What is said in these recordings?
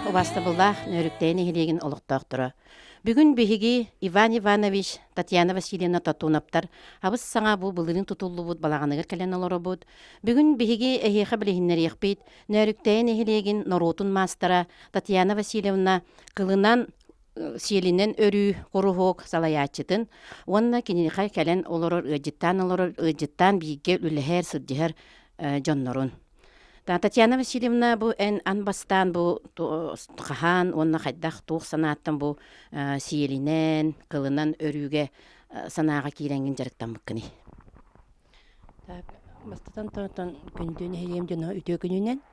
Убаастабыллаах Нөөрүктэйэ нэһилиэгин олохтоохторо. Бүгүн биһиги Иван Иванович, Татьяна Васильевна Тотуновтар абыс саҥа бу былырыын тутуллубут балаҕаныгар кэлэн олоробут. Бүгүн биһиги эһиэхэ билиһиннэриэхпит Нөөрүктэйэ нэһилиэгин норуотун маастара Татьяна Васильевна кылынан сиэлинэн өрүү куруһуок салайааччытын уонна киниэхэ кэлэн олорор ыалдьыттаан олорор ыалдьыттаан бииргэ үлэһэр сылдьыһар дьоннорун. Татьяна Васильевна бу эн ан бастаан бу хаһаан уонна хайдах туох санааттан бу сиэлинэн, кылынан өрүүгэ санааҕа киирэҥҥин дьарыктаммыккыный? Так, бастатан туран күндү нэһилиэм дьоно үтүө күнүнэн.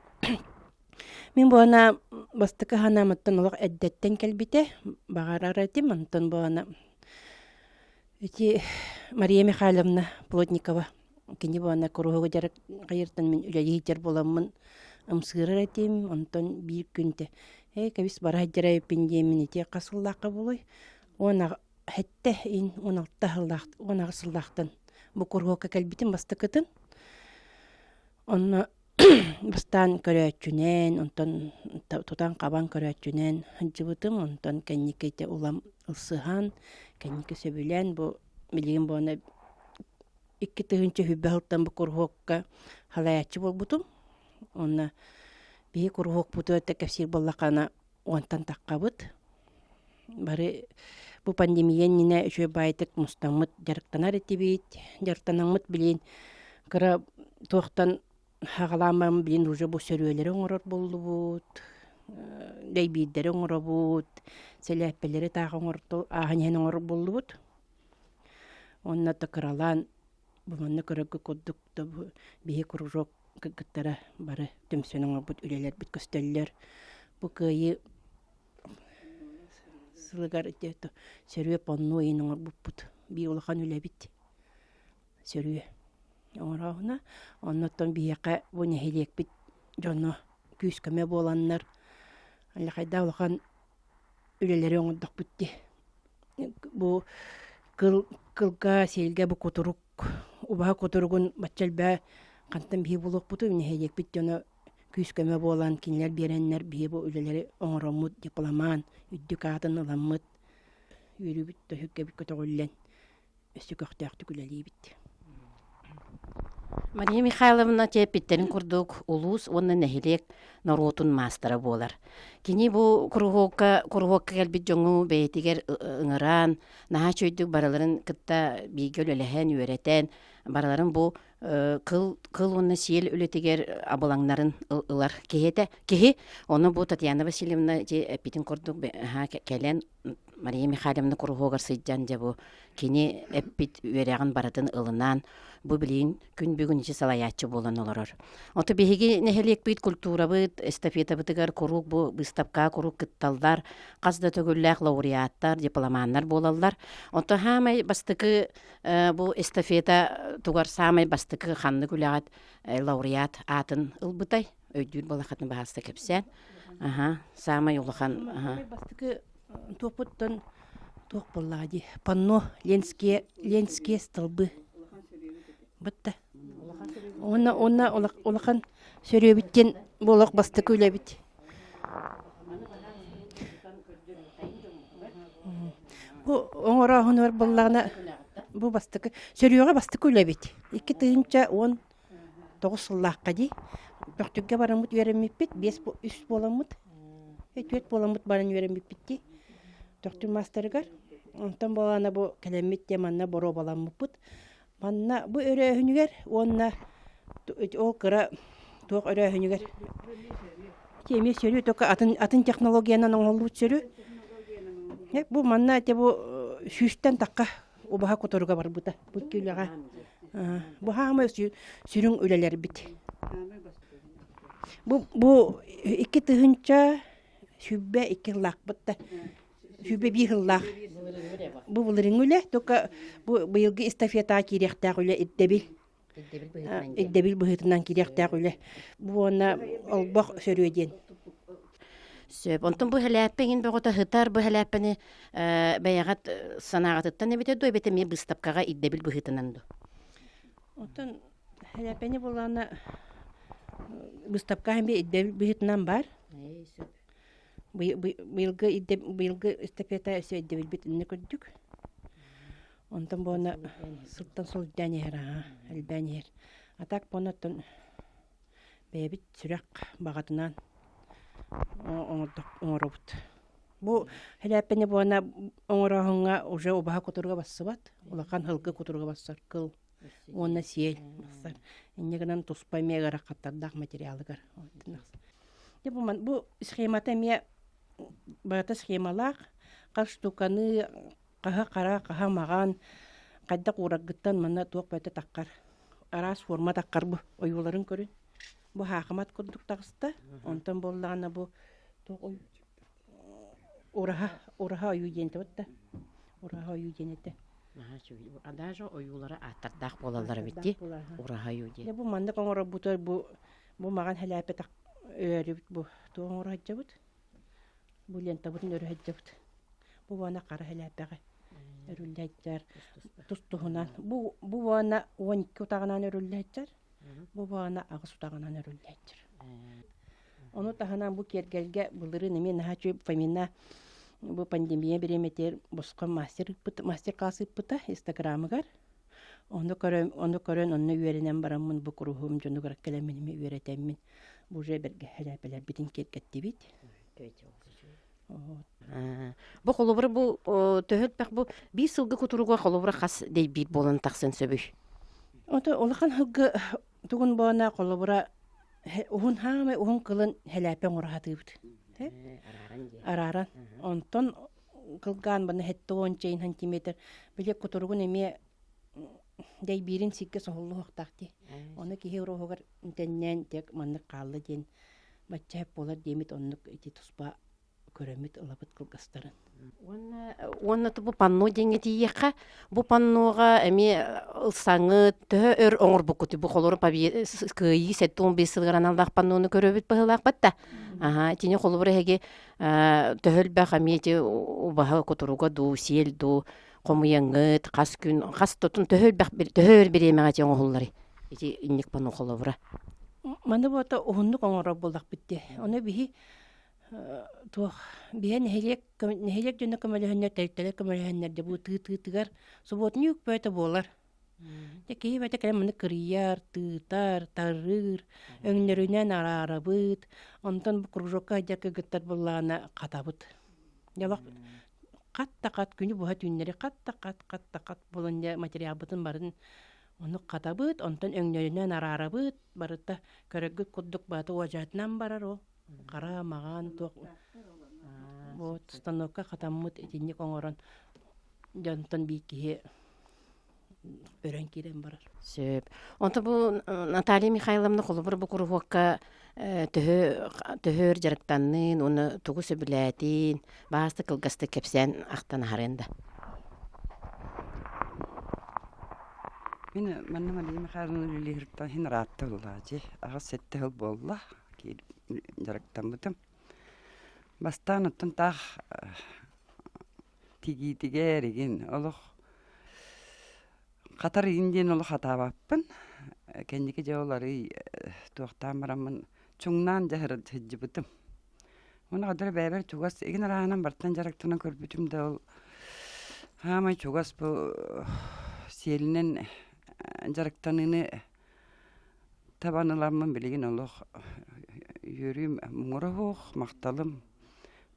Мин буона бастакы санаамыттан олох эрдэттэн кэлбитэ, баҕарар этим, онтон буона Ити Мария Михайловна Плотникова кини буона куруһугу дьарык хайыртан мин үлэлии сылдьар буоламмын ымсыырар этим, онтон биир күн тэ ээ кэбис бара сылдьар эбиппин диэммин ити хас сыллаахха буолуой уон сэттэ ин 16 сыллаах 18 сыллаахтан бу куруһуокка кэлбитим бастакытын. Онно Бастаан көрөөччүнэн, онтон тутан-хабан көрөөччүнэн сылдьыбытым, онтон кэнники ити улам ылсыһан, кэнники сөбүлээн бу билигин буона 2020 сылтан бу куруһуокка салайааччы буолбутум. Уонна биһи куруһуокпутугар кэпсиир буоллаххына уонтан таххабыт. Бары бу пандемия иннинэ үчүгэй баайдык мустаммыт дьарыктанар этибит. Дьарыктанаммыт билин кыра туохтан хаҕалааммын билин уже бу сөрүөлэри оҥорор буоллубут, дэйбиирдэри оҥоробут, сэлээппэлэри таах оҥорто ааһан иһэн оҥорор буоллубут. Уонна да кыралаан бу манна көрөргө курдук да бу биһи кружок кыргыттара бары түмсэн оҥорбут үлэлэрбит көстөллөр. Бу кыайыы сылыгар сөрүө панно иһин оҥорбуппут. Биир улахан үлэбит сөрүө оҥорооһуна. Оннуттан биһиэхэ бу нэһилиэкпит дьоно күүс-көмө буоланнар хайдах улахан үлэлэри оҥордохпут дии. Бу кыл кылга сиэлгэ бу кутурук убаһа кутуругун бачча элбээ хантан биһи булуохпутуй нэһилиэкпит дьоно күүс-көмө буолан кинилэр биэрэннэр биһи бу үлэлэри оҥороммут дипломан үрдүк аатын ыламмыт үөрүүбүт да сүргэбит көтөҕүллэн өссө көхтөөхтүк үлэлиибит. Мария Михайловна эппиттэрин курдук улуус уонна нэһилиэк норуотун маастара буолар. Кини бу куруһуокка куруһуокка кэлбит дьоҥу бэйэтигэр ыҥыраан, наһаа үчүгэйдик барыларын кытта бииргэ үлэлэһэн, үөрэтэн, барыларын бу кыл кыл уонна сиэл үлэтигэр абылаҥнарын ылар киһи этэ. Киһи ону бу Татьяна Васильевна ити эппитин курдук кэлэн Мария Михайловна куруһуогар сылдьан дьэ бу кини эппит үөрэҕин барытын ылынан бу билигин күн бүгүн ити салайааччы буолан олорор. Ото биһиги нэһилиэкпит культурабыт эстафетабытыгар куруук бу быыстапкаҕа куруук кытталлар, хас да төгүллээх лауреаттар, дипломаннар буолаллар. Ото хаамай бастакы бу эстафета тугар саамай бастакы ханнык үлэҕит лауреат аатын ылбытай? Өйдүүр балахатын баһааста кэпсээн. Аха, саамай улахан. Бастакы туохпуттан туох буоллаҕа дии панно ленские ленские столбы бытта уонна уонна улахан сөрүөбүт диэн буолуох бастакы үлэбит бу оҥорооһунугар буоллаҕына бу бастакы сөрүөҕэ бастакы үлэбит 2019 сыллаахха дии Бөхтүргэ бараммыт үөрэммиппит биэс үс буоламмыт түөрт буоламмыт баран үөрэммиппит дии Төхтүр маастарыгар онтон буолаана бу кэлэммит дьэ манна боруобаламмыппыт манна бу өрөөһүнүгэр уонна ол кыра туох өрөөһүнүгэр эмиэ сөрү только атын атын технологиянан оҥоһуллубут сөрү бу манна ити бу сүүстэн тахха убаһа кутуруга барбыта бу үлэҕэ бу хаамай сүрүн үлэлэрбит бу бу 2022 сыллаахпыт да 21 сыллаах бу былырыҥҥы үлэ только бу быйылгы эстафетаҕа киириэхтээх үлэ ирдэбил ирдэбил быһыытынан киириэхтээх үлэ бу уонна олбох сөрүө диэн Сөп. Онтон бу хэлээппэ иҥин бөҕөтө сытар бу хэлээппэни бэйэҕит санааҕытыттан эбитэ дуу эбэтэ эмиэ быыстапкаҕа ирдэбил быһыытынан дуу? Оттон хэлээппэни буоллаҕына быыстапка эмиэ ирдэбил быһыытынан баар. Сөп. Быйылгы быйылгы эстафета өссө өйдөбүлбүт иннэ көрдүк. Онтон буона сылтан сыл үрдээн иһэр аһа, элбээн иһэр. А так буона оттон бэйэбит сүрэх баҕатынан оҥоробут. Бу хэлээппэни буона оҥорооһуҥҥа уже убаһа кутуруга бассыбат, улахан һылгы кутуруга бассар кыл уонна сиэл бассар. Инньэ гынан туспа эмиэ ыарахаттардаах материалыгар. Дьэ бу бу схемата эмиэ барыта схемалаах, хас штуканы хаһа хара, хаһа маҕан, хайдах уураргыттан манна туох бөтө таххар, араас форма таххар бу ойууларын көрүн. Бу хаахымат курдук таҕыста, онтон буоллаҕына бу туох ой ураһа, ураһа ойуу диэн этэ да ураһа ойуу диэн этэ. Наһаа үчүгэй. Даже ойуулара ааттардаах буолаллар эбит дии. Ураһа ойуу диэн. Дьэ бу маннык оҥорорбутугар бу бу маҕан хэлээппэтэх өрүбүт бу туох оҥоро сылдьабыт? Бу лентабытын өрө сылдьабыт. Бу уонна хара хэлээппэҕэ өрүллэ тус-туһунан. Бу бу уонна 12 утаҕынан өрүллэ Бу уонна 8 утаҕынан өрүллэ Ону таһынан бу киэргэлгэ былырыын эмиэ наһаа үчүгэй Фомина бу пандемия бириэмэтигэр босхо мастер ыыппыт мастер-класс ыыппыта инстаграмыгар. Ону көрөн, ону көрөн онно үөрэнэн бараммын бу куруһуум дьонугар кэлэммин эмиэ үөрэтэммин бу уже бэргэһэлээпэлэрбитин киэргэттибит. Бу холобура бу төһө элбэх бу биир сылгы кутуруга холобура хас дэйбиир буолан тахсан сөбүй? Ото улахан сылгы тугун буона холобура уһун хаамай уһун кылын хэлээпэ оҥоро сатыыбыт. Арааран. Онтон кылгаан бана 70 чейин сантиметр били кутуругун эмиэ дэйбиирин сиргэ соһуллуохтаах дии. Ону киһи уруһугар тэннээн тек маннык хаалла диэн бачча сөп буолар диэмит оннук ити туспа көрөммүт ылабыт кылгастарын. Уонна уонна бу панно диэҥҥэ тиийиэххэ, бу панноҕа эмиэ ылсаҥҥыт төһө өр оҥорбуккутуй бу холобур кыайыы 75 сылыгар аналлаах паннону көрөбүт быһыылаахпыт да. Аһа, итини холобур эһиги төһө элбэх эмиэ ити убаһа кутуруга дуу, сиэл дуу хомуйаҥҥыт, хас күн, хас тотун төһө элбэх төһө өр бириэмэҕэ ити оҥоһулларый? Ити инник панно холобура. Маны буота уһуннук оҥорор буоллахпыт дии. Ону биһи туох биһэ нэһилиэк нэһилиэк дьоно көмөлөһөннөр тэрилтэлэр көмөлөһөннөр дьэ бу тыы-тыытыгар субуотунньук бөтө буолар. Дьэ киһи бөтө кэлэн маны кырыйар, тыытар, тарыыр, өҥнөрүнэн араарабыт. Онтон бу кружокка сылдьар кыргыттар буоллаҕына хатабыт. Дьэ олох хат да хат күнү быһа түүннэри хат да хат хат да хат буолан дьэ материалбытын барын ону хатабыт, онтон өҥнөрүнэн араарабыт, барыта көрөргүт курдук баата уодьаатынан барар ол. Хара, маҕан туох вот станокка хатаммыт итинник оҥорон дьонтон биир киһи өрөн киирэн барар. Сөп. Онто бу Наталья Михайловна холобур бу куруһуокка төһө төһө өр дьарыктанныын уонна тугу сөбүлээтиин баасты кылгастык кэпсээн ахтан аһарыан да. Мин манна Мария Михайловна үлэлииртэн иһин ыраатта буллаачы. Аҕыс сэттэ сыл буолла дьарыктаммытым. Бастаан оттон таах тигиитигэр игин олох хатар игин диэн олох хатаабаппын. Кэнники дьэ ол арый туохтаан бараммын чуҥнаан дьэ сылдьыбытым. Уонна хадара бэйэбэр чугас игин арааһынан бартан дьарыктанан көрбүтүм да ол хаамай чугас бу сиэлинэн дьарыктаныыны табан ыламмын билигин олох үөрүүм муҥура суох, махталым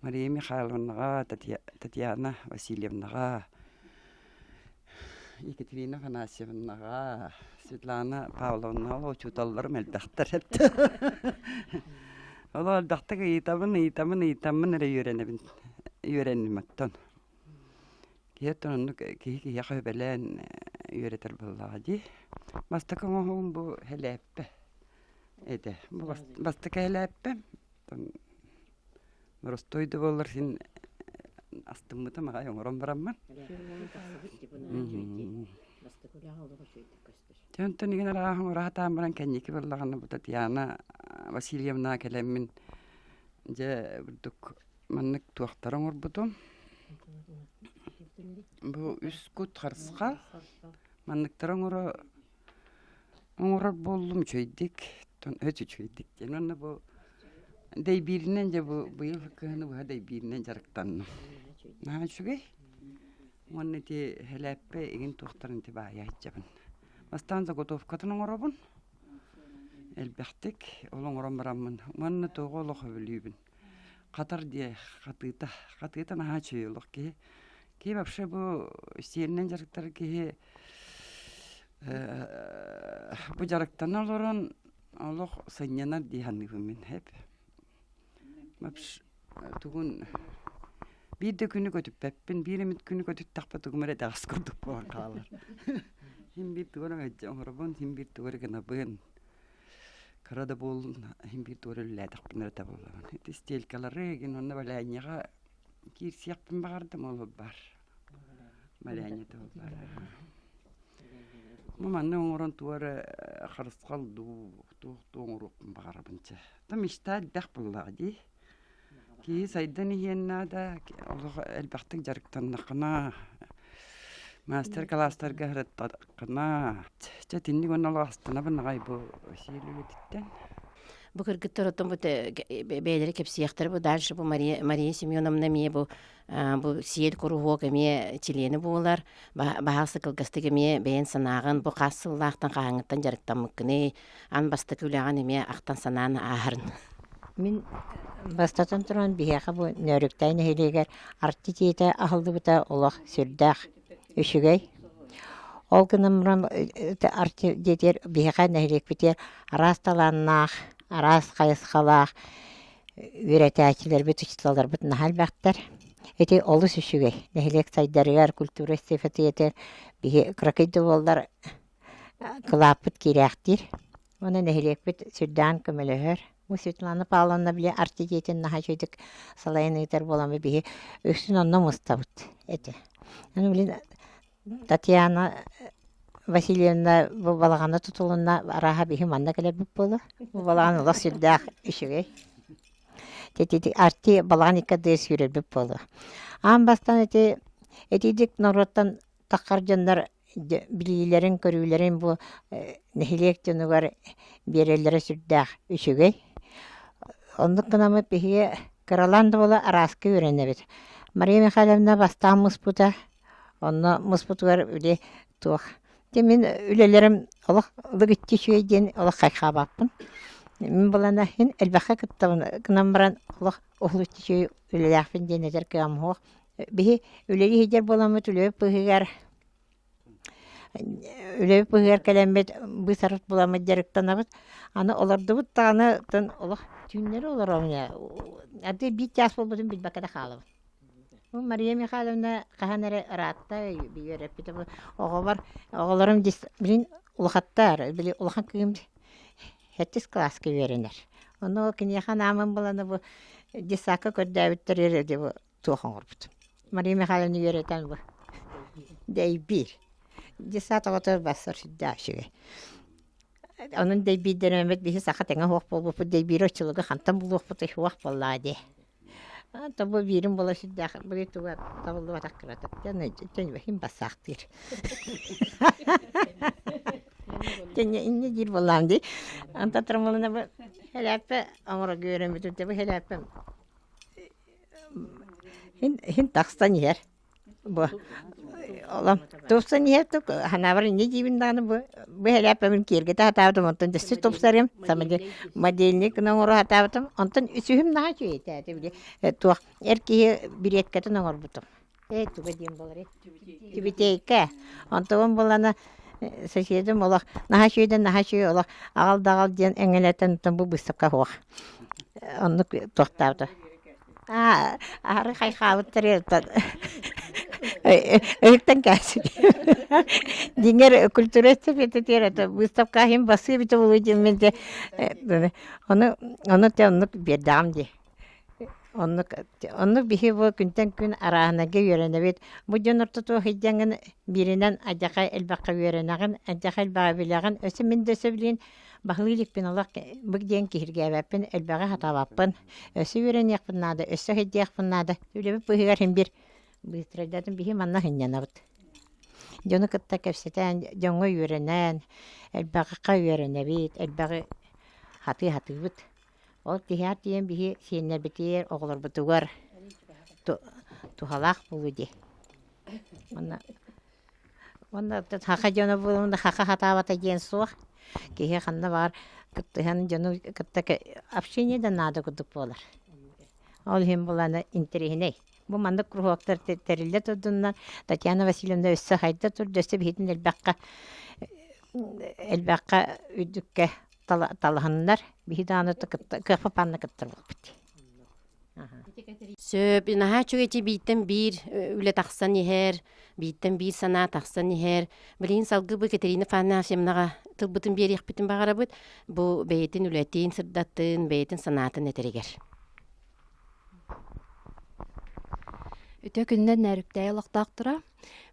Мария Михайловнаҕа, Татьяна Васильевнаҕа, Екатерина Афанасьевнаҕа, Светлана Павловнаҕа учууталларым элбэхтэр эбит. Олох элбэхтик ыйытабын, ыйытабын, ыйытаммын эрэ үөрэнэбин, үөрэнним оттон. Киһи оттон оннук киһи киһиэхэ сүбэлээн үөрэтэр буоллаҕа дии. Бастакы оҥоһугум бу һэлээппэ этэ. Бу бастакы һэлээппэм. Боростуой да буоллар син астыммытым аҕай оҥорон бараммын. Дьэ онтон игин арааһын ураһатаан баран кэнники буоллаҕына бу Татьяна Васильевна кэлэммин дьэ бурдук маннык туохтары оҥорбутум. Бу үс кут харысхал манныктары оҥоро оҥорор буоллум үчүгэйдик өт үчүгэйдик диэн уонна бу. Дэйбииринэн дьэ бу быйыл кыһыны быһа дэйбииринэн дьарыктанным. Наһаа үчүгэй. Уонна ити һэлээппэ игин туохтарын ити баайа сылдьабын. Бастаан заготовкатын оҥоробун. Элбэхтик ол оҥорон бараммын уонна туоҕу олох өбүлүүбүн. Хатар диэ хатыыта. Хатыыта наһаа үчүгэй олох киһи. Киһи вообще бу сиэринэн дьарыктар киһи бу дьарыктана олорон олох сынньанар дии саныыбын мин эп. Тугун биир да күнү көтүппэппин, биир эмит күнү көтүттэхпэ тугум эрэ итэҕэс курдук буолан хаалар. Син биир тугу эрэ оҥоробун, син биир тугу эрэ гынабын. Кыра да буоллун, син биир тугу эрэ үлэлээтэхпинэ эрэ табыллабын. Ити стелькалары игин уонна валянияҕа киирсиэхпин баҕардым, ол баар. Валянья баар. Бу манна оҥорон тугу эрэ харысхал дуу, туох дуу оҥоруохпун баҕарабын чэ. То мечта элбэх буоллаҕа дии. Киһи сайдан иһиэн наада, олох элбэхтик дьарыктаннаххына, маастар-кылаастарга сырыттаххына, чэ итинник уонна олох астынабын аҕай бу сиэл үлэтиттэн. Бу кыргыттар оттон бу бэйэлэрэ кэпсиэхтэрэ бу дальше бу Мария, Мария Семеновна эмиэ бу бу сиэл куруһуок эмиэ чилиэнэ буолар. Баһаалыста кылгастык эмиэ бэйэн санааҕын бу хас сыллаахтан хаһааҥҥыттан дьарыктаммыккыный, ан бастакы үлэҕин эмиэ ахтан санаан ааһарын. Мин бастатан туран биһиэхэ бу Нөөрүктээй нэһилиэгэр Арчы дьиэтэ аһыллыбыта олох сүрдээх үчүгэй. Ол гынан баран Арчы дьиэтигэр биһиэхэ нэһилиэкпитигэр араас талааннаах, араас хайысхалаах үөрэтээччилэрбит, учууталларбыт наһаа элбэхтэр. Ити олус үчүгэй. Нэһилиэк сайдарыгар, культура эстафетата биһи кыракый да буоллар кылааппыт киирээхтиир. Уонна нэһилиэкпит сүрдээн көмөлөһөр. Бу Светлана Павловна били Арчы дьиэтин наһаа үчүгэйдик салайан ыытар буолан биһи үксүн онно мустабыт этэ. Аны блин Татьяна Васильевна бу балаҕана тутулунна арааһа биһи манна кэлэрбит буолуо. Бу балаҕан олох сүрдээх үчүгэй. Ити Арти балаҕан икки ардыгар сүүрэрбит буолуо. Аан бастаан ити итидик норуоттан таххар дьоннор билиилэрин-көрүүлэрин бу нэһилиэк дьонугар биэрэллэрэ сүрдээх үчүгэй. Оннук гынаммыт биһиги кыралаан да буола арааска үөрэнэбит. Мария Михайловна бастаан муспута, онно муспутугар били туох дьэ мин үлэлэрим олох ылыгыччы үчүгэй диэн олох хайхаабаппын. Мин булана иһин элбэххэ кыттабын гынан баран олох уһулуччу үчүгэй үлэлээхпин диэн этэр кыаҕым суох. Биһи үлэлии сылдьар буоламмыт үлэбит быыһыгар үлэбит быыһыгар кэлэммит быыс-арыт буламмыт дьарыктанабыт. Аны олордубут даҕаны оттон олох түүннэри олоробун ээ. Ардыы биир чаас буолбутун билбэккэ да хаалабын. Бу Мария Михайловна хаһан эрэ ыраатта үөрэппитэ бу оҕобор оҕолорум билин улахаттар били улахан кыым сэттис кылааска үөрэнэр. Ону киниэхэ анааммын буланы бу детсадка көрдөөбүттэр эрэ бу туох оҥорбут. Мария Михайловна үөрэтэн бу дэйбиир. Детсад оҕото бассар сүрдээх үчүгэй. Онон дэйбиирдэрэммит биһи саха тэҥэ суох буолбуппут дэйбиири оччолорго хантан булуохпутуй суох буоллаҕа дии. Ото бу биирим буола сүрдээх били туга табыллыбатах кыратык дьон бассаахтыыр. Дьэ инньэ диир буоллаҕым дии. Онтон тромболуна бу хэлээппэ оҥорорго үөрэммитим бу хэлээппэм иһин тахсан иһэр. Бу олом тупсан иһэр тук ханаабар инньэ диибин даҕаны бу бу хэлээппэбин киэргэтэ сатаабытым онтон өссө тупсарыам модельник гына оҥоро сатаабытым онтон үсүһүм наһаа үчүгэй этэ били туох эр киһи бириэткэтин оҥорбутум Ээ туга диэн буоларый? Тибитейка. Онтон буолана соседым олох наһаа үчүгэйдэн наһаа үчүгэй олох аҕал да аҕал диэн эҥэлэтэн оттон бу быыстапка суох. Оннук туохтаабыта. Аа, аһары хайхаабыттар оттон өйүктэн кээсин. Дьиҥэр культура эстафетатыгар это выставка иһин басыы эбитэ буолуо диэммин дьэ ону ону те оннук биэрдэҕим дии. Оннук оннук биһи бу күнтэн күн арааһынайга үөрэнэбит. Бу дьон ортотугар сылдьаҥҥын бииринэн алдьархай элбэххэ үөрэнэҕин, алдьархай элбэҕи билэҕин. Өссө мин да өссө билигин баһылыы иликпин олох бу диэн киһиргээбэппин, элбэҕи сатаабаппын. Өссө үөрэниэхпин наада, өссө сылдьыахпын наада. Үлэбит быыһыгар син биир быстрайдатым биһи манна сынньанабыт. Дьону кытта кэпсэтэн, дьоҥҥо үөрэнэн, элбэҕи үөрэнэбит, элбэҕи хатыы-хатыыбыт. Ол тиһэҕэр тиийэн биһи сиэннэрбитигэр, оҕолорбутугар туһалаах буолуо дии. Уонна уонна саха дьоно буолан саха сатаабата диэн суох. Киһи ханна баҕар кыттыһан дьону кытта общение да наада курдук буолар. Ол иһин булана интэриэһинэй. Бу маннык куруһуоктар тэриллэ турдуннар Татьяна Васильевна өссө хайда турда, өссө биһитин элбэххэ элбэххэ үрдүккэ талаһыннар. Биһи даҕаны кытта кыахпа панна кыттар буолбут. Сөп, наһаа үчүгэй ити бииртэн биир үлэ тахсан иһэр, бииртэн биир санаа тахсан иһэр. Билигин салгыы бу Катерина Афанасьевнаҕа тылбытын биэриэхпитин баҕарабыт. Бу бэйэтин үлэтин сырдаттын, бэйэтин санаатын этэригэр. Үтүө күнүнэн Нөөрүктээйи олохтоохторо.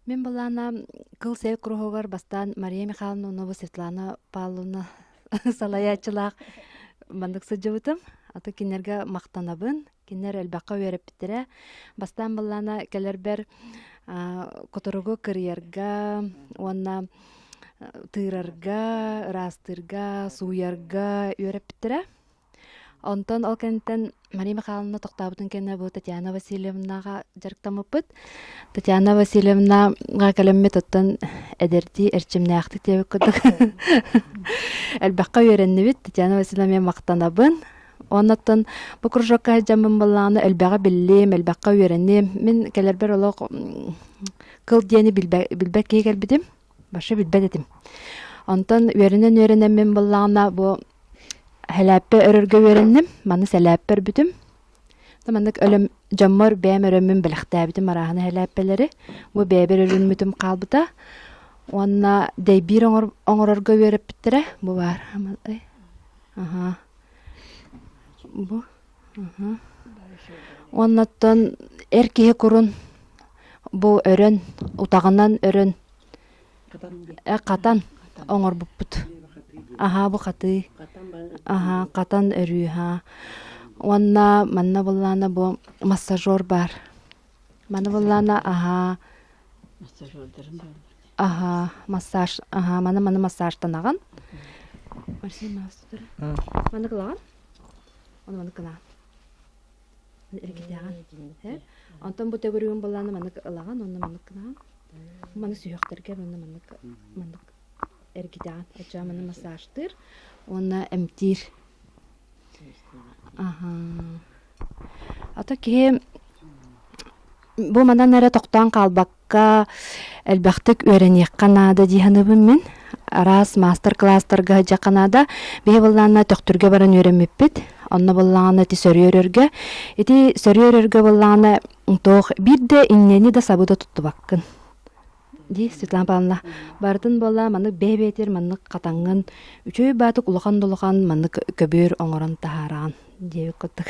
Мин былаана кыл сэл куруһугар бастаан Мария Михайловна Унова Светлана Павловна салайааччылаах маннык сылдьыбытым. Аты кинилэргэ махтанабын. Кинилэр элбэххэ үөрэппиттэрэ. Бастаан былаана кэлэрбэр кутуругу кырыйарга уонна тыырарга, ыраастыырга, сууйарга үөрэппиттэрэ. Онтон ол кэнниттэн Мария Михайловна тохтообутун кэннэ бу Татьяна Васильевнаҕа дьарыктаммыппыт. Татьяна Васильевнаҕа кэлэммит оттон эдэрдии эрчимнээхтик диэбит курдук элбэххэ үөрэннибит. Татьяна Васильевна эмиэ махтанабын. Оннуттан бу кружокка сылдьаммын буоллаҕына элбэҕи биллим, элбэххэ үөрэнним. Мин кэлэрбэр олох кыл диэни билбэт киһи кэлбитим. Вообще билбэт этим. Онтон үөрэнэн-үөрэнэммин буоллаҕына бу Сэлээппэ өрөргө үөрэнним, маны сэлээппэ өрбүтүм. Маннык өлөм дьоммор бэйэм өрөммүн бэлэхтээбитим арааһына сэлээппэлэри. Бу бэйэбэр өрүммүтүм хаалбыта. Уонна дэйбиир оҥорорго үөрэппиттэрэ. Бу баар. Аха. Бу. Уоннаттан эр киһи курун бу өрөн, утаҕынан өрөн Хатан оҥорбуппут. Аһаа бу хатыы. Аһаа хатан өрүү аһаа. Уонна манна буоллаҕына бу массажер баар. Маны буоллаҕына аһаа аһаа массаж аһаа маны маны массажтанаҕын. Маны кылаҕын. Ону маны кылаҕын. Эргитэҕин. Онтон бу төгүрүгүн буоллаҕына маннык ылаҕын уонна маннык гынаҕын. Маны сүһүөхтэргэ уонна маннык маннык эргитэҕин. Оччоҕо маны массажтыыр уонна эмтиир. Аһаа. Ото киһи бу манан эрэ тохтоон хаалбакка элбэхтик үөрэниэххэ наада дии саныыбын мин. Араас маастар-кылаастарга сылдьыахха наада. Биһи былаанна Төхтүргэ баран үөрэммиппит. Онно былаана ити сөрүөрөргө. Ити сөрүөрөргө былаана туох биир да иннэни да сабы да туттубаккын. Дии Светлана Павловна барытын буолла маннык бэйэ-бэйэтигэр маннык хатаҥҥын үчүгэй баатык улахан да улахан маннык көбүөр оҥорон таһаараҕын диэбит курдук.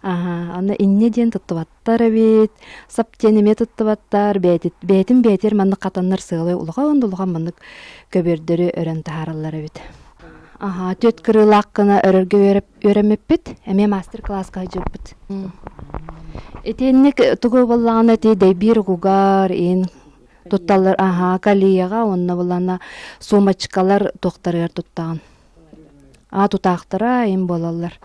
Аһаа, онно инньэ диэн туттубаттар эбит, сап диэн эмиэ туттубаттар, бэйэтин бэйэтигэр маннык хатаннар сыалай улахан да улахан маннык көбүөрдөрү өрөн таһаараллар эбит. Аһаа, түөрт кырыылаах гына өрөргө үөрэммиппит, эмиэ мастер-класска сылдьыбыппыт. Итинник тугу буоллаҕына ити дэйбиир угугар иин тутталлар аһаа калияҕа уонна булана сумочкалар туохтарыгар туттаҕын. Аа тутаахтара им буолаллар.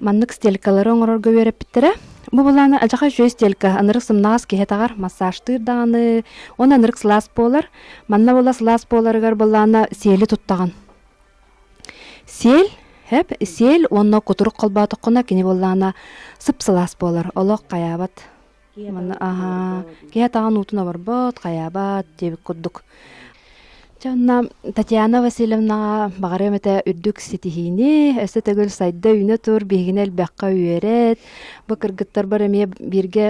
Маннык стелькалары оҥорорго үөрэппиттэрэ. Бу былаана алдьархай үчүгэй стелька, ынырык сымнаҕас киһи таҕар, массажтыыр даҕаны, уонна ынырык сылаас буолар. Манна буола сылаас буоларыгар былаана сиэли туттаҕын. Сиэл, һэп, сиэл уонна кутурук холбоотоххуна кини буоллаҕына сып-сылаас буолар, олох хайаабат. Манна аһаа, киһи атаҕын уутун оборбот, хайаабат диэбит курдук. Дьэ онно Татьяна Васильевнаҕа баҕарыам этэ үрдүк ситиһиини, өссө төгүл сайда-үүнэ тур, биһигини элбэххэ үөрэт. Бу кыргыттарбар эмиэ бииргэ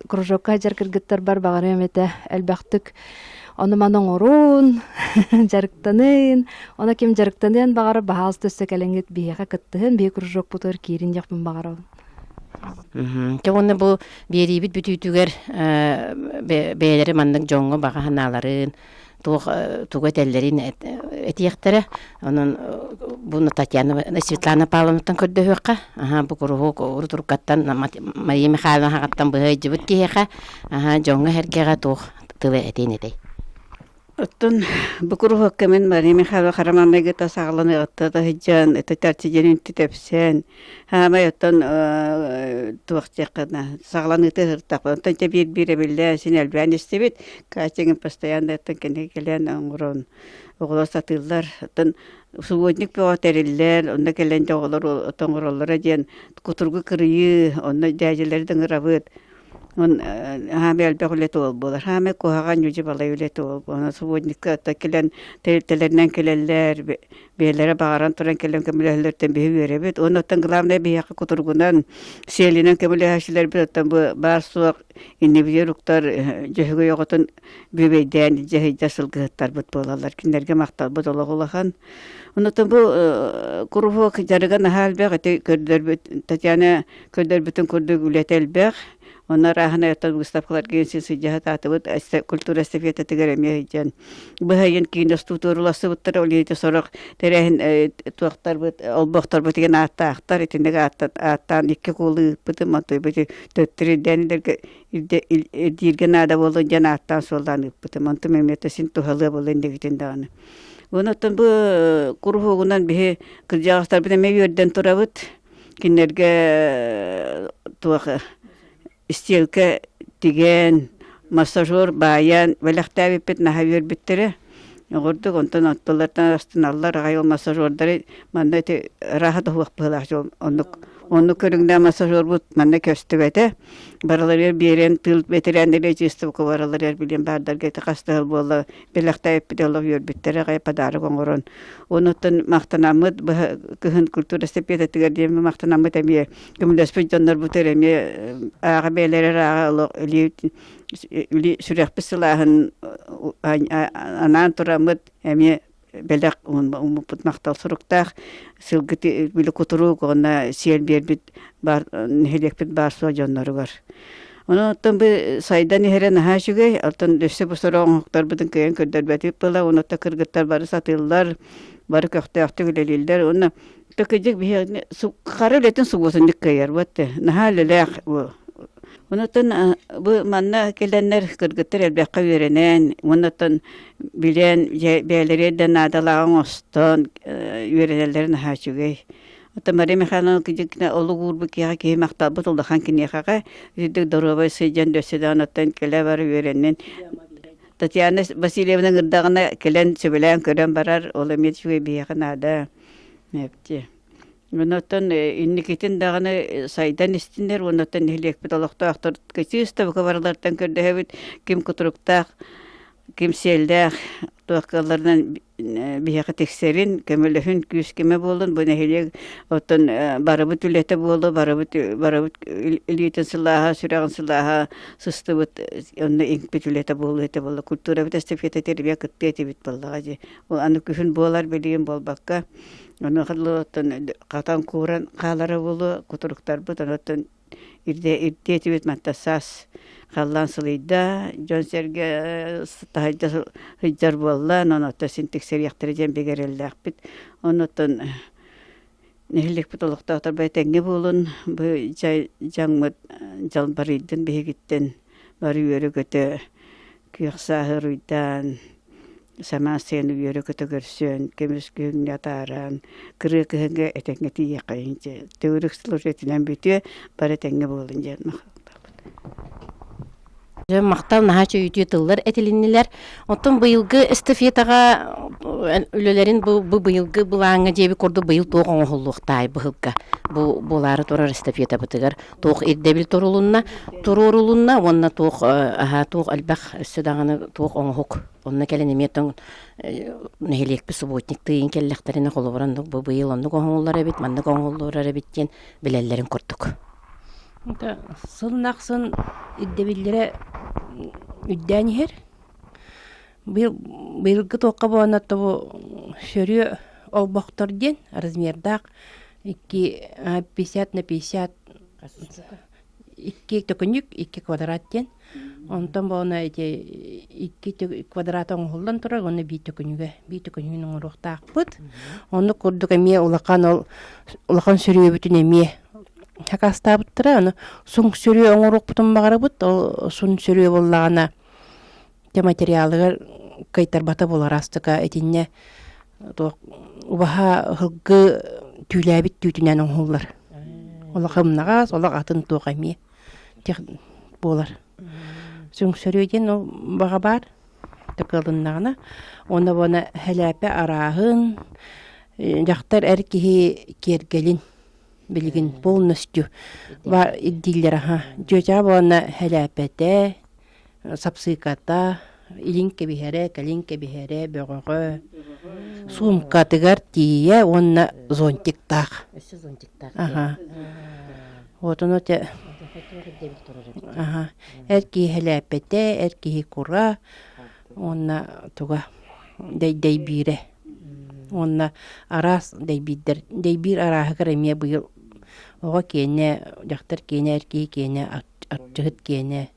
кружокка сылдьар кыргыттарбар баҕарыам этэ элбэхтик ону-маны оҥорун, дьарыктанын. Ону ким дьарыктаныан баҕарар, баһаалыста өссө кэлэҥҥит биһиэхэ кыттыһын, биһи кружокпутугар киирин диэхпин баҕарабын. Дьэ уонна бу биэриибит бүтүүтүгэр бэйэлэрэ маннык дьоҥҥо баҕа санааларын, туох тугу этэллэрин этиэхтэрэ. Онон бу Татьяна Светлана Павловнаттан көрдөһүөххэ. Аһа бу куруһуок урут уруккаттан Мария Михайловна хаҕаттан быһа илдьибит киһиэхэ аһа дьоҥҥо-сэргэҕэ туох тылы этиэн этэй? Оттон бу куруһуокка мин Мария Михайлова хара маҥнайгыта саҕаланыаҕыттан сылдьан, ити тэрчи үнтү тэпсэн, хаамай оттон туох диэххэ саҕаланыыта ыһыртахпын. Онтон дьэ биир-биир эбиллэн, син элбээн истибит. Катя постоянно оттон кэнники кэлэн оҥорон оҕолор сатыыллар. Оттон субботник бөҕө тэриллэр, онно кэлэн дьэ оҕолор оҥороллоро диэн кутургу кырыйыы, онно дьээдьэлэри да ыҥырабыт. Он хаамай элбэх үлэтэ ол буолар. Хаамай куһаҕан ньүдьү балай үлэтэ ол буолар. Субботникка ата кэлэн тэрилтэлэринэн кэлэллэр, бэйэлэрэ баҕаран туран кэлэн көмөлөһөллөртөн биһи үөрэбит. Уонна оттон главное биһиэхэ кутургунан, сиэлинэн көмөлөһөөччүлэрбит оттон бу баар-суох иннибитигэр уктар дьөһөгөй оҕотун бүөбэйдээн дьаһыйда сылгыһыттарбыт буолаллар. Кинилэргэ махталбыт олох улахан. Оннуттан бу куруһуок дьарыга наһаа элбэх ити көрдөрбүт Татьяна көрдөрбүтүн курдук үлэтэ элбэх. Онно арааһынай оттон выставкаларга син сылдьа сатаатыбыт. Культура эстафетатыгар эмиэ сылдьан быһайын киин устуутуурулассыбыттара ол иһин сорох тэрээһин туохтарбыт олбохторбут деген ааттаахтар итинник ааттаан икки куулу ыыппытым онтуйбут төттөрү ирдээн ирдииргэ наада буоллун диэн ааттаан суоллаан ыыппытым онтум эмиэ син туһалыа буолла иннигитин даҕаны Онон бу куруһуогунан биһи кырдьаҕастарбыт эмиэ үөрдэн турабыт. Кинилэргэ туох истиэлкэ тигэн, массажер баайан бэлэхтээбиппит наһаа үөрбүттэрэ. Оҕурдук онтон оттолортон астыналлар аҕай ол массажердары манна ити ырааһа да суох быһыылаах дьон оннук оннук көрүҥнээх массажербут манна көстүбэтэ. Барыларыгар биэрэн тыыл бэтэрээннэрэ чыыстыбка барыларыгар билэн баардарга ити хас да сыл буолла бэлэхтээбиппит олох үөрбүттэрэ аҕай подарок оҥорон онуттан махтанаммыт кыһын культура эстафетатыгар диэн махтанаммыт эмиэ көмөлөспүт дьоннорбутугар эмиэ ааҕа бэйэлэрэ ааҕа олох илии сүрэхпит сылааһын анаан тураммыт эмиэ бэлэх ууммуппут махтал суруктаах сылгы били кутурук уонна сиэл биэрбит баар нэһилиэкпит баар суох дьонноругар Онон оттон бу сайдан иһэрэ наһаа үчүгэй. Оттон өссө бу сорох оҥоһуктарбытын кыайан көрдөрбөтүбүт буолла. Онуота кыргыттар бары сатыыллар, бары көхтөөхтүк үлэлииллэр. Уонна кырдьык биһиги хара үлэтин субуотунньук кыайар вот наһаа үлэлээх бу. Онуттан бу манна кэлэннэр кыргыттар элбэххэ үөрэнэн, уонна билэн бэйэлэригэр да наадалааҕы оҥостон үөрэнэллэрэ наһаа үчүгэй. Оттон Мария Михайловна кырдьык олук уурбут киһиэхэ киһи махталбыт улахан киниэхэҕэ үрдүк доруобай сылдьан өссө даҕаны оттон кэлэ бара үөрэннин. Татьяна Васильевна ыҥырдаҕына кэлэн сөбүлээн көрөн барар, ол эмиэ үчүгэй биһиэхэ наада. Эпти. Онуоттан инникитин даҕаны сайдан истиннэр, уоннаттан нэһилиэкпит олохтоохтор чыыстабыка барыларыттан көрдөһөбүт, ким кутуруктаах ким сиэллээх туох кыалларынан биһиэхэ тиксэрин, көмөлөһүн, күүс-көмө буолун. Бу нэһилиэк оттон барыбыт үлэтэ буолуо, барыбыт барыбыт илиитин сылааһа, сүрэҕин сылааһа сыстыбыт онно иҥпит үлэтэ буолуо этэ буолла. Культурабыт эстафета тэрбиэ кыттыа этибит буоллаҕа дии. Ол аны күһүн буолар билигин буолбакка, онуоха оттон хатан кууран хаалара буолуо, кутуруктарбыт онуоттан Ирдиэ этибит манта саас халлаан сылыйда, дьон-сэргэ таһырдьа сылдьар буолла, онон оттон син тиксэриэхтэрэ диэн бигэ эрэллээхпит. Оннуттан нэһилиэкпит олохтоохтор бары тэҥҥэ буолун, бу дьаҥмыт дьалбарыйдын биһигиттэн бары үөрэ-көтө күөх сааһы уруйдаан, самаан сайыны үөрэ-көтө көрсөн, көмүс күһүҥҥэ атааран, кырыа кыһыҥҥа этэҥҥэ тиийиэххэйиҥ дьэ. Төгүрүк сыл үлэтинэн бүтүө, бары этэҥҥэ буолун диэн махталбыт. Дьэ, махтал наһаа үчүгэй тыллар этилиннилэр. Оттон быйылгы эстафетаҕа үлэлэрин бу, бу быйылгы былааҥҥа диэбит курдук быйыл туох оҥоһуллуохтаай быһылга бу буолаары турар эстафетабытыгар туох ирдэбил турулунна туруорулунна уонна туох аһаа туох элбэх өссө даҕаны туох оҥоһук онно кэлэн эмиэ тоҥ нэһилиэкпит субботник тыйын кэллэхтэринэ холобура оннук бу быйыл оннук оҥоһуллар эбит маннык оҥоһуллар эбит диэн билэллэрин курдук Сылын ахсын ирдэбиллэрэ үрдээн иһэр. Быйыл быйылгы туохха буолан тобу сөрүө олбохтор диэн размердаах икки 50 на 50 икки төкүнүк икки квадрат диэн. Онтон буолна ити икки квадрат оҥоһуллан турар уонна биир төкүнүгэ биир төкүнүгүн оҥоруохтаахпыт. Оннук курдук эмиэ улахан ол улахан сөрүөбүтүн эмиэ сакаастаабыттара. Аны суҥ сөрүө оҥоруохпутун баҕарабыт. Ол сун сөрүө буоллаҕына те материалыгар кыайтарбата буолар астыка итиннэ туох убаһа ыһылгы түүлээбит түүтүнэн оҥоһуллар. Олох ымнаҕас, олох атын туох эмиэ тех буолар. Сүҥсөрүө диэн ол баҕа баар такыалыннаҕына уонна буона хэлээпэ арааһын дьахтар эр киһи киэргэлин билигин полностью ирдииллэр аха дьүөчэҕэ буолана хэлээпэтэ сапсыыката илин кэбиһэрэ кэлин кэбиһэрэ бөҕөҕө суумкатыгар тиийэ уонна зонтиктаах өссө зонтиктаах аха вот ону те аха эр киһи хэлээппэтэ эр киһи кура уонна туга дэйбиирэ уонна араас дэйбиирдэр дэйбиир арааһыгар эмиэ быйыл оҕо киэнэ дьахтар киэнэ эр киһи киэнэ арчыһыт киэнэ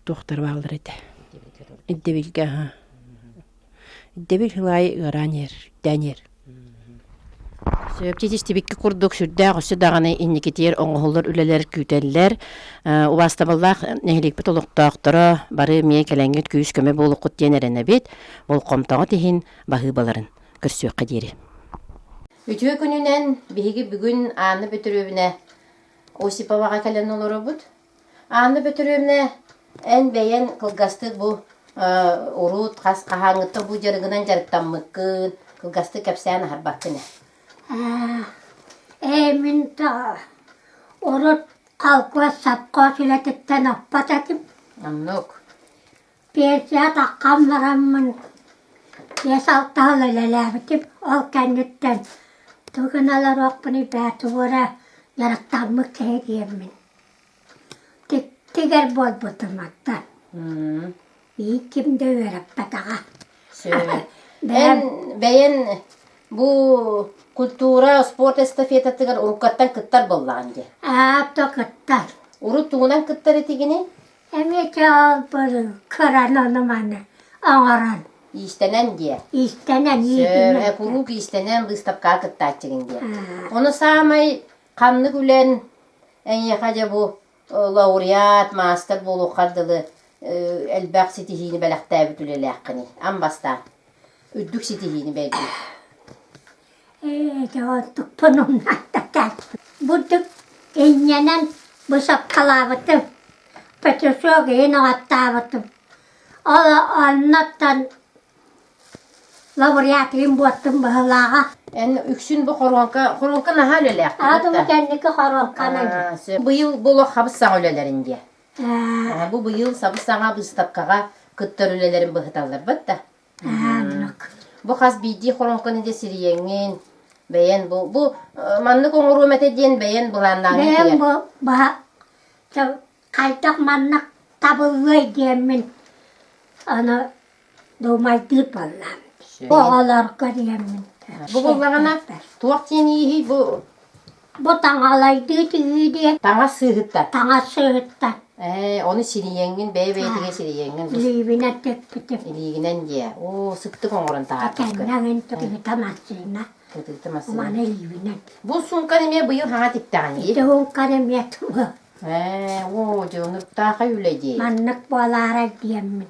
туохтар бааллар этэ ирдэбилгэ аһа ирдэбил сыл аайы ыараан иһэр үрдээн иһэр Сөп истибикки курдук сүрдээх өссө даҕаны инникитигэр оҥоһуллар үлэлэр күүтэллэр. Убаастабыллаах нэһилиэкпит олохтоохторо бары эмиэ кэлэҥҥит күүс-көмө буолуккут диэн эрэнэбит. Болҕомтоҕут иһин баһыыбаларын көрсүөххэ диэри. Үтүө күнүнэн биһиги бүгүн Анна Бөтүрүөбүнэ Осиповаҕа кэлэн олоробут. Анна Бөтүрүөбүнэ, эн бэйэн кылгастык бу урут хас хаһааҥҥыттан бу дьарыгынан дьарыктаммыккын кылгастык кэпсээн аһарбаккын ээ. Ээ, мин урут холкуос, сопхуос үлэтиттэн оппот этим. Оннук. Пенсия таххан бараммын 5-6 сыл үлэлээбитим. Ол кэнниттэн тугу гына олоруохпунуй бээ, тугу эрэ дьарыктаммыт киһи диэммин. Тигэр буолбутум оттон. Биир ким да үөрэппэтэҕэ. Эн бэйэн бу культура, спорт эстафетатыгар уруккаттан кыттар буоллаҕын дии. Аа, кыттар. Урут тугунан кыттар этигиний? Эмиэ чаалбыр кыран ону-маны оҥорон. Иистэнэн диэ. Иистэнэн, иитинэн. Куруук иистэнэн быыстапкаҕа кыттааччыгын диэ. Ону саамай ханнык үлэн эйиэхэ дьэ бу лауреат, маастар буолуоххар дылы элбэх ситиһиини бэлэхтээбит үлэлээххиний? Ан бастаан үрдүк ситиһиини бэрдин. Ээ, дьэ онтукпун умнаттатар. Бурдук инньэнэн бысапкалаабытым, петушок иһин оҕоттаабытым. Ол оннуттан лауреатыйым буоттум быһылааҕа. Эн үксүн бу хоруоҥка, хоруоҥка наһаа үлэлээх. Аатым кэнники хоруоҥканан. Быйыл бу олох хабыс саҥа үлэлэрин диэ. Бу быйыл сабыс саҥа быыстапкаҕа кыттар үлэлэрин быһыталларбыт да. Бу хас биирдии хоруоҥканы дьэ сирийэҥҥин, бэйэн бу бу маннык оҥоруом этэ диэн бэйэн былааннааҥҥын Бэйэм бу баһа хайдах маннык табыллыай диэммин аны думайдыыр буоллаам. Оҕолорго диэммин. Бу буллаҕына туох диэн ииһий бу Бу таҥалайдыы тигии диэн. Таҥас сыыһыттан. Таҥас сыыһыттан. Ээ, ону сирийэҥҥин, бэйэ-бэйэтигэр сирийэҥҥин. Илиибинэн тэппитим. Илиигинэн диэ. Оо, сыттык оҥорон таһаарбыккын. Кэннэҥин тыгыта массыына. Тыгыта массыына. Маны илиибинэн. Бу суумканы эмиэ быйыл хаҥа тиктэҕин дии. Ити суумканы эмиэ тугу. Ээ, оо, дьэ, онуктаахай үлэ дии. Маннык буолаарай диэммин.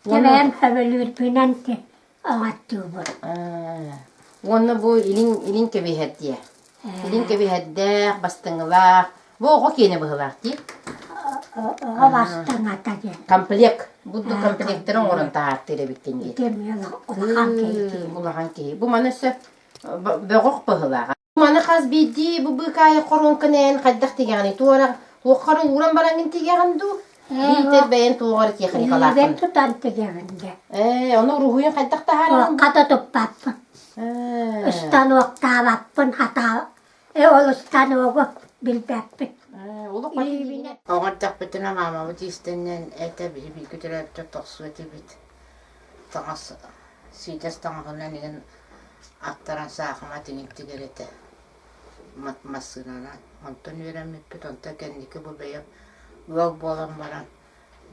Эбээм сөбүлүүрбүнэн оҥоттуубун. Уонна бу илин илин кэбиһэр диэ. Илин кэбиһэрдээх, бастыҥылаах. Бу оҕо киэнэ быһылаах дии. Оҕо бастыҥата диэн. Комплект. Будду комплектары оҥорон таһаартыыр эбиккин дии. Ити эмиэ улахан киһи. Улахан киһи. Бу маны өссө бөҕөх быһылаах. Маны хас биирдии бу быыкаайы хоруоҥканы эн хайдах тигэҕиний? Туора туоххара ууран бараҥҥын тигэҕин дуу? Биитэр бэйэн туоҕар техникалааххын? Илиибэр тутан тигэҕин дьэ. Ээ, ону уруһуйун хайдах таһаараҕын? Туохха да туппаппын. Станоктаабаппын, хатаа э ол станогу билбэппин. Оҕо эрдэхпитинэ маамабыт иистэнньэн этэ, биһиги төрөөбүттэр тохсуо этибит. Таҥас сиидэс таҥаһынан иһин аттаран саахымат иҥин тигэр этэ массыынанан. Онтон үөрэммиппит, онтон кэнники бу бэйэм ыал буолан баран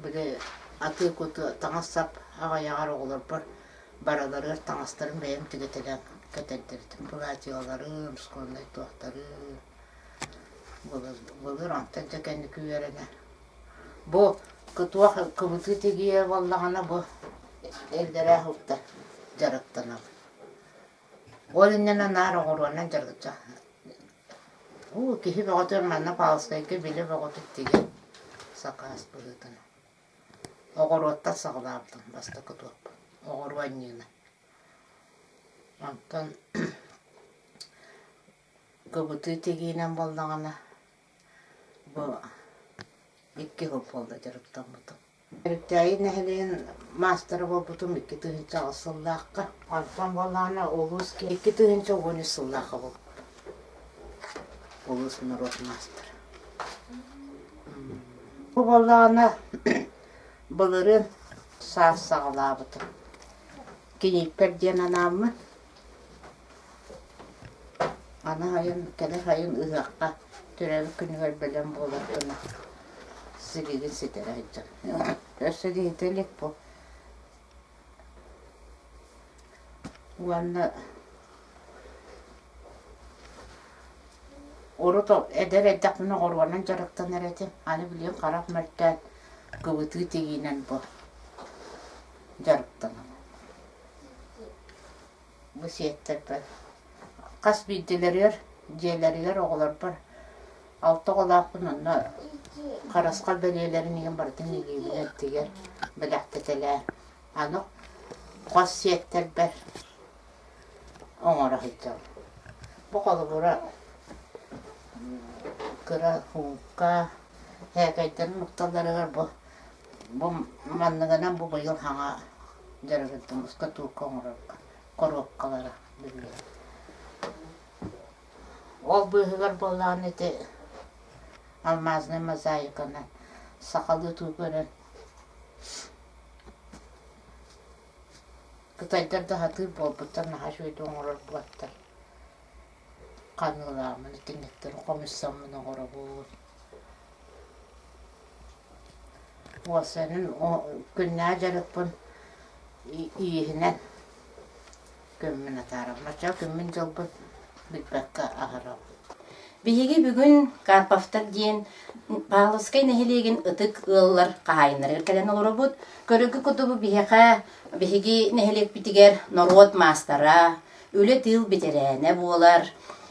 били атыы-куту таҥас-сап аҕыйаҕар оҕолорбор барыларыгар таҥастарын бэйэм тигэтэлээн кэтэрдэртим. Платьеларын, школьнай туохтарын былыр, былыр онтон дьэ кэнники үөрэнэ. Бу туох кыбытыы тигийэ буоллаҕына бу эллэрээ сылта дьарыктанабын. Ол иннинэ наар оҕуруонан дьарыктан Уу, киһи бөҕөтө манна Павловскайга билэ бөҕөтө тигэн сакаас быһыытынан. Оҕуруоттан саҕалаабытым бастакы туохпун, оҕуруо анньыыны. Онтон кыбытыы тигиинэн буоллаҕына бу икки сыл буолла дьарыктаммытым. Өрүктээйи нэһилиэгин маастара буолбутум 2008 сыллаахха. Онтон буоллаҕына улуус 2013 сыллаахха буолбутум. Улуус норуот маастара. Бу буоллаҕына былырыын саас саҕалаабытым. Кинииппэр диэн анааммын Аны сайын, кэлэр сайын ыһыахха төрөөбүт күнүгэр бэлэм буолар гына силигин ситэрэ сылдьар. Өссө да иһитэ илик бу. Уонна урут эдэр эрдэхпинэ оҕуруонан дьарыктанар этим. Аны билигин харах мөлтөөн кыбытыы тигиинэн бу дьарыктанабын. Бу сиэттэрбэр хас биирдилэригэр дьиэлэригэр оҕолорбор алта оҕолоохпун онно харысхал бэлиэлэрин иһин барытын илиибинэн тигэр бэлэхтэтэлээн аны хос сиэттэрбэр оҥоро сылдьабын. Бу холобура кыра сумка һээкэйдэрин укталларыгар бу бу манныгынан бу быйыл хаҥа дьарыгырдым штукатурка оҥорорго коробкалара биллэр. Ол быыһыгар буоллаҕына ити алмазнай мозаиканан сахалыы туу көрөн кытайдар да сатыыр буолбуттар наһаа үчүгэйдик оҥорор буолаттар. Ханыылааммын итинниктэрин хомуйсаммын оҥоробун. Уопсайынан күннээҕи дьарыкпын ииһинэн күммүн атаарабын. Оччоҕо күммүн-дьылбын билбэккэ аһарабын. Биһиги бүгүн Карповтар диэн Павловскай нэһилиэгин ытык ыаллар хаһаайыннарыгар кэлэн олоробут. Көрүгү кутубу биһиэхэ биһиги нэһилиэкпитигэр норуот маастара, үлэ-тыыл бэтэрээнэ буолар.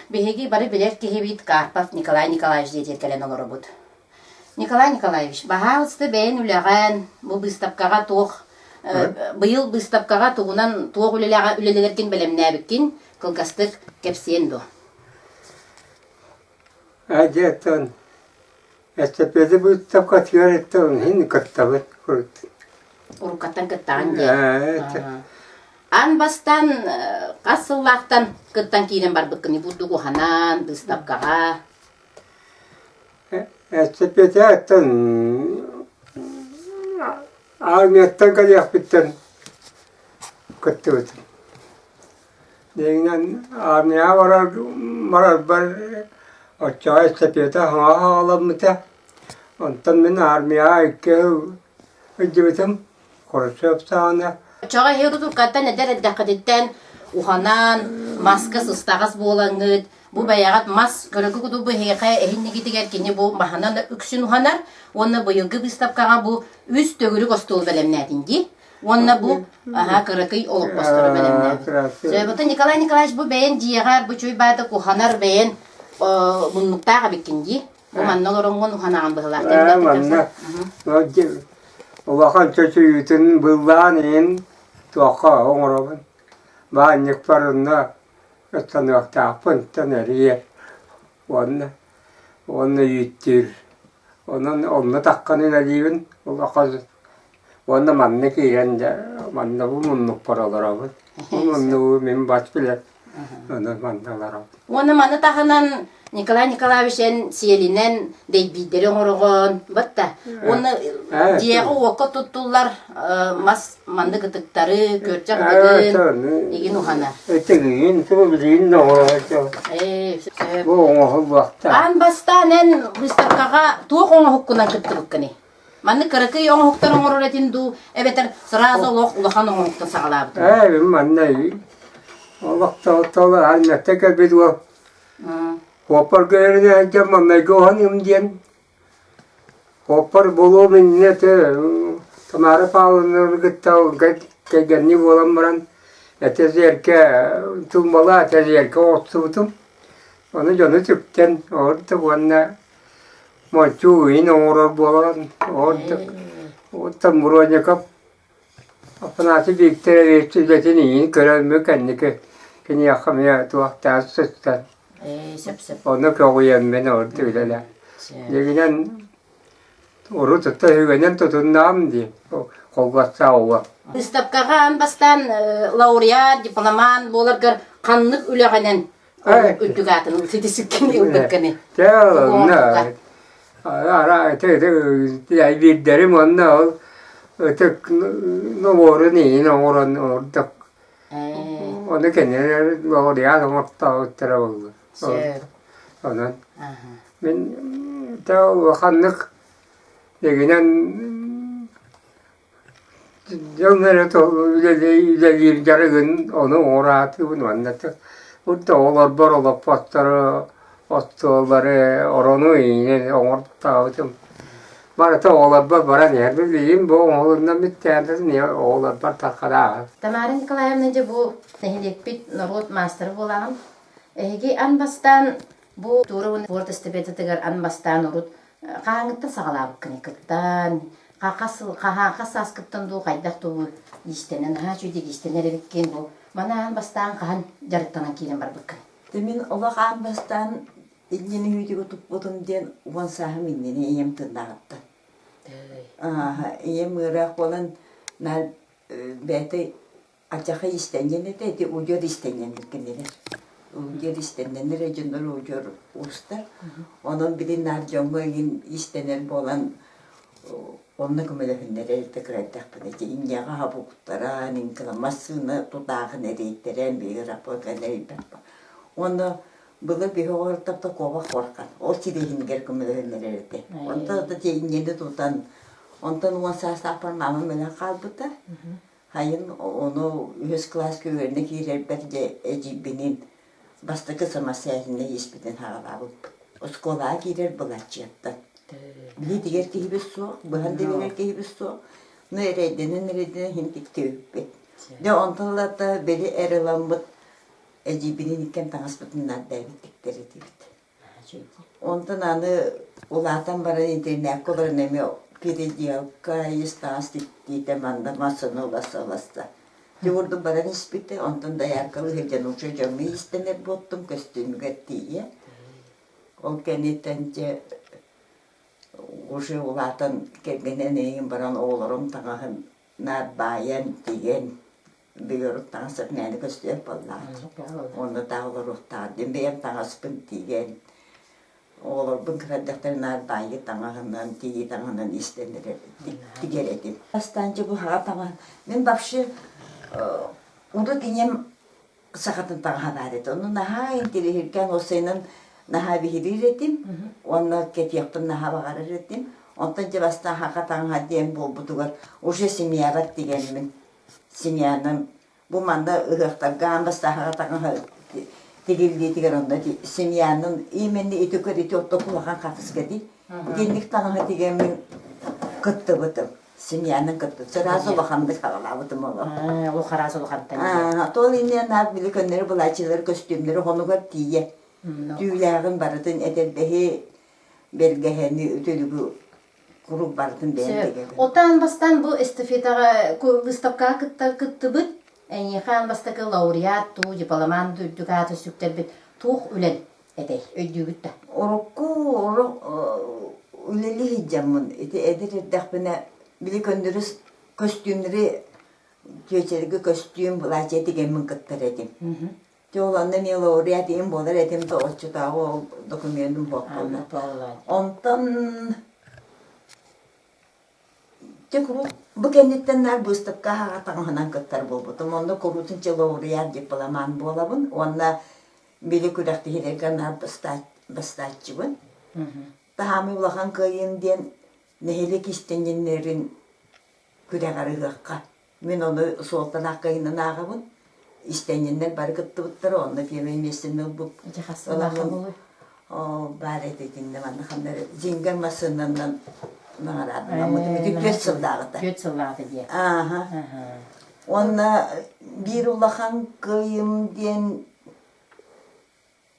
Биһиги бары билэр киһибит Карпов Николай Николаевич диэтигэр кэлэн олоробут. Николай Николаевич, баһаалыста бэйэн үлэҕин бу быыстапкаҕа туох быйыл быыстапкаҕа тугунан туох үлэлэҕэ үлэлэргин бэлэмнээбиккин кылгастык кэпсиэн дуо? Дьиэттэн эстапета быыстапкатыгар иһин кыттабыт Уруккаттан кыттаҕын дии. Аан бастаан хас сыллаахтан кыттан киирэн барбыккыный бурдук уһанан быыстапкаҕа? Эстапетаттан армияттан кэлиэхпиттэн кыттыбытым. Дьиҥинэн армияҕа барар барарбар оччоҕо эстафета саҥа саҕаламмыта. Онтон мин армияҕа икки сыл сылдьыбытым. Хрущев саҕана. Оччоҕо эһиги уруккаттан эдэр эрдэххититтэн уханан, маска сыстаҕас буолаҥҥыт, бу бэйэҕит мас көрөгү кудуу бу эһиэхэ эһиннигитигэр кини бу маһынан үксүн уһанар уонна быйылгы быыстапкаҕа бу үс төгүрүк остуол бэлэмнээтин дии. Уонна бу аһа кыракый олоппостору бэлэмнээбит. Сөбөтө Николай Николаевич бу бэйэн дьиэҕэр бу чуй баата куханар бэйэн муннуктаах эбиккин дии. Бу манна олороҥҥун уханаҕын быһылаах. Манна улахан чочуйуутун быллаан иһин туохха оҥоробун. Баанньыкпар онно ыстаныахтаахпын тэн эрийэр уонна уонна үүттүүр. Онон онно таххан үлэлиибин улахан уонна манна киирэн дьэ манна бу муннукпар олоробун. Бу муннугу мин бас билэр онон манна олоробун. Уонна маны таһынан Николай Николаевич эн сиэлинэн дэйбиирдэри оҥороҕун батта. Уонна дьиэҕэ-уокка туттуллар мас маннык ытыктары, күөрчэх ытыгын игин уханар. Ытыгын, билигин да оҥоро Бу оҥоһуллуохтаах. Аан бастаан эн выставкаҕа туох оҥоһуккунан кыттыбыккыный? Маннык кыракый оҥоһуктар оҥорор этин дуу, эбэтэр сразу олох улахан оҥоһуктан саҕалаабытыҥ? Ээ, манна олох тоҕо армияттан кэлбит уол Уоппарга эрэнэ сылдьан маҥнайгы уһаныым диэн. Суоппар буолуом иннинэ этэ Тамара Павловнаны кытта кэргэннии буолан баран этэ-зеркэ тумбалаа этэ-зеркэ оҕустубутум. Ону дьону сүктэн ордук уонна мончуу иһин оҥорор буолан ордук оттон Бронников Афанасий Викторович үлэтин иһин көрөммүн кэнники киниэхэ эмиэ туохтаах сыстан Сөп-сөп. Ону көҕүйэммин ордук үлэлээн. Дьиҥинэн урут үгэнэн тутуннаҕым дии холбостоох уол. Выставкаҕа аан бастаан лауреат, дипломант буоларгар ханнык үлэҕинэн үрдүк аатын ситисиккин ылбыккыный? Дьэ, онно ара биирдэрим уонна ол ытык нобуорун иһин оҥорон ордук Ону кинилэр лауреат оҥортообуттара буолла. Онон мин тэ улаханнык дэгинэн дьон эрэ үлэлиир дьарыгын ону оҥораатыбын уонна урут оҕолорбор олоппостору остуоллары орону иҥинэн оҥортообутум. Барыта оҕолорбор баран иһэр. Билигин бу оҥоһулунан бүттээн оҕолорбор тарханаах. Тамара Николаевна дьэ бу нэһилиэкпит норуот маастара буолаҕын. Эһиги ан бастаан бу культура уонна спорт эстафетатыгар ан бастаан урут хаһааҥҥыттан саҕалаабыккыный кыттан хас хас сааскыттан дуу хайдах дуу иистэнэн наһаа үчүгэй иистэнэр эбиккин бу маны аан бастаан хаһан дьарыктанан киирэн барбыккын Мин олох аан бастаан Иннин үүтүгү туппутум диэн уон сааһым иннинэ ийэм тыннааҕыттан. Ийэм ыараах буолан наар бэйэтэ ачаха иистэнньэн этэ, ити удьуор иистэнньэннэр кинилэр. Удьуор иистэннэнэр эрэ дьоннор удьуор уустар. Онон билин наар дьоҥҥо игин иистэнэр буолан онно көмөлөһүннэрэр этэ кыра эрдэхпинэ. Ити инньэҕэ хабуктаран, массыына тутааҕын эрийтэрэн, биһиги рапорка эрийбэппит. Уонна Былыр биһи оҕолортон куобах куоркан, ол сириэһинигэр көмөлөһөннөрөр этэ. Онтон ата тиэйинньэни тутан, онтон уон саастаахпар маамам өлөн хаалбыта. Хайын ону үһүс кылааска үөрэнэ киирэрбэр дьэ эдьиийбиниин бастакы самостоятельнай испитин саҕалаабыппыт. Оскуолаҕа киирэр былааччыйаттан. Билиитигэр киһибит суох, быһан да билэр киһибит суох. Ну эрэйдэнэн-эрэйдэнэн иһин тиктибиппит. Дьэ онтон ылата били эр ыламмыт эдьиийбиниин иккиэн таҥаспытын наардайбыт тиктэр этибит. Онтон аны улаатан баран интернакка олорон эмиэ переделка, ис таҥас тиктиитэ манна массыына уласта-уласта. Ити курдук баран испитэ, онтон дояркалыы сылдьан уже дьоҥҥо иистэнэр буолтум, көстүүмүгэр тиийэ. Ол кэнниттэн дьэ уже улаатан кэргэнэн эйигин баран оҕолорум таҥаһын наар баайан, тигэн Бүгүн таҥас мээнэ көстүөх буоллаҕа. Онно таах олоруохтаах диэн бэйэм таҥаспын тигэн, оҕолорбун кыра эрдэхтэринэ наар баайыы таҥаһынан, тигии таҥаһынан иистэнэр тигэр этим. Бастаан дьэ бу саха таҥаһын мин вообще урут ийэм сахатын таҥаһа баар этэ. Ону наһаа интириэһиргээн уопсайынан наһаа биһириир этим уонна кэтиэхпин наһаа баҕарар этим. Онтон дьэ бастаан саха таҥаһа диэн буолбутугар уже семьябар тигэммин Семьянан бу манна ыһыахтарга аан бастааһаҕа таҥаһа тигиллиитигэр онно семьянан именно ити көр ити ортоку улахан хатыска дии итинник таҥаһа тигэммин кыттыбытым семьянан кыттыбыт сразу улаханнык саҕалаабытым олох ол хараас улахантан тол иннинэ наар били көннөрү былааччылар көстүүмнэри хонугар тиийэ түүлээҕин барытын этэрбэһи бэргэһэни үтүлүгү куруук барытын бэйэм тигэбин. Отан бастаан бу эстафетаҕа выставкаҕа кытта кыттыбыт, эйиэхэ аан бастакы лауреат дуу, дипломант дуу үрдүк ааты сүктэрбит туох үлэн этэй, өйдүүгүт да? Урукку үлэлии сылдьаммын ити эдэр эрдэхпинэ били көннөрү көстүүмнэри чүөчэлгэ көстүүм былаачыйа тигэммин кыттар этим. Дьэ ол онно эмиэ лауреат ийэм буолар этим да оччотооҕу ол докумуонум буолла. Онтон дьэ куруук бу кэнниттэн наар быыстапка аһаҕа таҥаһынан кыттар буолбутум. Онно куруутун чэ лауреат дипломант буолабын уонна били күрэхтэһиилэргэ наар бастааччыбын. Таһаамый улахан кыайыым диэн нэһилиэк иистэнньэннэрин күрэҕэр ыһыахха Мин ону суолталаах кыһынын ааҕабын. Истэнньэннэр бары кыттыбыттара, онно первое миэстэни ылбыт. Ыламмын баар этэ итиннэ манна ханна эрэ Зингер массыынанан наҕараадаламмытым ити түөрт сыллааҕыта. Түөрт сыллааҕыта диэ. Ааха. Уонна биир улахан кыайым диэн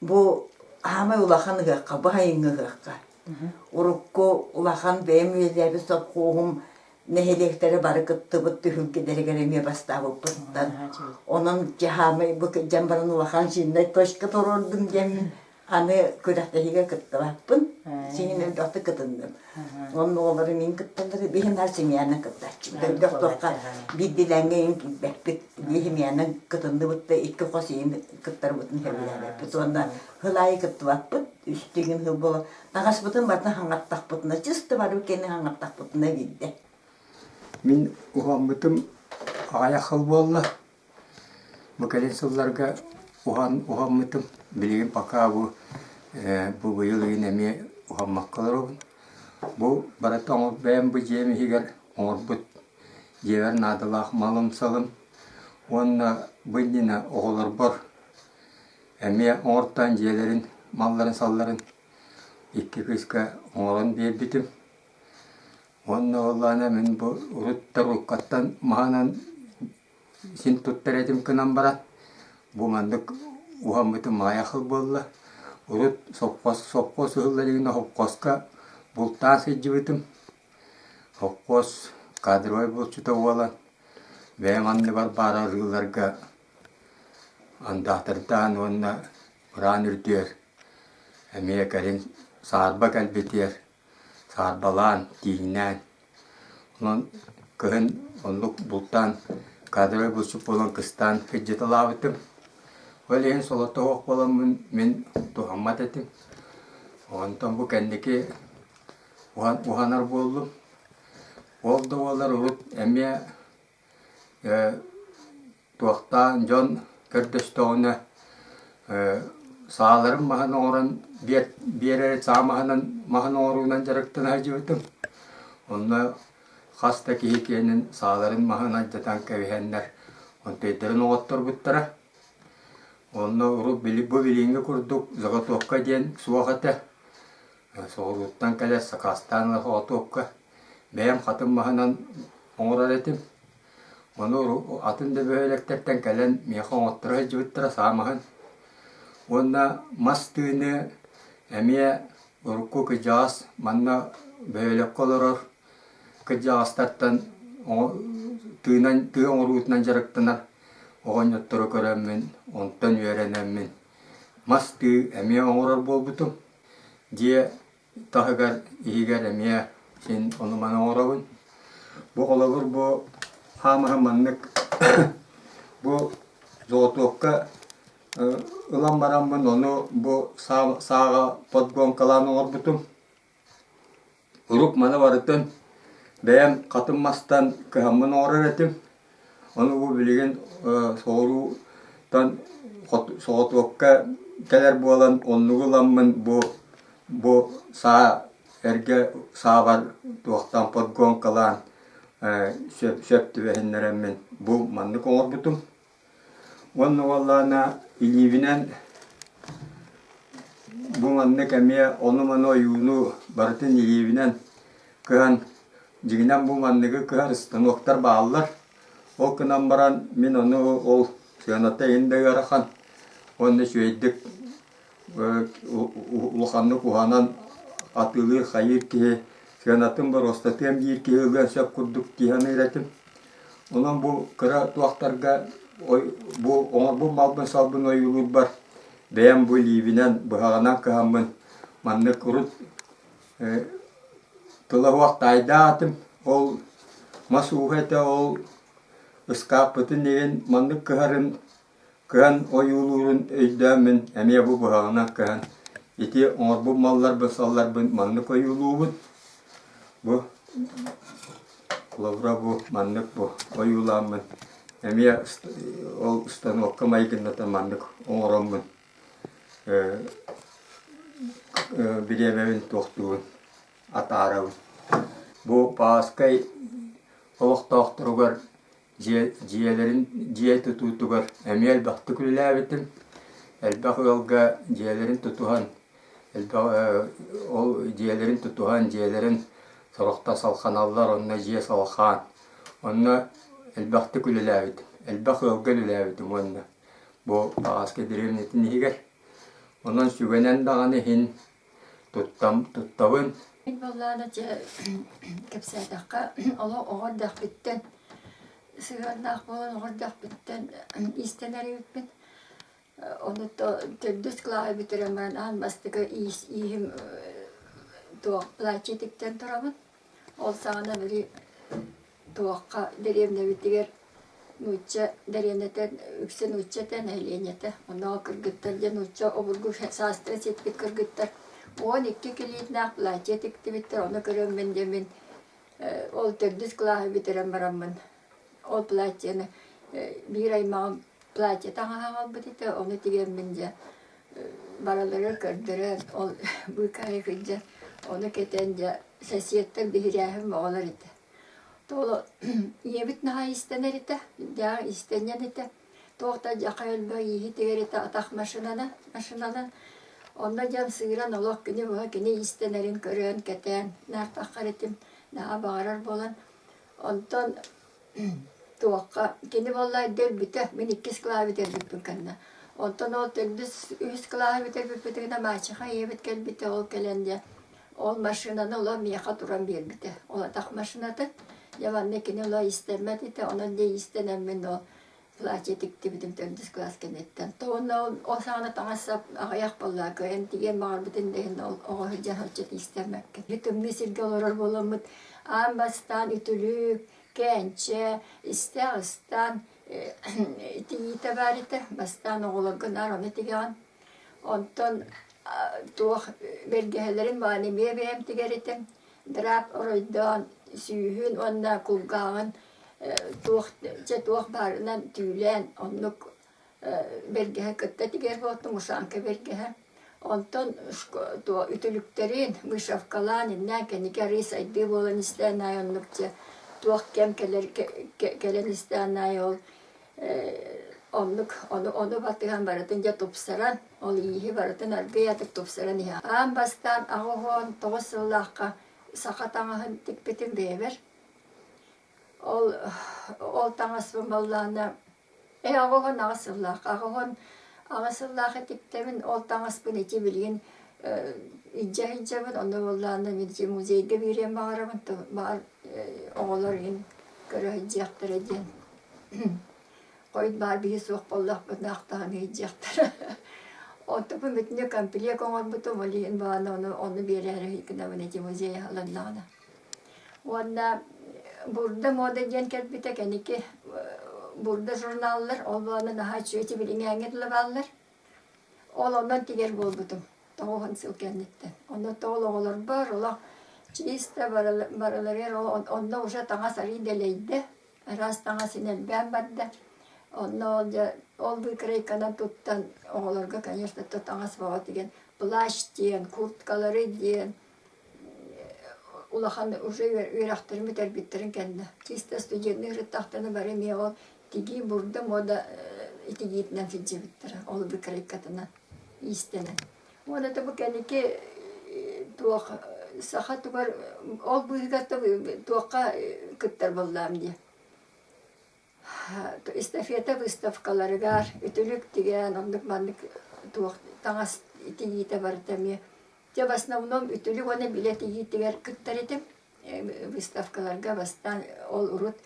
Бу аамай улахан ыһыахха, бу сайыҥҥы ыһыахха. Урукку улахан бэйэм үөдээбит сопхуоһум нэһилиэктэрэ бары кыттыбыт түһүлгэлэригэр эмиэ бастаабыппыттан. Онон дьаһаамай бу кырдьан баран улахан сильнай точка туруордум диэммин аны күрэхтэһиигэ кыттыбаппын. Синин элбэхтик кытынным. Онно оҕолору мин кытталлар, биһи наар семьянан кыттааччыбыт. Элбэх туохха биирдилээҥҥэ иһин киирбэппит. Биир семьянан кытынныбыт да икки хос иһин кыттарбытын сөбүлээбэппит. Уонна сыл аайы кыттыбаппыт. Үс тигин сыл буола. Таҥаспытын барытын хаҥаттахпытына, чисто барыбыт кэннин хаҥаттахпытына биирдэ. Мин уһаммытым аҕыйах сыл буолла. Бу кэлин сылларга уһан уһаммытым. Билигин пока бу бу быйыл ыйын эмиэ уһаммакка олоробун. Бу барыта бэйэм бу дьиэм иһигэр оҥорбут дьиэбэр наадалаах малым-салым уонна бу иннинэ оҕолорбор эмиэ оҥортоон дьиэлэрин малларын-салларын икки кыыска оҥорон биэрбитим. Уонна уоллаана мин бу урут таруккаттан маһынан Син туттар этим гынан баран, бу маннык уһаммытым маайа сыл буолла. Урут сопхуос сопхуос ыһылла илигинэ сопхуоска бултаан сылдьыбытым. Сопхуос кадровай булчута буолан, бэйэм анныбар баар арыыларга андаатардаан уонна быраан үрдүөр эмиэ кэлин саарба кэлбитигэр саарбалаан, тииҥнээн Онон кыһын оннук бултаан кадровай булчут буолан кыстаан кыдьыталаабытым. Ол иһин солото суох буоламмын мин туһаммат этим. Онтон бу кэнники уһанар буоллум. Ол да буоллар урут эмиэ Туохтаан дьон көрдөстөҕүнэ сааларын маһын оҥорон биэрэр саа маһынан маһын оҥоруунан дьарыктана сылдьыбытым. Онно хас да киһи киэнин сааларын маһын алдьатан кэбиһэннэр онтуйдарын оҥотторбуттара. Онно урут бу билиҥҥи курдук заготовка диэн суох этэ. Соҕурууттан кэлэр сакаастаан ылар заготовка. Бэйэм хатыҥ маһынан оҥорор этим. Ону атын да бөһүөлэктэртэн кэлэн миэхэ оҥотторо сылдьыбыттара саамаһын. Уонна мас тыыны эмиэ урукку кырдьаҕас манна бөһүөлэккэ олорор кырдьаҕастартан тыынан тыы оҥоруутунан дьарыктанар оҕонньоттору көрөммүн, онтон үөрэнэммин мас тыы эмиэ оҥорор буолбутум. Дьиэ таһыгар, иһигэр эмиэ син ону-маны оҥоробун. Бу холобур бу хаамыһа маннык бу золотуокка ылан бараммын ону бу сааҕа подгонкалаан оҥорбутум. Урук маны барытын бэйэм хатыҥ мастан кыһаммын оҥорор этим. Ону бу билигин соҕурууттан соҕотуопка кэлэр буолан оннугу ыламмын бу бу саа эргэ саабар туохтан подгонкалаан сөп сөп түбэһиннэрэммин бу маннык оҥорбутум. Уонна уоллаана илиибинэн бу маннык эмиэ ону-маны ойууну барытын илиибинэн кыһан дьиҥинэн бу манныгы кыһар станоктар бааллар. Ол гынан баран мин ону ол сыаната иһин да ыарахан уонна үчүгэйдик улаханнык уһанан атыылыыр хайыыр киһи сыанатын боруостатыам диир киһи ылыан сөп курдук дии саныыр этим. Онон бу кыра туохтарга бу оҥорбут малбын-салбын ойуулуурбар бэйэм бу илиибинэн быһаҕынан кыһаммын маннык урут тыла суох таайдаатым. Ол мас ууһа этэ ол ыскааппытын иһин маннык кыһарын Кыһан ойуулуурун өйдөөммүн эмиэ бу быһаҕынан кыһан ити оҥорбут малларбын-салларбын маннык ойуулуубун. Бу холобура бу маннык бу ойуулааммын эмиэ ол станокка майгыннатан маннык оҥороммун бириэмэбин туохтуубун атаарабын. Бу Пааскай олохтоохторугар Дьиэ, дьиэлэрин дьиэ тутуутугар эмиэ элбэхтик үлэлээбитим. Элбэх ыалга дьиэлэрин тутуһан, элбэх ол дьиэлэрин тутуһан, дьиэлэрин Сорохтор салханаллар, онно дьиэ салхаан. Онно элбэхтик үлэлээбитим, элбэх ыалга үлэлээбитим уонна бу Таҕаска дэриэбинэтин иһигэр. Онон сүгэнэн даҕаны иһин туттам, туттабын. Мин буоллаҕына дьэ кэпсээтэххэ олох оҕо эрдэхпиттэн сыһыаннаах буолан оҕо эрдэхпиттэн иистэнэр эбиппин. Ону төрдүс кылааһы бүтэрэн баран аан бастакы иис ииһим туох платье тиктэн турабын. Ол саҕана били туохха дэриэбинэбитигэр нуучча дэриэбинэтэ үксэ нуучча этэ нэһилиэнньэтэ. Онно кыргыттар дьэ нуучча обургу саастарын сиппит кыргыттар 12 килиитинээх платье тиктибиттэр. Ону көрөммүн дьэ мин ол төрдүс кылааһы бүтэрэн бараммын ол платьены биир аймаҕым платье таҥаһа аҕалбыт этэ, ону тигэммин дьэ барылары көрдөрөн ол быыкаайы сылдьан ону кэтэн дьэ соседтар биһирээһин оҕолор этэ. Тоҕо ийэбит наһаа иистэнэр этэ, дьэ иистэнньэн этэ. Туох да дьахай өлбөх ииһи тигэр этэ атах машинанан, машинанан. Онно дьон сыыран олох күнү быһа кини иистэнэрин көрөн, кэтээн наартаххар этим наһаа баҕарар буолан Онтон туохха кини буолла өлбүтэ, мин иккис кылааһы бүтэрбиппин кэннэ. Онтон ол төрдүс, үһүс кылааһы бүтэрбиппитигинэ мачеха ийэбит кэлбитэ, ол кэлэн дьэ ол машинаны ыла миэхэ туран биэрбитэ. Ол атах машинатын. Дьэ манна кини ыла иистэммэт этэ, онон дьэ иистэнэммин ол платье тиктибитим төрдүс кылаас кэнниттэн. То уонна ол саҕана таҥас-сап аҕыйах буолла, кыайан тигиэн баҕарбытын да иһин ол оҕо сылдьан соччо тиистэммэккин. Тымныы сиргэ олорор буоламмыт аан бастаан үтүлүк, кээнчэ, истээх ыстаан тигиитэ баар этэ. Бастаан оҕолорго наар ону тигэҕин. Онтон туох бэргэһэлэрин баҕаны эмиэ бэйэм тигэр этим. Драап оройдоон сүүһүн уонна кулгааҕын туох дьэ туох баарынан түүлээн оннук бэргэһэ кытта тигэр буолтум ушанка бэргэһэ. Онтон үтүлүктэрин вышивкалаан иннээн кэнники арыый сайдыы буолан истээн аайы оннук дьэ туох кэм кэлэр кэлэн истээн аайы ол оннук ону ону батыһан барытын дьэ тупсаран ол ииһи барытын аргыый атык тупсаран иһэ. Аан бастаан 89 сыллаахха саха таҥаһын тикпитим бэйэбэр. Ол ол таҥаспын буоллаҕына Ээ, 88 сыллаах. 88 сыллаах этиктэбин, ол таҥаспын ити билигин илдьэ сылдьабын. Онно буоллаҕына мин ити музейга биэриэн баҕарабын, баҕар оҕолор иһин көрө сылдьыахтара диэн. Хойут баар биһи суох буоллахпытына ахтаһан сылдьыахтара. Онтукпун бүтүннүү комплект оҥорбутум, ол иһин баҕана ону ону биэрээри гынабын ити музей аһылыннаҕына. Уонна Бурда мода диэн кэлбитэ кэнники Бурда журналлар ол буолан наһаа үчүгэй билиҥээҥҥэ дылы бааллар. Ол онон тигэр буолбутум тоҕуһун сыл кэнниттэн. Онно тоҕол оҕолорбор олох чисто барыларыгар онно уже таҥас арыый дэлэйдэ, араас таҥас син элбээн барда. Онно ол дьэ ол выкройканан туттан оҕолорго конечно таҥас бөҕө тигэн плащ диэн, курткалары диэн улахан уже үөрэхтэрин бүтэрбиттэрин кэннэ чисто студенныы сырыттахтарына бары эмиэ ол тигии бурда мода итигиитинэн сылдьыбыттара ол выкройкатынан иистэнэн уонна бу кэнники туох саха тугар ол быыһыгар туохха кыттар буоллаам дии эстафета выставкаларыгар үтүлүк тигэн оннук маннык туох таҥас тигиитэ барыта эмиэ Дьэ, в основном үтүлүк уонна билэ тигиитигэр кыттар этим. Выставкаларга бастаан ол урут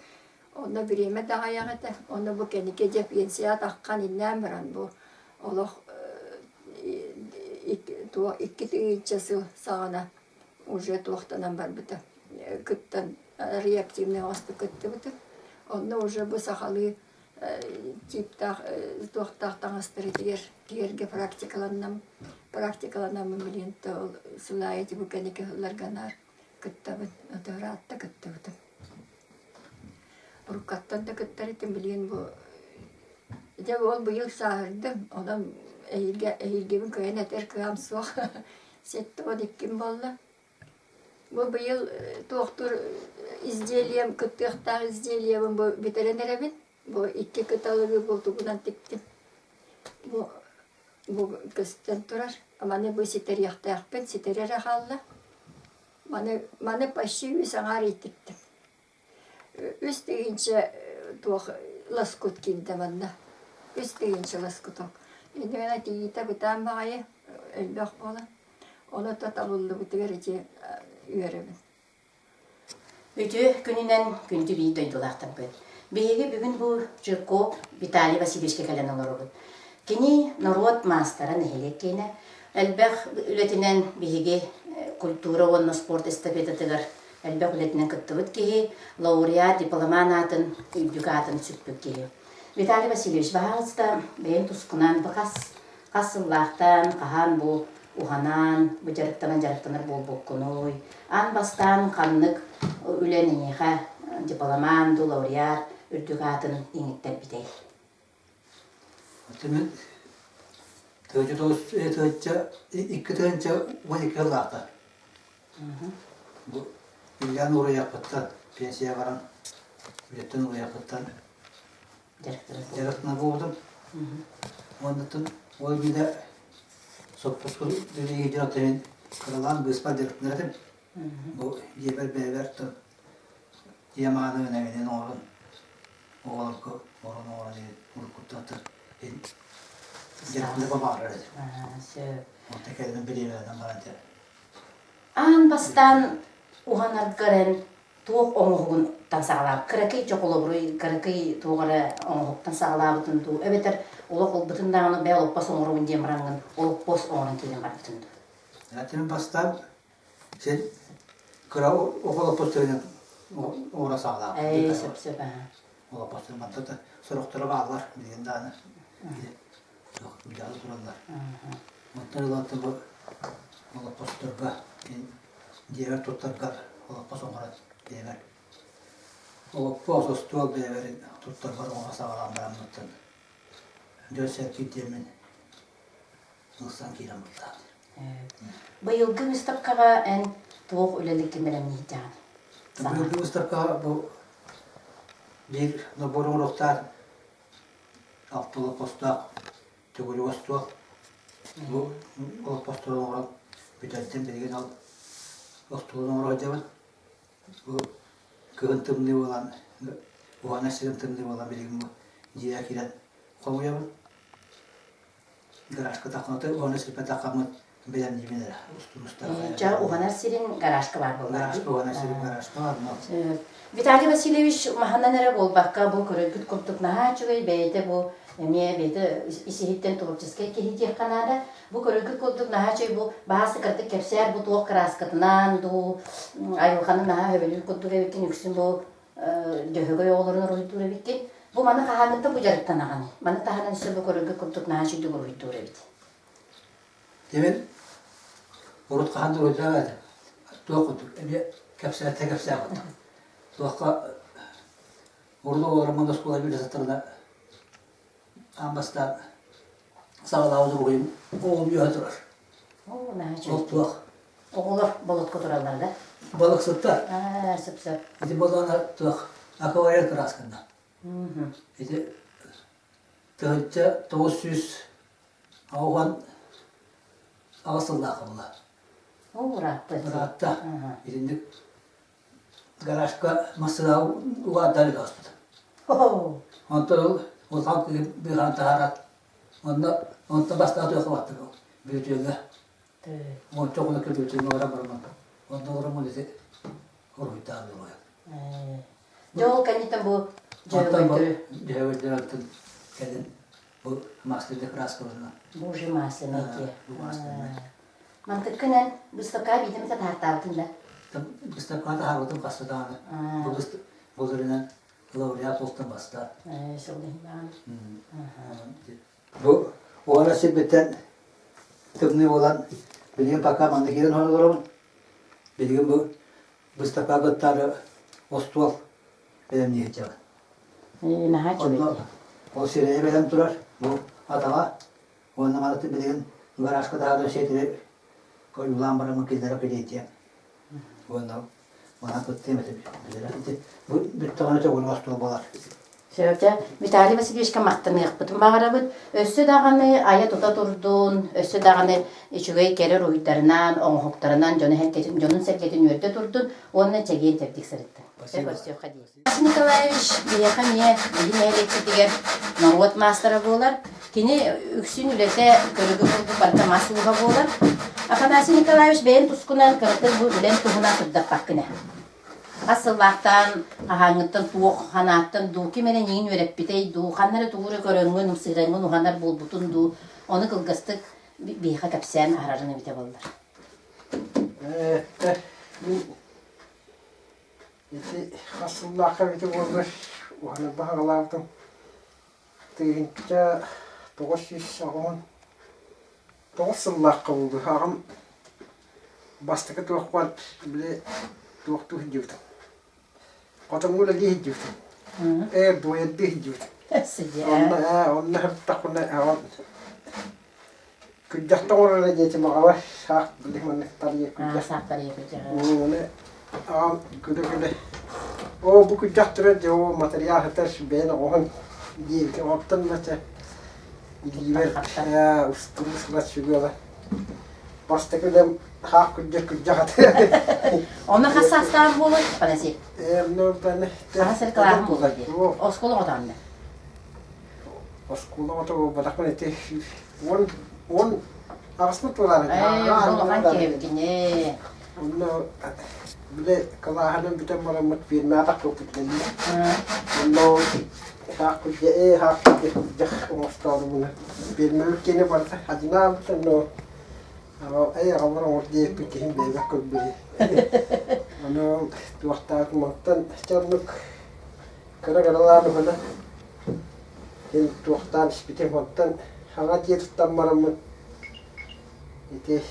онно бириэмэ да аҕыйах этэ. Онно бу кэнники дьэ пенсияҕа таххан иннээн баран бу олох 2000 сыл саҕана уже туохтанан барбыта. Кыттан реактивный оҥостук кыттыбытым. Онно уже бу сахалыы типтаах туохтаах таҥастары тигэр тигэргэ практикаланным практикаланаммын билигин ол сылаайы бу кэнники сылларга наар кыттабын ыраатта кыттыбытым уруккаттан да кыттар этим билигин бу дьэ ол быйыл сааһырдым онон эһиилгэ эһиилгибин кыайан этэр кыаҕым суох 72-м буолла Бу быйыл туохтуур изделием, кыттыахтаах изделиебын бу бүтэрэн эрэбин. Бу икки кыталыгы бултугунан тиктим. Бу, бу көстөн турар. Маны бу ситэриэхтээхпин, ситэрэ эрэ хаалла. Маны, маны почти үс аҥаар ииттиптим. Үс тыһыынча туох лоскут киирдэ манна. Үс тыһыынча лоскуток. Иннигинэ тиийиитэ бытаан баҕайы элбэх буолан. Ону то табыллыбытыгар ити үөрэбин. Үтүө күнүнэн күндү биир дойдулаахтарбыт. Биһиги бүгүн бу Жирков Виталий Васильевичка кэлэн олоробут. Кини норуот маастара нэһилиэк киэнэ. Элбэх үлэтинэн биһиги культура уонна спорт эстафетатыгар элбэх үлэтинэн кыттыбыт киһи, лауреат, дипломан аатын, үрдүк аатын сүкпүт киһи. Виталий Васильевич, баһаалыста бэйэҥ тускунан бу хас хас сыллаахтан, хаһан бу уһанан, бу дьарыктанан дьарыктанар буолбуккунуй? Аан бастаан ханнык үлэн эйиэхэ дипломан дуу, лауреат үрдүк аатын иҥиттэрбитэй? Мин 2012 сыллаахта бу Ильян уруйаппыттан пенсия баран үлэттэн уруйаппыттан дьарыктана буолбутум. Уоннаттан ол иннинэ соппускун үлэлии дьон кыралаан быыспар дьарыктанар этим. Бу дьиэбэр бэйэбэр дьиэм аанын эҥинин оҥорон оҕолорго оҥорон оҥорон уруккуттан дьарыктана баҕарар этим. Онтон кэлин бириэмэнэн баран Аан бастаан уһанаргар эн туох оҥоһугунтан саҕалаабыт кыракый чоколобуруй кыракый туох эрэ оҥоһуктан саҕалаабытын дуу эбэтэр олох ылбытын даҕаны бэйэ олоппос оҥоробун диэн бараҥҥын олоппос оҥорон киирэн барбытын дуу Этим бастаан син кыра оҕо олоппосторунан оҥоро саҕалаабыт. Ээ сөп сөп Олоппостор манта да сорохторо бааллар билигин даҕаны дьаалы тураллар. Онтон ылан бу олоппосторго дьиэбэр туттаргар олоппос оҥорон дьиэбэр олоппос остуол бэйэбэрин туттарбар оҥоро саҕалаан бараммыттан дьон сэргиир диэммин ылсан киирэн бултаан. Быйылгы выставкаҕа эн туох үлэликкин бэлэмниирдэҕин? Быйылгы выставкаҕа бу биир набор оҥоруохтаах алта олоппостоох төгүрүк остуол бу олоппостору оҥорон бүтэрдим билигин ол остуолун оҥоро сылдьабын бу кыһын тымныы буолан уһана сирим тымныы буолан билигин бу дьиэҕэ киирэн хомуйабын гаражка тахханата уһана сирбэ таххаммыт бэлэмниибин эрэ Дьэ, уһанар сирин гаражка баар буолла. Гаражка уһанар сирин гаражка баар Виталий Васильевич маһынан эрэ буолбакка, бу көрөргүт курдук наһаа үчүгэй бэйэтэ бу эмиэ бэйэтэ ис-иһиттэн творческай киһи диэххэ наада. Бу көрөргүт курдук наһаа үчүгэй бу баасы кыратык кэпсээр бу туох кырааскатынан дуу айылҕаны наһаа сөбүлүүр курдук эбиккин үксүн бу дьөһөгөй оҕолорун уруһуйдуур эбиккин. Бу маны хаһааҥҥыттан бу дьарыктанаҕыный? Маны таһынан өссө бу көрөргүт курдук наһаа үчүгэй уруһуйдуур эбит. Димин урут хаһан да уруйдаабат этим. Туох курдук эмиэ кэпсээтэ кэпсээн курдук. Туохха урут оҕолорум оскуола билэ сыттарына аан бастаан саҕалаабыт уруһуйум оҕом үөһэ турар. Оо, наһаа Ол үчүгэй. туох? Оҕолор болотко тураллар да? Балыксыттар. Аа, сөп-сөп. Ити болоно туох акварель кыраасканна. Ити 1900 88 сыллаах буолла. Оо, ыраатта. Ыраатта. Итинник гаражка массыына угаардары ааспыт. Онтон ол улахан киһи быыһаан таһаарат. Онно онтон бастаан туохха баттар ол бүөтүөҥҥэ. Уонча хонукка бүөтүөҥҥэ баран баран онно олороммун ити уруһуйдаан олоруйан. Дьэ ол кэнниттэн бу дьөһөгөйдөрү дьөһөгөйдөрү антын кэлин бу масляный краскаларынан. Бу уже масляный дии. Бу масляный. Мантыккын эн выставкаҕа биирдэ эмитэ таһаартаабытыҥ да? Выставкаҕа таһаарбытым хаста даҕаны. Бу былырынан лауреат буолтан бастаан. Бу уона сирбиттэн тымныы буолан билигин пока манна киирэн олоробун. Билигин бу выставкаҕа кыттаары остуол бэлэмнии сылдьабын. Наһаа үчүгэй. Онно ол сирэйэ бэлэм турар, бу атаҕа уонна манаты билигин гаражка таһаарар сиэтири ойуулаан бараммын киллэрэ килиэйдиэм. Уонна манан кыттыам этэ билэрэ. Ити бу бүттэҕинэ төгүрүк остуол буолар. Сөп, Виталий Васильевичка махтаныахпытын баҕарабыт. Өссө даҕаны айа-тута турдун, өссө даҕаны үчүгэй кэрэ уруһуйдарынан, оҥоһуктарынан дьону дьонун-сэргэтин үөрдэ турдун уонна чэгиэн-чэбдик сырыттын. Спасибо. Көрсүөххэ диэри. Василий Николаевич биһиэхэ эмиэ биһи нэһилиэкпитигэр норуот маастара буолар. Кини үксүн үлэтэ көрүгү курдук барыта мас ууһа буолар. Афанасий Николаевич бэйэн тускунан кыратык бу үлэн туһунан сырдаппаккын ээ. Хас сыллаахтаан хаһааҥҥыттан туох ханааттан дуу, ким эрэ эйигин үөрэппитэй дуу, ханна эрэ тугу эрэ көрөҥҥүн, ымсыыраҥҥын уһанар буолбутун дуу, ону кылгастык биһиэхэ кэпсээн аһарарын эбитэ буоллар. Мин ити хас сыллаахха эбитэ буоллар уһанарба хаҕалаабытым 1989 сыллаахха буолуо аҕам бастакы туохпар били туохтуу сылдьыбытым хотоҥҥо үлэлии сылдьыбытым ээ дуойардыы сылдьыбытым онно ээ онно сырыттахпына аҕам Күрдьэхтэ оҥорор диэтим аҕабар саах били маннык тарыйа күрдьэх. Саах тарыйа күрдьэх. Ону аҕам күлэ-күлэ оо бу күрдьэх турар дьэ оо матырыйаал сытар бэйэн оҕоһун диэбитэ оттон бача илиибэр устурус ылар сүгэ бастакы үлэм хаах күрдьэх күрдьэх аты. Онно хас саастаах буолуой Афанасий? Ээ онно Хаһан сир кылааһым буолуой дии. Оскуола оҕотоонно. Оскуола оҕото буолбатахпын ити 18 туолаары Улахан киһибитини. Онно били кылааһынан бүтэн бараммыт фирмаатах кылпытыллар. Онно хаах күлдьэ ээ хаах күлдьэ күлдьэх оҥостоорубуна. Фирмабыт киэнэ барыта хадьынаабыт онно ээ аҕалар оҥор диэппит киһим бэйэбэр көрбүтэ. Ону туохтаах мантан чаннык кыра-кыралаан уһана Мин туохтаан испитим, онтон хаҥа дьиэ туттан бараммын ити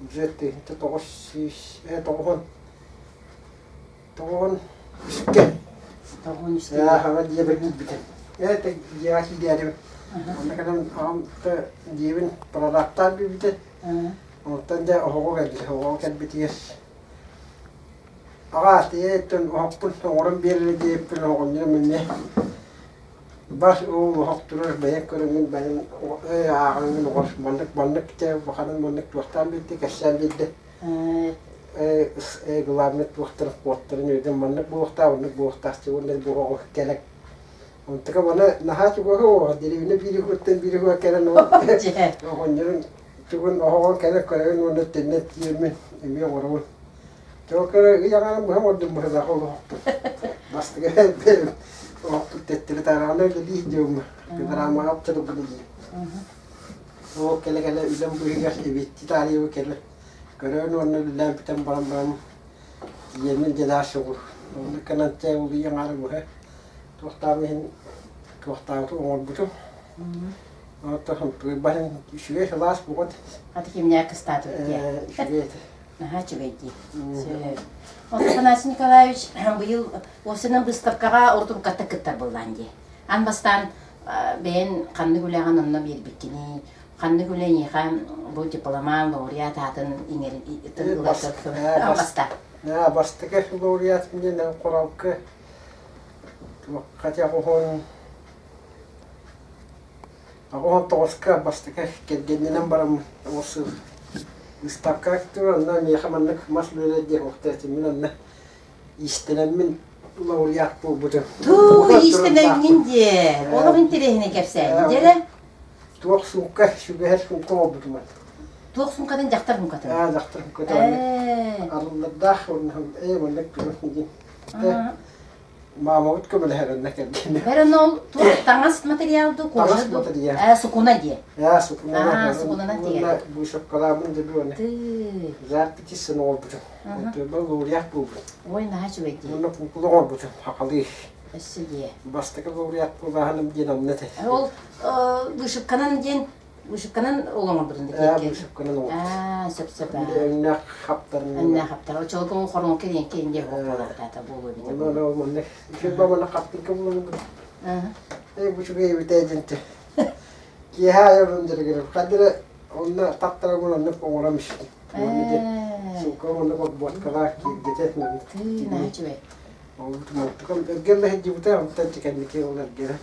уже 1900 93-кэ хаҥа дьиэбэр киирбитим. Ээ дьиэҕэ киирээрим. Онно кэлэн аҕам дьиэбин прорабтаан биэрбитэ. Онтон дьэ оһоҕо кэлбитэ. Оһоҕо кэлбитигэр Аҕаа, ийэттэн оһохпун оҥорон биэрэрэ диэбиппин оҕонньорум эмиэ бас уол оһох турар бэйэҥ көрөҥҥүн бэйэҥ ээ ааҕаҥҥын оҕор маннык маннык дьэ баханан маннык туохтаан биэрдэ кэпсээн биэрдэ ээ ээ главный туохтарын куоттарын өйдөөн маннык буолуохтаах оннук буолуохтаах уонна бу оҕо кэлэн онтука маны наһаа чугаһы оҕо деревня биир уһуттан биир уһуга кэлэн оҕонньорун тугун оһоҕун кэлэн көрөбүн уонна төннөн тиийэммин эмиэ оҥоробун Чуолкара ый аҥарын быһа оҥордум быһылаах олоһохпут. Бастакы оһохпут тэттири таараҕына үлэлии сылдьыбым. Пилорамаҕа аптарбыт дии. Ол кэлэ-кэлэ үлэм быыһыгар эбиэттии таарыйабы кэлэ көрөн уонна үлэлээн бүтэн баран баран тиийэммин дьэ сугур. Оннук гынан чэ ол ый аҥаара быһа туохтааҕым иһин туохтааҕытын оҥорбутум. Оттон баһын үчүгэй сылаас бугут. Аты кимнээх кыстаатыбыт диye. Үчүгэй этэ. Наһаа үчүгэй дии. Онтон Афанасий Николаевич быйыл уопсайынан быыстапкаҕа урутумкаттан кыттар буоллаан дии. Аан бастаан бэйэн ханнык үлэҕин онно биэрбиккиний, ханнык үлэ эйиэхэ бу дипломан, лауреат аатын иҥэрин бастаан. Бастакы лауреат диэн Куралкы хотя оһон 89-ка бастакы кэргэнинэн бараммын ол сыл быыстапкаҕа кыттыбыт онно миэхэ маннык мас үлэлэр диэн уохтаатым мин онно иистэнэммин лауреат буолбутум. Туу, иистэнэҥҥин диэ. Олох интэриэһинэй кэпсээн дьэрэ. Туох суукка сүгэһэр суукка буолбутум. Туох суумкатын дьахтар суумкатын? Аа, дьахтар суумката. Арыллардаах уонна ээ маннык туох диэн. Маамабыт көмөлөһөр онно кэргэнэ. Бэрэн ол туох таҥас материал дуу, кожа Таҥас дуу? материал. Ээ, сукуна диэ. Ээ, сукунанан. Аа, сукунанан тигэр. Быысапкалаабын дьэ уонна Тыы. запись оҥорбутум. Онтуйбар лауреат буолбут. Ой, наһаа үчүгэй дии. Уонна куукула оҥорбутум, хахалыы. Өссө диэ. Бастакы лауреат буолааһыным диэн онно этэ. Ол вышивканан диэн Вышивканан ол оҥорбутун да Ээ, киэккэ. вышивканан оҥорбут. Аа, сөп-сөп. Өҥнөөх хаптарын. Өҥнөөх хаптар. Оччолорго ол хоруоҥка диэн киэҥ буолуохтаата буолуо эбитэ. Онно ол маннык үчүгэй бабана хаптыҥка булан Ээ, бу үчүгэй эбит ээ диэнтэ. Киэһэ аайы олорон дьарыгырым. Хаддара онно таптарабын оннук оҥором истим. Уонна дьэ, суукка оннук отбуоткалаах кииргэтэ Тыы, наһаа үчүгэй. Ол эргэл сылдьыбыта, онтон кэнники ол эргэрэ.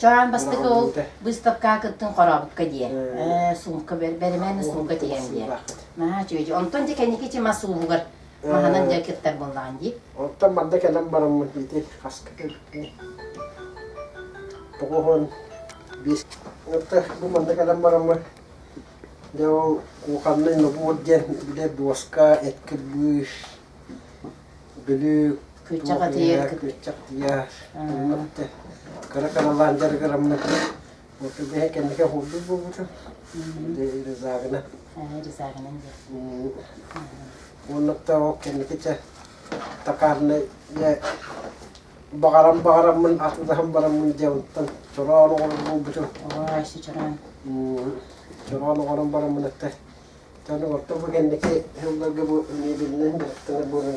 Чораан бастакы ол выставка кыттын хорообукка диэ. Сумка бэримээн сумка тиһэн диэ. Наһаа үчүгэй. Онтон дьэ кэнники чи мас ууһугар маһынан дьэ кыттар буоллаҕын дии. Онтон манна кэлэн бараммын ити хаска кэлбиппин 95. Онтон бу манна кэлэн бараммын дьэ ол кухонный набор диэн бile дуоска, эт кырбыыр, Бүлүү Күччэх атыйар күччэх тыйар кыра кыралаан дьарыгыраммыт оту бэһэ кэнники уһулдук буолбутум ризагына ризагынан диэн уонна ол кэнники чэ токарнай дьэ баҕаран баҕараммын атыылаһан бараммын дьэ онтон чороон оҥорор буолбутум ой чороон чороон оҥорон бараммын этэ Дьону орто бу кэнники сылларга бу мебелинэн дьарыктанар буолан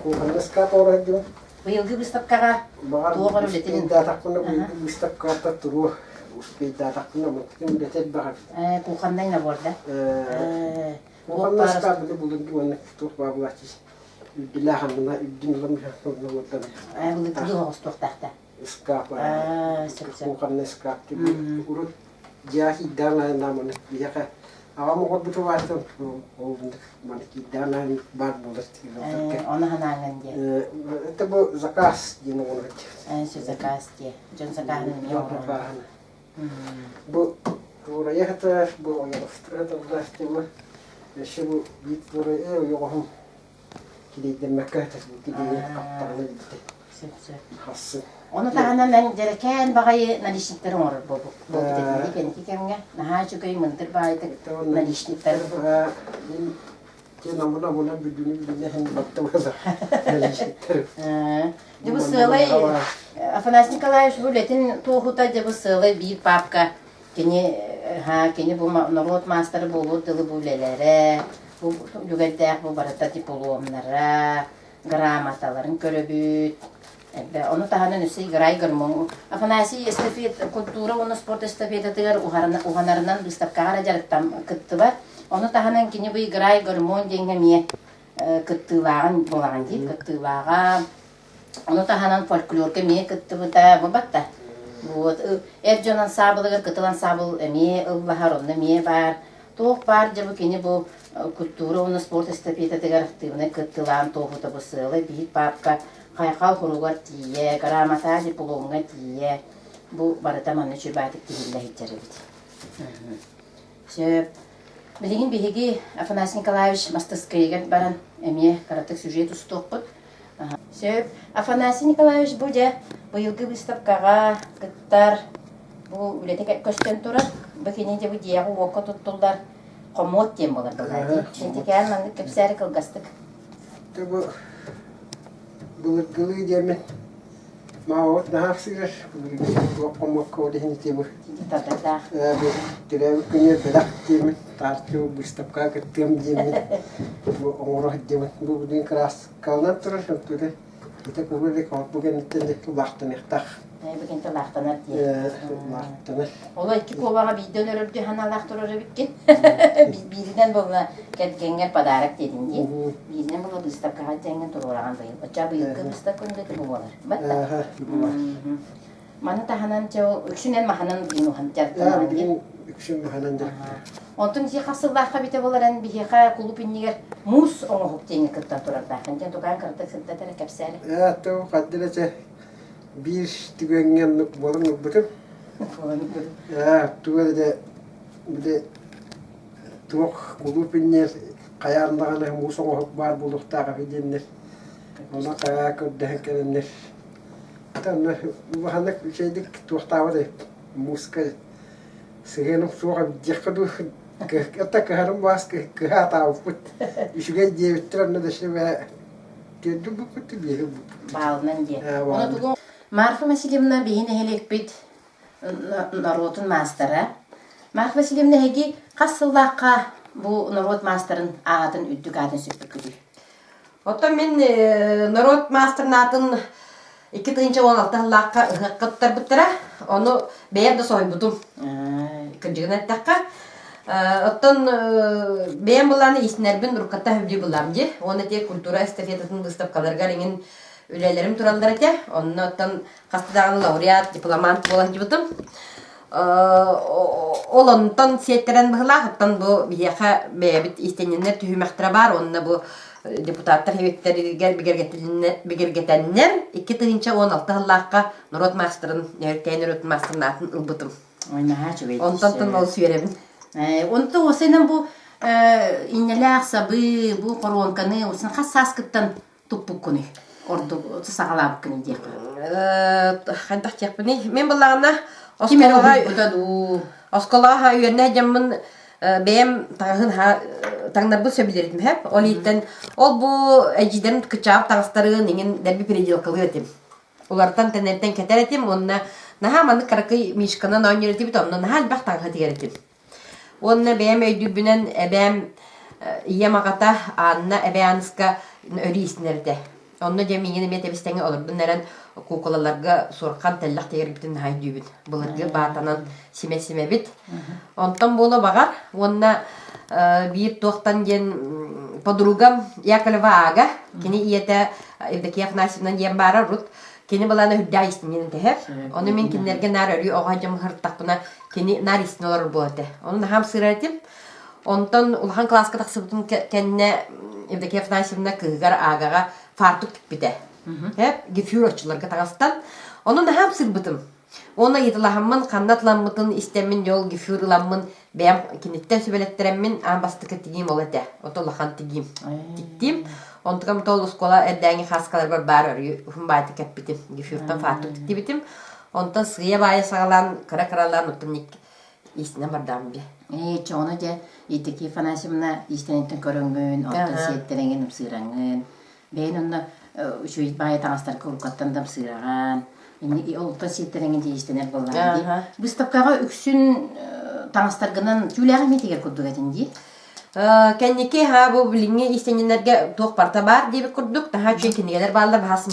кухонный ыскаап оҥоро сылдьыбын. Быйылгы выставкаҕа Баҕар туох эрэ үлэтин успейдаатахпына быйылгы выставкаҕа туруо успейдаатахпына мантыкым үлэтэ элбэх эбит. Кухонный набор да? Кухонный ыскаап били булургу уонна туох баар буолааччы үрдүлээх аннына үрдүн ылан Былыргы оҕустуохтаах да? Ыскаап кухонный ыскаап урут дьиэҕэ киирдэҕин аайы нааманы биһиэхэ аҕам оҕорбут убаастан ол маны киирдэҕин аайы баар буолар Ону санааҥын диэ. Это бу заказ диэн оҥорор Все заказ диэ. Дьон закаһын эмиэ оҥорор. Бу туурайа хатар, бу ойоҕостура тыллаах тема. Өссө бу биир туурайа ойоҕоһум килийдэммэккэ килийэ хаптаҕына билбитэ. Сөп-сөп. Ону таһынан эн дьэрэкээн баҕайы наличниктары оҥорор буолбут этиҥ кэнники кэмҥэ. Наһаа үчүгэй мындыр баайытык наличниктары. Дьэ намына муна бүдүнү бүдүнэ иһин батта буолар наличниктары. Дьэ бу сыалай Афанасий Николаевич бу үлэтин туоһута дьэ бу сыалай биир папка кини кини бу норуот маастара буолуор дылы бу үлэлэрэ бу үлүгэрдээх бу барыта дипломнара грамоталарын көрөбүт. Элбэ. Ону таһынан өссө играй гармон. Афанасий эстафет культура уонна спорт эстафетатыгар уһанарынан выставкаҕа эрэ дьарыктам кыттыбат. Ону таһынан кини бу играй гармон диэҥҥэ эмиэ кыттыылааҕын буолаҕын дии кыттыылааҕа. Ону таһынан фольклорга эмиэ кыттыбыта. Бу батта. Вот. Эр дьон ансаабылыгар кытыл ансаабыл эмиэ ыллаһар, онно эмиэ баар. Туох баар дьэ бу кини бу культура уонна спорт эстафетатыгар актыыбынай кыттыылаан туоһута бу сыала биир паапка хайҕал хоругар тиийэ, грамота дипломҥа тиийэ бу барыта манна үчүгэйдик тиһиллэ сылдьар эбит. Сөп. Билигин биһиги Афанасий Николаевич мастаскыйыгар баран эмиэ кыратык сюжет устуохпут. Сөп. Афанасий Николаевич бу дьэ быйылгы выставкаҕа кыттар бу үлэтэ көстөн турар. Бу кини дьэ бу дьиэҕэ-уокка туттуллар хомуот диэн буолар былаадьы. Интикээн маннык кэпсээри кылгастык. Бу былыргылыы диэммин маабыт наһаа сыырар туох хомуокка ол иһин ити бу төрөөбүт күнүгэр бэлэх диэммин таарчы быыстапкаҕа кыттыам диэммин бу оҥоро сылдьабын бу билигин кырааскаланан турар ити куру илик бу кэнниттэн дьэ улаахтаныахтаах Бу кэнтэ улаахтанар диye. Улаахтанар. Оло икки куобаҕа биирдэ өлөрөрдүү ханаалаах турар эбиккин. Бииринэн буолла кэргэҥҥэр подарок диэтин дии. Бииринэн буолла быыстапкаҕа дьэҥҥин туруораҕын быйыл. Оччо быйылгы быыстапка үлэтэ бу буолар. Батта. Маны таһынан чэ үксүн эн маһынан билин уһан дьарыктанаҕын дии. Үксүн маһынан дьарыктанар. Онтон ити хас сыллаахха битэ буолар эн биһиэхэ кулууп иннигэр муус оҥоһук диэҥҥэ кыттан турардааххын диэн тукаан кыратык сырдат эрэ кэпсээ эрэ. Ээ, хаддыр этэ биир түгэҥҥэ оннук буолан ылбытым. Ээ, тугу эрэ били туох кулууп иннигэр хайаан даҕаны муус оҥоһук баар буолуохтаах эбит диэннэр онно хайаа көрдөһөн кэлэннэр онно улаханнык үчүгэйдик туохтаабат эбит мууска сыһыаным суох эбит диэххэ дуу это кыһарым баас кыһа атаабыппыт үчүгэй диэбиттэр онно да Баалынан диэн. Ону тугу Марфа Васильевна биһи нэһилиэкпит норуотун маастара. Марфа Васильевна эһиги хас сыллаахха бу норуот маастарын аатын үрдүк аатын сүкпүккүтүй? Оттон мин норуот маастарын аатын 2016 сыллаахха ыһыахха туттарбыттара. Ону бэйэм да соһуйбутум. Кырдьыгынан эттэххэ. Оттон бэйэм былааны иистэнэрбин уруккатта сөбүлүү былаам дии. Уонна те культура эстафетатын выставкаларыгар иҥин үлэлэрим тураллар этэ. Онно оттон хаста даҕаны лауреат, дипломант буола сылдьыбытым. Ол онтон сиэттэрэн быһылаах, оттон бу биһиэхэ бэйэбит иистэнньэннэр түһүмэхтэрэ баар уонна бу депутаттар хэбиттэригэр бигэргэтэннэр 2016 сыллаахха норуот маастарын, Нөөркээн норуот маастарын аатын ылбытым. Ой, наһаа үчүгэй. Онтон ол сүөрэбин. Онтон осенан бу иннэлээх сабыы, бу хоруоҥканы усын хас сааскыттан туппуккунуй? Ордук саҕалаабыккыный диэххэ. Хайдах диэхпиний? Мин былаана Ким эрэ уһуйбута дуу? Осколоҕо үөрэнэ дьоммун бэйэм таҥаһын таҥнарбын сөбүлэритим һэп. Ол иһиттэн ол бу эдьиийдэрим кычаап таҥастарын иҥин дэлби переделкалыы этим. Улартан тэнэртэн кэтэр этим уонна наһаа маннык кыракый мишканан оонньуур этибит, онно наһаа элбэх таҥаһы тигэр этим. Уонна бэйэм өйдүүрбүнэн эбээм ийэм аҕата Анна эбээ Ааныска өрүү иистэнэр этэ. Онно дьэ миигин эмиэ тэбис-тэҥҥэ олордун эрэн куукулаларга суорҕан тэллэх тигэрбитин наһаа өйдүүбүн. Былыргы баатанан симэ-симэбит. Онтон буола баҕар уонна биир туохтан диэн подругам Яковлева Ага, кини ийэтэ Евдокия Афанасьевна диэн баара урут кини былаана үрдээх истиннин тэһэр. Ону мин кинилэргэ наар өрүү оҕо дьамыһыртахпына кини наар истин олорор буол этэ. Ону наһаам сыырар этим. Онтон улахан кылааска тахсыбытым кэннэ Евдокия Афанасьевна кыыһыгар Агаҕа фартук тикпитэ. Гефюр оччолорго таҥастан. Ону наһаам сырбытым. Уонна ыйыталаһаммын, ханна атыламмытын истэммин, дьол гефюр ыламмын, бэйэм киниттэн сүбэлэттэрэммин аан бастакы тигиим ол этэ. Ото улахан тигиим. Тиктим. Онтукам тол оскуола эрдээҥи хааскаларбар баар өрүү уһун баайты кэппитим. Гефюртан фартук тиктибитим. Онтон сыыйа-баайа саҕалаан, кыра-кыралаан оттон иистэнэн бардаҕым дии. Ээ, чоҕуна дьэ, Евдокия Афанасьевна иистэниттэн көрөҥҥүн, оттон сиэттэрэҥин, ымсыыраҥҥын, бэйэн онно үчүгэй баайы таҥастарга уруккаттан да ымсыыраҕан, олтон сиэттэрэҥин дьэ иистэнэр буоллаҕын дии. Выставкаҕа үксүн таҥастаргынан түүлээҕи эмиэ тигэр курдук этин дии. Кэнники ха бу билиҥҥи иистэнньэннэргэ туох барыта баар диэбит курдук наһаа үчүгэй кинигэлэр бааллар баһаас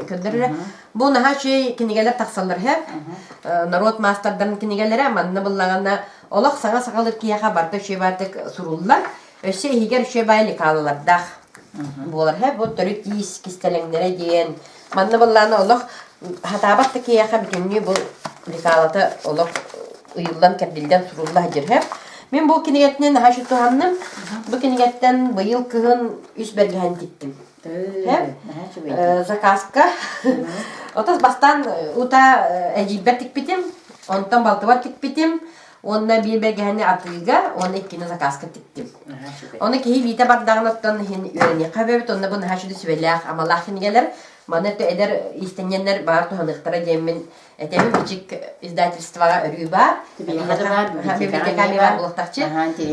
көрдөрөрө. Бу наһаа үчүгэй кинигэлэр тахсаллар һэ. Норуот маастардарын кинигэлэрэ манна буллаҕына олох саҥа саҕалыыр киһиэхэ барыта үчүгэй баардык суруллар. Өссө иһигэр үчүгэй баай лекалалардаах буолар һэ. Бу төрүт иис кистэлэҥнэрэ диэн Манна быллаана олох хатаабат да киһиэхэ бүтүннүү бу лекалата олох ыйыллан кэрдиллэн сурулла сылдьар. Мин бу кинигэтинэн наһаа үчүгэй туһанным. Бу кинигэттэн быйыл кыһын үс бэргэһэн тиктим. Заказка. Отос бастаан ута эдьиийбэр тикпитим, онтон балтыбар тикпитим, уонна биир бэргэһэни атыыга, уонна иккини заказка тиктим. Ону киһи илиитэ бардаҕына оттон иһин үөрэниэххэ эбэбит, онно бу наһаа үчүгэй сүбэлээх, амалаах кинигэлэр. Маны өттө эдэр иистэнньэннэр баар туһаныахтара диэммин этэбин. Бичик издательствоҕа өрүү баар. Библиотека эмиэ баар буолуохтаахчы.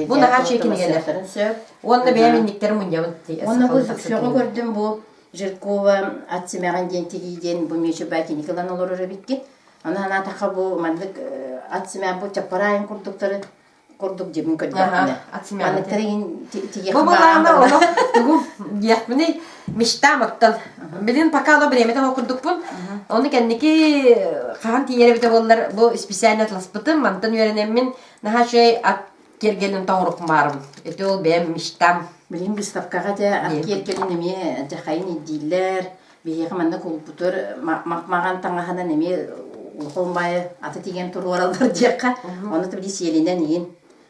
Бу наһаа үчүгэй кинигэлэр. Уонна бэйэм инниктэрин мунньабын. Уонна бу сөҕө көрдүм бу Жиркова ат симэҕин диэн тигии диэн бу Миша кинигэ ылан олорор эбиккин. Аны санаатахха бу маннык ат симэҕин бу чаппараайын курдуктары курдук дьибин көрдөхпүнэ. Ат симэҕин. Манныктар иҥин тигиэххэ Бу былаана олох тугу диэхпиний мечтам оттон. Билин пока оло бириэмэтэ ол курдукпун. Ону кэнники хаһан тиийэр эбитэ буоллар бу специально атласпытым, мантан үөрэнэммин наһаа үчүгэй ат киэргэлин тоҥорук баарым. Ити ол бэйэм мечтам. Билин выставкаҕа дьэ ат киэргэлин эмиэ дьахайын ирдииллэр. Биһиэхэ манна кулбутур маҕан таҥаһынан эмиэ улахан баайы аты тигэн туруораллар диэххэ. Ону били сиэлинэн иин.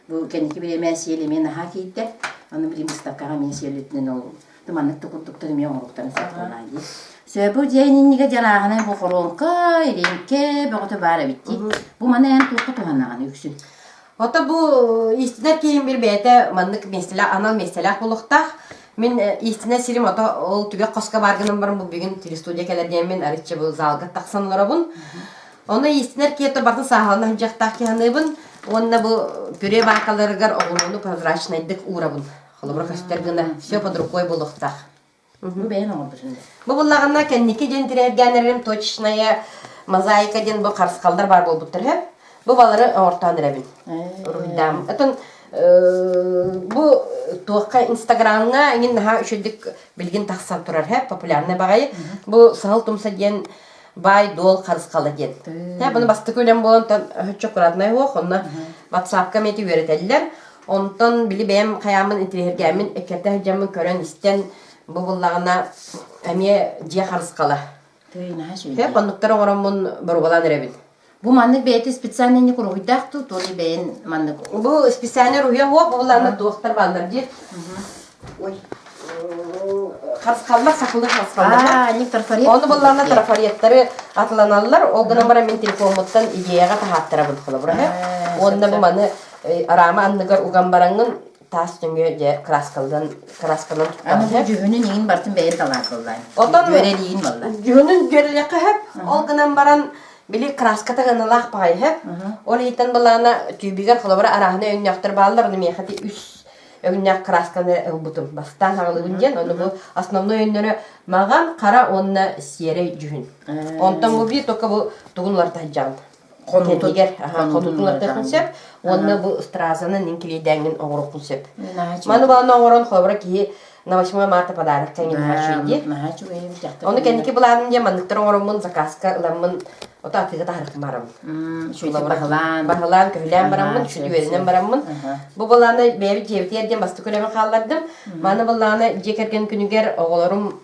Бу кэнники бириэмэ сиэл эмиэ наһаа киирдэ. Аны били выставкаҕа эмиэ сиэлитинэн ол маннык да курдуктар эмиэ оҥоруктарын сөп буолаа дии. Сөбү дьиэн иннигэ дьарааһынай бу хоруоҥка, ириҥкэ бөҕөтө баар эбит дии. Бу маны эн туохха туһанаҕын үксүн? Ото бу истинэр киһим бир бэйэтэ маннык миэстэлээх, анал миэстэлээх буолуохтаах. Мин истинэр сирим ото ол түгэх хоско баар гынан баран бу бүгүн телестудия кэлэр диэммин арычча бу залга тахсан олоробун. Ону истинэр киһи барытын сааһылана сылдьыахтаах киһи саныыбын. Уонна бу пюре баакаларыгар оҕуруону прозрачнайдык уурабын. Холобура көстөр гына все под рукой буолуохтаах. Бу бэйэн оҥорбутун Бу буллаҕына кэнники диэн тирээргээн эрэрим точечная мозаика диэн бу харысхаллар баар буолбуттар үһү. Бу балары оҥортоон эрэбин. Уруһуйдаам. Отон бу туохха Инстаграмҥа иҥин наһаа үчүгдүк билигин тахсан турар һэ популярный баҕайы. Бу саһыл тумса диэн баай-дуол харысхала диэн. Һэ буну бастакы үлэм буолан чокуратнай уох онно WhatsApp-ка эмиэ үөрэтэллэр. Онтон били бэйэм хайааммын интириэһиргээммин эккирэтэ сылдьаммын көрөн-истэн бу буллаҕына. эмиэ дьиэ харысхала. Сөп, оннуктар оҥороммун боруобалаан эрэбин. Бу маннык бэйэтэ специальный уруһуйдаах дуу, то ли бэйэн маннык Бу специальный уруһуйа суох, бу былаана туохтар бааллар дии. Ой, харысхаллар, сахалыы харысхаллар. Аа, ник трафарет. Ону былаана трафареттары атыланаллар, ол гынан баран мин телефоммуттан идеяҕа таһааттарабын холобура. Уонна бу маны рама анныгар уган бараҥҥын таас нөҥүө дьэ краскалынан красканан Аны бу дьүһүнүн иҥин бартын бэйэн талаакыллаан. Отон дьүөрэлиин балла. Дьүһүнүн дьүөрэлиэххэ сөп. Ол гынан баран били краската гыналаах баҕайы сөп. Ол иһиттэн былаана түүбүгэр холобура арааһына өҥнөөхтөр бааллар, ону миэхэ ти үс өҥнөөх красканы ылбытым. Бастаан хаҕылыбын диэн, ону бу основной өҥнөрө маҕан, хара уонна сиэрэй дьүһүн. Онтон бу биир только бу тугун уларыта сылдьаҕын. Кэннигэр хонуутун уларытыаххын сөп уонна бу стразаны нин килиэйдээҥҥин оҥоруоххун сөп. Маны баланы оҥорон холобура киһи на 8 марта подарок кэҥин наһаа үчүгэй Ону кэнники былааным диэн манныктар оҥороммун заказка ыламмын ото атыыга таһарыхпын бараммын. Баһылаан. Баһылаан, көһүлээн бараммын, үөрэнэн бараммын. Бу былааны бэйэбит дьиэбитигэр диэн бастакы үлэбин хааллардым. Маны былааны дьиэ кэргэн күнүгэр оҕолорум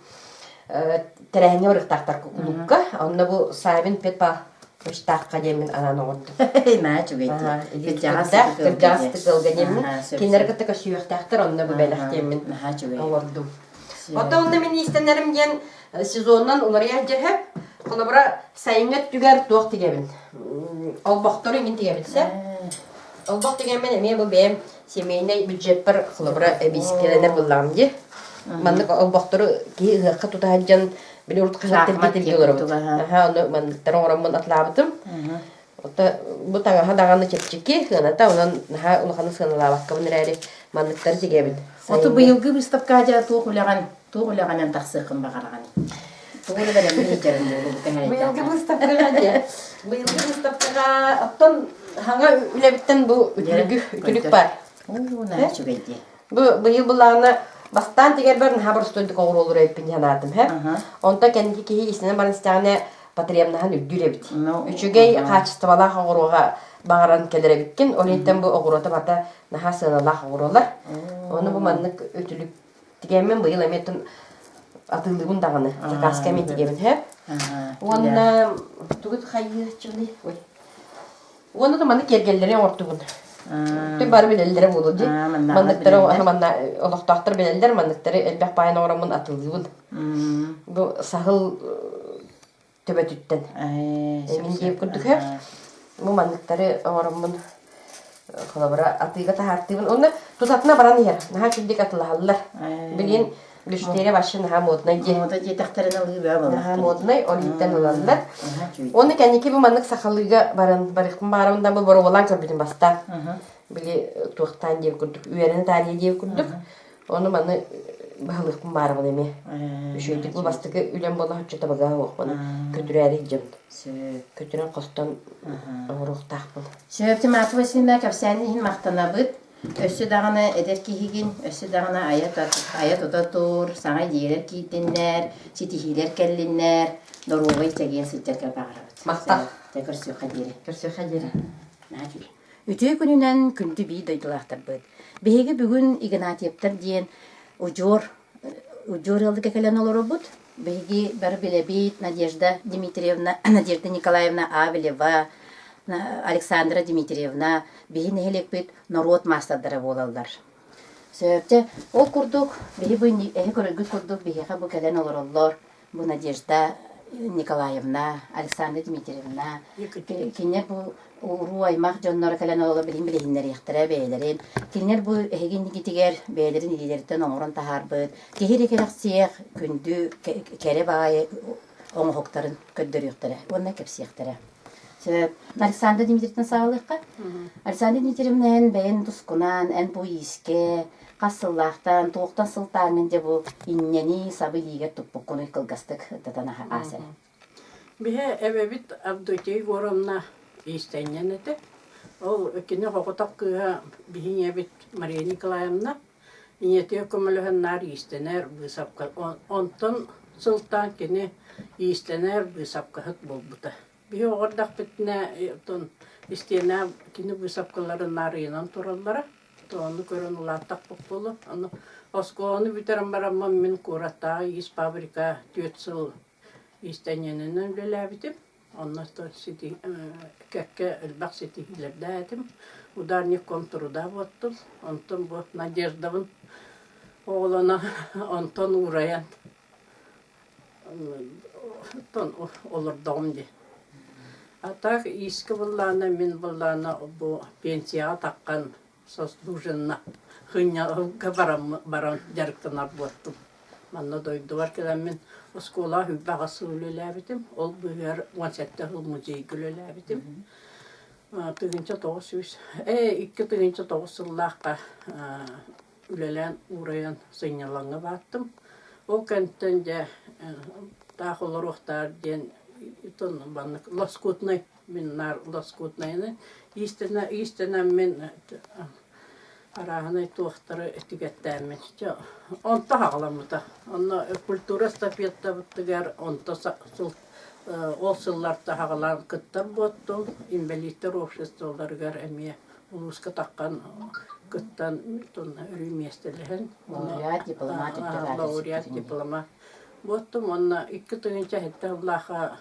тэрээһиҥҥэ барыахтаахтар кулуупка. Онно бу Савин Петпа Мечтаахха диэммин анаан оҥордум. Наһаа үчүгэй дии. Кырдьаҕас кырдьаҕас тыгылга диэммин. Кинилэри кытта көрсүөхтээхтэр, онно бу бэлэх диэммин оҥордум. Оттон онно мин иистэнэрим диэн сезонунан уларыйар дьэһэ. Холобура, сайыҥҥы өттүгэр туох тигэбин? Олбохтору иҥин тигэбин сэ. Олбох тигэммин эмиэ бу бэйэм семейнай бюджеппар холобура эбиискэлэнэр буллаҕым дии. Маннык олбохтору киһи ыһыахха тута сылдьан били урут хаһыат тиргэ олоробут. Аха, ону манныктары оҥороммун атлаабытым. Ото бу таҥаһа даҕаны чэпчэки, сыаната онон наһаа улаханы сыаналаабаккабын эрээри манныктары тигэбин. Оту быйылгы выставкаҕа дьэ туох үлэҕин туох үлэҕинэн тахсыаххын баҕараҕын? Тугу да бэлэмҥэ сылдьарын буолуо бу Быйылгы выставкаҕа дьэ быйылгы выставкаҕа оттон хаҥа үлэбиттэн бу үтүлүгү үтүлүк бар. Оо, наһаа үчүгэй дии. Бу быйыл былаана бастаан тигэрбэр наһаа боростуойдук оҕуруолур эбиппин санаатым һэ. Онтон кэнники киһи иистэнэн баран истэҕинэ потребнаһан үрдүүр эбит. Үчүгэй хаачыстыбалаах оҕуруоҕа баҕаран кэлэр эбиккин. Ол иһиттэн бу оҕуруота барыта наһаа сыаналаах оҕуруолар. Ону бу маннык үтүлүк тигэммин быйыл эмиэ атыылыыбын даҕаны. Заказка эмиэ тигэбин һэ. Уонна тугу хайыаччыный? Ой. Уонна да маннык киэргэллэри оҥортубун. Түм бары билэллэрэ буолуо дии. Манныктары манна олохтоохтор билэллэр, манныктары элбэх баайын оҥороммун атыылыыбын. Бу саһыл төбөтүттэн. Эмин диэбит курдук һэ. Бу манныктары оҥороммун холобура атыыга таһаартыыбын. Уонна тутатына баран иһэр. Наһаа үчүгдик атылаһаллар. Билигин Биштере вообще наһаа моднай диэн. Мода диэтэхтэринэ ылыы бөҕө буоллахтара. Наһаа моднай, ол иһиттэн ылаллар. Уонна кэнники бу маннык сахалыыга баран барыахпын баарабын да бу боруобалаан көрбүтүм бастаан. Били туохтаан диэн курдук, үөрэнэ таарыйа диэн курдук. Ону маны баһылыахпын баарабын эмиэ. Үчүгэйдик бу бастакы үлэм буола оччото бага уохпун көтүрээри дьон. Көтүрэн хостон оҥоруохтаахпын. Сөп, Тимофей Васильевна кэпсээнин иһин махтанабыт. Өссө даҕаны эдэр киһигин, өссө даҕаны айа тута тур, саҥа идиэйэлэр киирдиннэр, ситиһиилэр кэллиннэр, доруобай чэгиэн сылдьаргар баҕарабыт. Махтал. Дьэ, көрсүөххэ диэри. Көрсүөххэ диэри. Үтүө күнүнэн күндү биир дойдулаахтарбыт. Биһиги бүгүн Игнатьевтар диэн удьуор удьуор ыалга кэлэн олоробут. Биһиги бары билэбит Надежда Дмитриевна, Надежда Николаевна Авелева, Александра Дмитриевна биһи нэһилиэкпит норуот маастардара буолаллар. Сөп, ол курдук биһи бу эһи көрөргүт курдук биһиэхэ бу кэлэн олороллор. Бу Надежда Николаевна, Александра Дмитриевна, кинилэр бу уруу аймах дьонноро кэлэн олорон билин билиһиннэриэхтэрэ бэйэлэрин. Кинилэр бу эһиги инникитигэр бэйэлэрин илиилэриттэн оҥорон таһаарбыт киһи эрэ кэрэхсиэх күндү кэрэ баайы оҥоһуктарын көрдөрүөхтэрэ уонна кэпсиэхтэрэ. Сөп. Александра Дмитриевна саҕалыахха. Александра Дмитриевна эн бэйэн тускунан, эн бу иискэ хас сыллаахтан, туохтан сылтааҥҥын дьэ бу инньэни сабы илиигэр туппуккунуй кылгастык ырдатан аас эрэ. Биһи эбэбит Авдотья Егоровна иистэнньэн этэ. Ол кини соҕотох кыыһа биһи ийэбит Мария Николаевна ийэтигэр көмөлөһөн наар иистэнэр, быысапка онтон сылтаан кини иистэнэр, быысапкаһыт буолбута. Биһи оҕо эрдэхпитинэ оттон истиэнэ кини быысапкаларын наар ыйанан тураллара. Ону көрөн улааттахпыт буолуо. Ону Оскуоланы бүтэрэн бараммын мин куораттааҕы иис фабрика түөрт сыл иистэнньэнинэн үлэлээбитим. Онно кэккэ элбэх ситиһиилэрдээх этим. Ударник комтруда буоттум. Онтон бу Надеждабын оҕолоно онтон уурайан оттон олордоҕум дии. А так иискэ быллаана мин быллаана бу пенсияҕа таххан сослуженно хынньалга баран дьарыктанар буолтум. Манна дойдубар кэлэммин оскуолаҕа сүүрбэ сыл үлэлээбитим. Ол быыһыгар 17 сыл музейга үлэлээбитим. 1900 2009 сыллаахха үлэлээн уурайан сынньалаҥҥа бааттым. Ол кэнниттэн дьэ таах олоруохтаар диэн маннык лоскутнай мин наар лоскутнайны иистэнэ иистэнэммин арааһынай туохтары этигэттээммин чэ онто хаҕаламмыта. Онно культура эстафетабытыгар онто сыл ол сылларта хаҕалаан кыттар буоттум. Инбэлииттэр обществоларыгар эмиэ улууска таххан кыттан өрүү миэстэлэһэн Лауреат, дипломат лауреат диплома буоттум уонна 2007 сыллаахха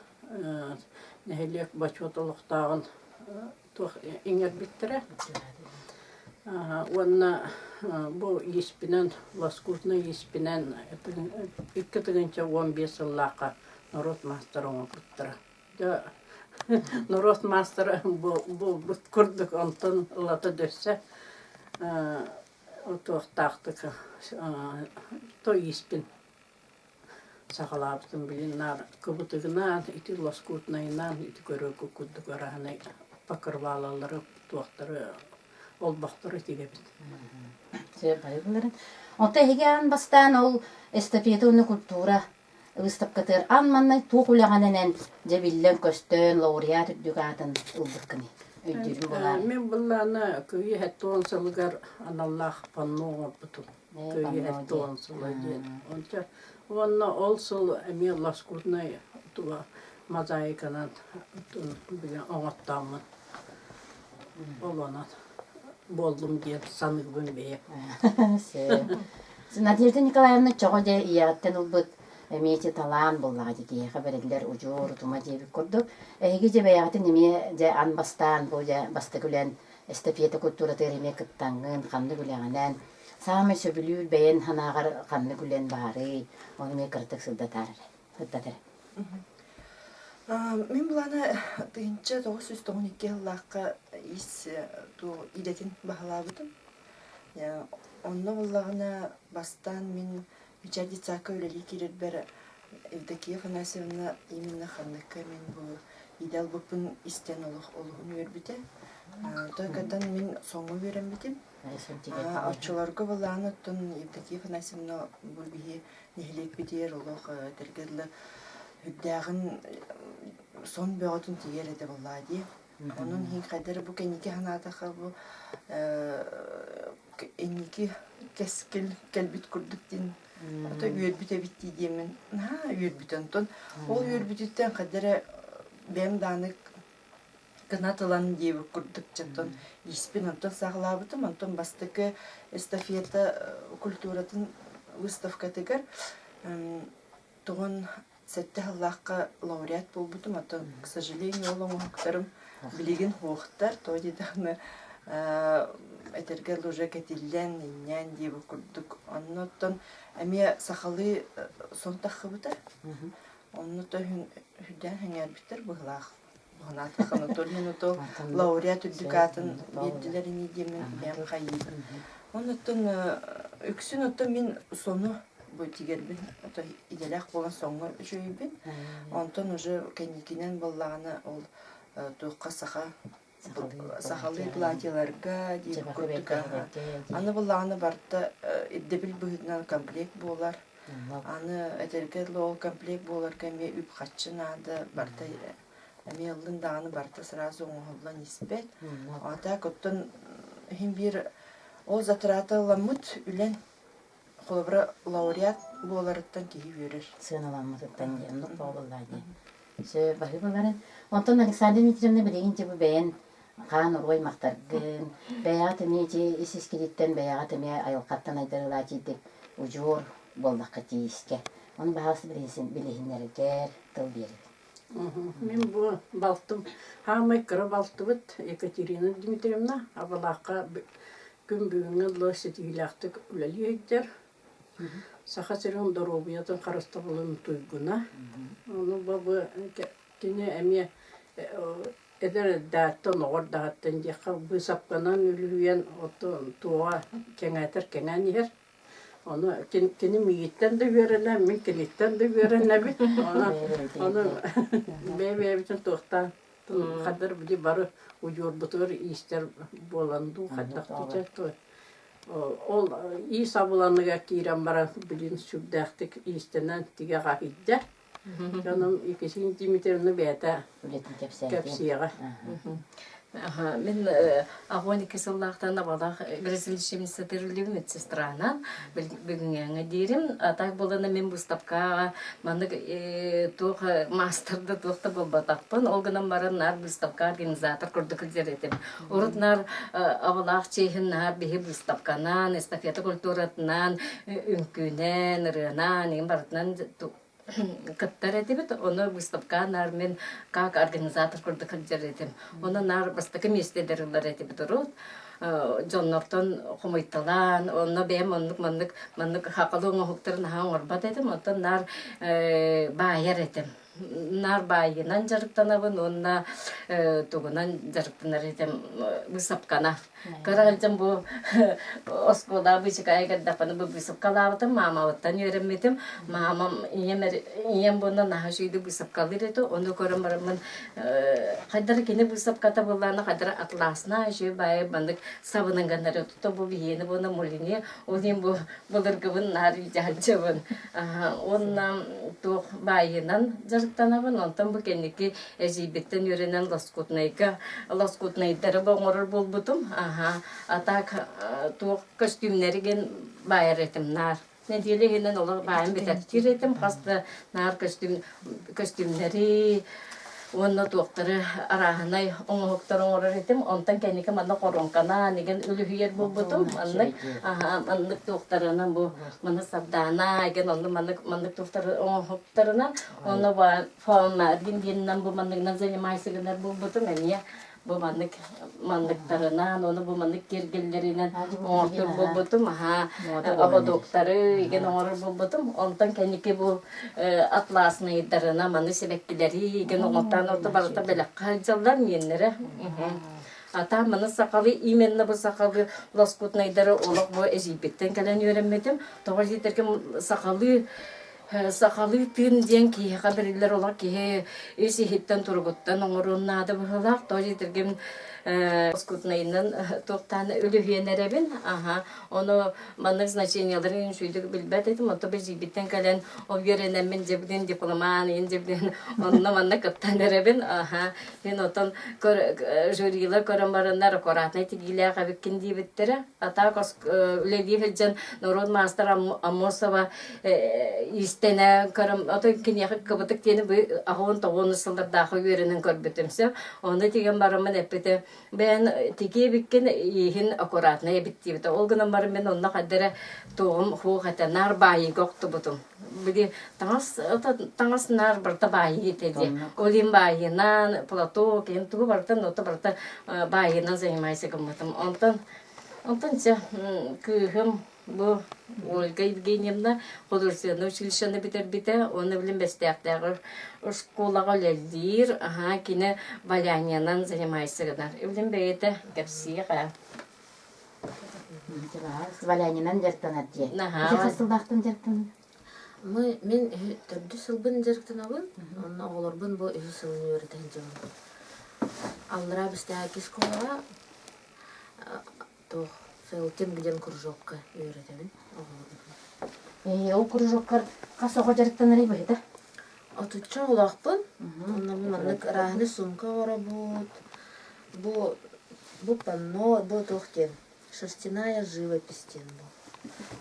нэһилиэк бочуот олохтооҕун туох иҥэрбиттэрэ уонна бу ииспинэн лоскутнай ииспинэн 2015 сыллаахха норуот маастара оҥорбуттара Норуот маастара буолбут курдук онтон ылата дөссө туохтаахтык то ииспин саҕалаабытым билин наар кыбытыгынаан ити лоскутнайынан ити көрөргө курдук араһынай покрывалалары туохтары олбохтору тигэбит. Онто эһиги аан бастаан ол эстафета уонна культура Выставкатыгар аан маҥнай туох үлэҕинэн дьэ биллэн-көстөн лауреат үрдүк аатын ылбыккыный? Өйдүүрүм буолаар. Мин былаана Кыайыы 70 сылыгар аналлаах панно оҥорбутум. Кыайыы 70 сыла диэн. Онча уонна ол сыл эмиэ лоскутнай туга мозаиканан билэн оҥоттооммун ол онон буоллум диэн саныыбын бэйэм. Надежда Николаевна чоҕо дьэ ийэҕиттэн ылбыт эмиэ ити талаан буоллаҕа дии киһиэхэ бэриллэр удьуор утума диэбит курдук. Эһиги дьэ бэйэҕитин эмиэ дьэ ан бастаан бу дьэ бастакы үлэн эстафета культуратыгар эмиэ кыттаҥҥын ханнык үлэҕинэн саамай сөбүлүүр бэйэн санааҕар ханнык үлэн баарый ону эмиэ кыратык сырдатаар эрэ сырдат эрэ. Мин былаана 1992 сыллаахха ис идэтин баһылаабытым. Онно буоллаҕына бастаан мин Мичээр детсадка үлэлии киирэрбэр Евдокия Афанасьевна именно ханныкка мин бу идэ ылбыппын истэн олох олуһун үөрбүтэ. Тойкаттан мин соҥҥо үөрэммитим. Оччолорго былаан оттон Евдокия Афанасьевна бу биһи нэһилиэкпитигэр олох этэргэ дылы үрдээҕин сон бөҕөтүн тиийэр этэ буоллаа дии. Онон иһин хайдары бу кэнники санаатахха бу инники кэскил кэлбит курдук диэн ото үөрбүт эбит дии диэммин наһаа үөрбүт онтон ол үөрбүтүттэн хайда эрэ бэйэм даҕаны кынат ылан диэбит курдук дьонтон ииспин онтон саҕалаабытым онтон бастакы эстафета культуратын выставкатыгар тугун сэттэ сыллаахха лауреат буолбутум, оттон, к сожалению, ол оҥоһуктарым билигин суохтар, тоҕо диэтэххинэ этэргэ дылы уже кэтиллэн, инньээн диэбит курдук. Онно оттон эмиэ сахалыы сон таххыбыта. Онно то үрдээн сэҥээрбиттэр быһыылаах. Быһынаатах Анатолий Анатол лауреат үрдүк аатын биэрдилэр ини диэммин бэйэм хайыыбын. Оннуттан үксүн оттон мин сону бу тигэрбин ото идэлээх буолан соҥҥо үчүгэйбин. Онтон уже кэнникинэн буоллаҕына ол туохха саха сахалыы платьеларга диир курдук аны буоллаҕына барыта ирдэбил быһыытынан комплект буолар. Аны этэргэ дылы ол комплект буоларга эмиэ үп-харчы наада, барыта эмиэ ыллын даҕаны барыта сразу оҥоһуллан испэт. А так оттон иһин биир ол затрата ыламмыт үлэн холобура лауреат буоларыттан киһи үөрэр. Сыаналаммытыттан диэн оннук буоллаа дии. Сөп баһыыбаларын. Онтон Александра Дмитриевна билигин дьэ бу бэйэн хаан уруу аймахтаргын, бэйэҕит эмиэ ити ис-искититтэн бэйэҕит эмиэ айылҕаттан айдарыылаах дьиэдик. Удьуор буоллахха тиискэ. Ону баһаалыста билиһиннэргэр тыл биэрэбин. Мин бу балтым, хаамай кыра балтыбыт Екатерина Дмитриевна Абалаахха күн бүгүҥҥэ дылы ситиһиилээхтик үлэлии сылдьар. Саха сирин доруобуйатын харыстабылын туйгуна. Ону бу кини эмиэ эдэр эрдээттэн, оҕо эрдэҕиттэн диэххэ быысапканан үлүһүйэн оттон туоҕа кэҥээтэр кэҥээн иһэр. Ону кини миигиттэн да үөрэнэ, мин киниттэн да үөрэнэбин. Ону ону бэйэ-бэйэбитин туохтаан хаддар били бары удьуорбутугар иистэр буолан дуу хайдах дуу ол иис абыланыгар киирэн баран билин сүрдээхтик иистэнэн тигэ хаһыйда. Дьонум Екатерина Дмитриевна бэйэтэ кэпсиэҕэ. Мин 12 сыллаахтан абалаах грязелечебница медсестранан бүгүҥҥэ диирим. А так буолана мин выставкаҕа маннык туох маастар да туох да буолбатахпын. Ол гынан баран наар выставка организатор курдук илдьэр этим. Урут наар абалаах чиэһин наар биһи выставканан, эстафета культуратынан, үҥкүүнэн, ырыанан, иҥин барытынан кыттар этибит. Ону выставка наар мин как организатор курдук сылдьар этим. Ону наар бастакы миэстэлэр ылар этибит урут. Дьоннортон хомуйталаан, онно бэйэм оннук маннык маннык хахалы оҥоһуктарын наһаа оҥорбот этим. Оттон наар баайар этим. Наар баайынан дьарыктанабын уонна тугунан дьарыктанар этим быысапкана. Кыра сылдьан бу оскуолаҕа быычыкаайа кэлдэхпинэ бу быысапкалаабытым, маамабыттан үөрэммитим. Маамам ийэм ийэм буолла наһаа үчүгэйдик быысапкалыыр этэ. Ону көрөн бараммын хайдара кини быысапката буоллаҕына хайдара атласна үчүгэй баайы маннык сабынан гыннар тута бу биһиэни буолла мулине ол иһин бу былыргыбын наар дьаһалдьабын. Уонна туох баайынан дьарыктанабын. Онтон бу кэнники эдьиийбиттэн үөрэнэн лоскутнайга лоскутнайдары оҥорор буолбутум. Аха. А так туох көстүүмнэригин баайар этим наар. Нэдиэлэ иһинэн олох баайан бүтэттиир этим. Хас да наар көстүүм көстүүмнэри уонна туохтары арааһынай оҥоһуктары оҥорор этим. Онтон кэнники манна хоруоҥканаан игин үлүһүйэр буолбутум. Маннык аха маннык туохтарынан бу маны сардаана игин онно маннык маннык туохтары оҥоһуктарынан онно фаунаргин диэнинэн бу манныгынан занимайся гынар буолбутум эмиэ бу маннык манныктарынан, ону бу маннык киэргэллэринэн оҥортур буолбутум, аһаа ободоктары игин оҥорор буолбутум. Онтон кэнники бу атласныйдарына маны сибэккилэри игин оҥортоон орто барыта бэлэххэ сылдьаллар миэннэрэ. А там маны сахалы именно бу сахалы лоскутнайдары олох бу эдьиийбиттэн кэлэн үөрэммитим. Тоҕо диэтэргэ сахалыы Сахалыы тыын диэн киһиэхэ бэриллэр олох киһи ис иһиттэн туругуттан оҥоруон наада быһыылаах. Тоҕо диэтэргин скутнайынан туохтаан үлүһүйэн эрэбин. Аха. Ону маннык значениеларын үчүгэйдик билбэт этим. Онто бэдьиийбиттэн кэлэн ол үөрэнэммин дьэбдин дипломан иин дьэбдин онно манна кыттан эрэбин. Аха. Мин отон жюрилар көрөн бараннар аккуратнай тигиилээх эбиккин диэбиттэрэ. А так үлэлии сылдьан норуот маастара Аммосова иистэнэ көрөм ото киниэхэ кыбытык диэни бу аҕуон тоҕуон сыллардаахы үөрэнэн көрбүтүм сөп ону тигэн бараммын эппитэ бэйэн тигии эбиккин ииһин аккуратнай эбит диэбитэ ол гынан баран мин онно хайда эрэ туоҕум хуох этэ наар баайыыга охтубутум били таҥас таҥас наар барыта баайыы этэ дии ол иһин баайыынан платок иһин тугу барытын ото барыта баайыынан занимайся гыммытым онтон онтон дьэ кыыһым Бу Ольга Евгеньевна художественнай училищены бүтэрбитэ уонна билин Бэстээхтээҕи оскуолаҕа үлэлиир. Аһаа, кини валяниянан занимается гынар. Билин бэйэтэ кэпсиэх ээ. Валянинан дьарыктанар дии. Наһаа. Ити хас сыллаахтан дьарыктанар? Мы, мин төрдүс сылбын дьарыктанабын. Онно оҕолорбун бу үһүс сылын үөрэтэ сылдьабын. Аллараа Бэстээхи школаҕа туох фелтинг диэн кружокка үөрэтэбин оҕолорбун. Ээ, ол кружоккар хас оҕо дьарыктанарый быһыта? Отучча оҕолоохпун. Онно маннык ырааһыны сумка оҥоробут. Бу бу панно, бу туох диэн шерстяная живопись диэн бу.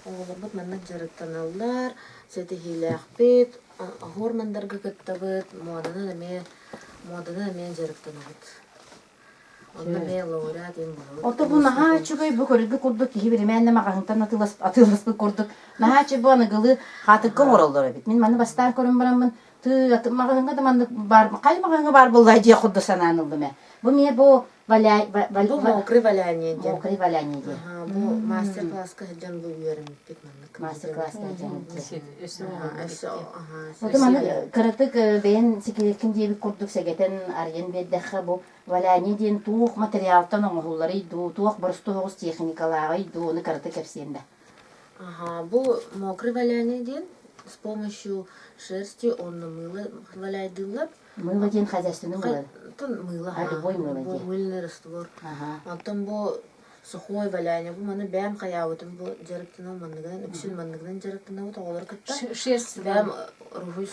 Оҕолорбут маннык дьарыктаналлар, ситиһиилээхпит, оһуор-мандарга кыттабыт, муоданан эмиэ муоданан эмиэ дьарыктанабыт. Онно эмиэ лауреат диэн буолабыт. Ото бу наһаа үчүгэй бу көрүлгү курдук киһи биримээннэ маҕаһыынтан атыыласпыт курдук наһаа үчүгэй бу аныгылыы хаатыкка оҥороллор эбит. Мин маны бастаан көрөн бараммын тыы маҕаһыыҥҥа да маннык баар хайа маҕаһыыҥҥа баар буолла дьиэ курдук санаан ыллым ээ. Бу эмиэ бу валя Бу мокрый валяние диэн. Мокрый валяние диэн. Бу мастер-класска сылдьан бу үөрэммиппит маннык. Мастер-класска сылдьан. Ото маны кыратык бэйэн сикиликкин диэбит курдук сэгэтэн арыйан биэрдэххэ бу валяние диэн туох материалтан оҥоһулларый дуу, туох боростуой соҕус техникалааҕый дуу, ону кыратык кэпсиэн да. Ага, бу мокрый валяние диэн с помощью шерсти онно мыло валяйдыыллар. Мыло диэн хозяйственный мыло. Мыло, а, любой мыло диэн. Мыльный раствор. Онтон бу сухой валяние, бу маны бэйэм хайаабытым бу дьарыктанабын манныгынан, үксүн манныгынан дьарыктанабыт оҕолору кытта. Шерсть Бэйэм уруһуй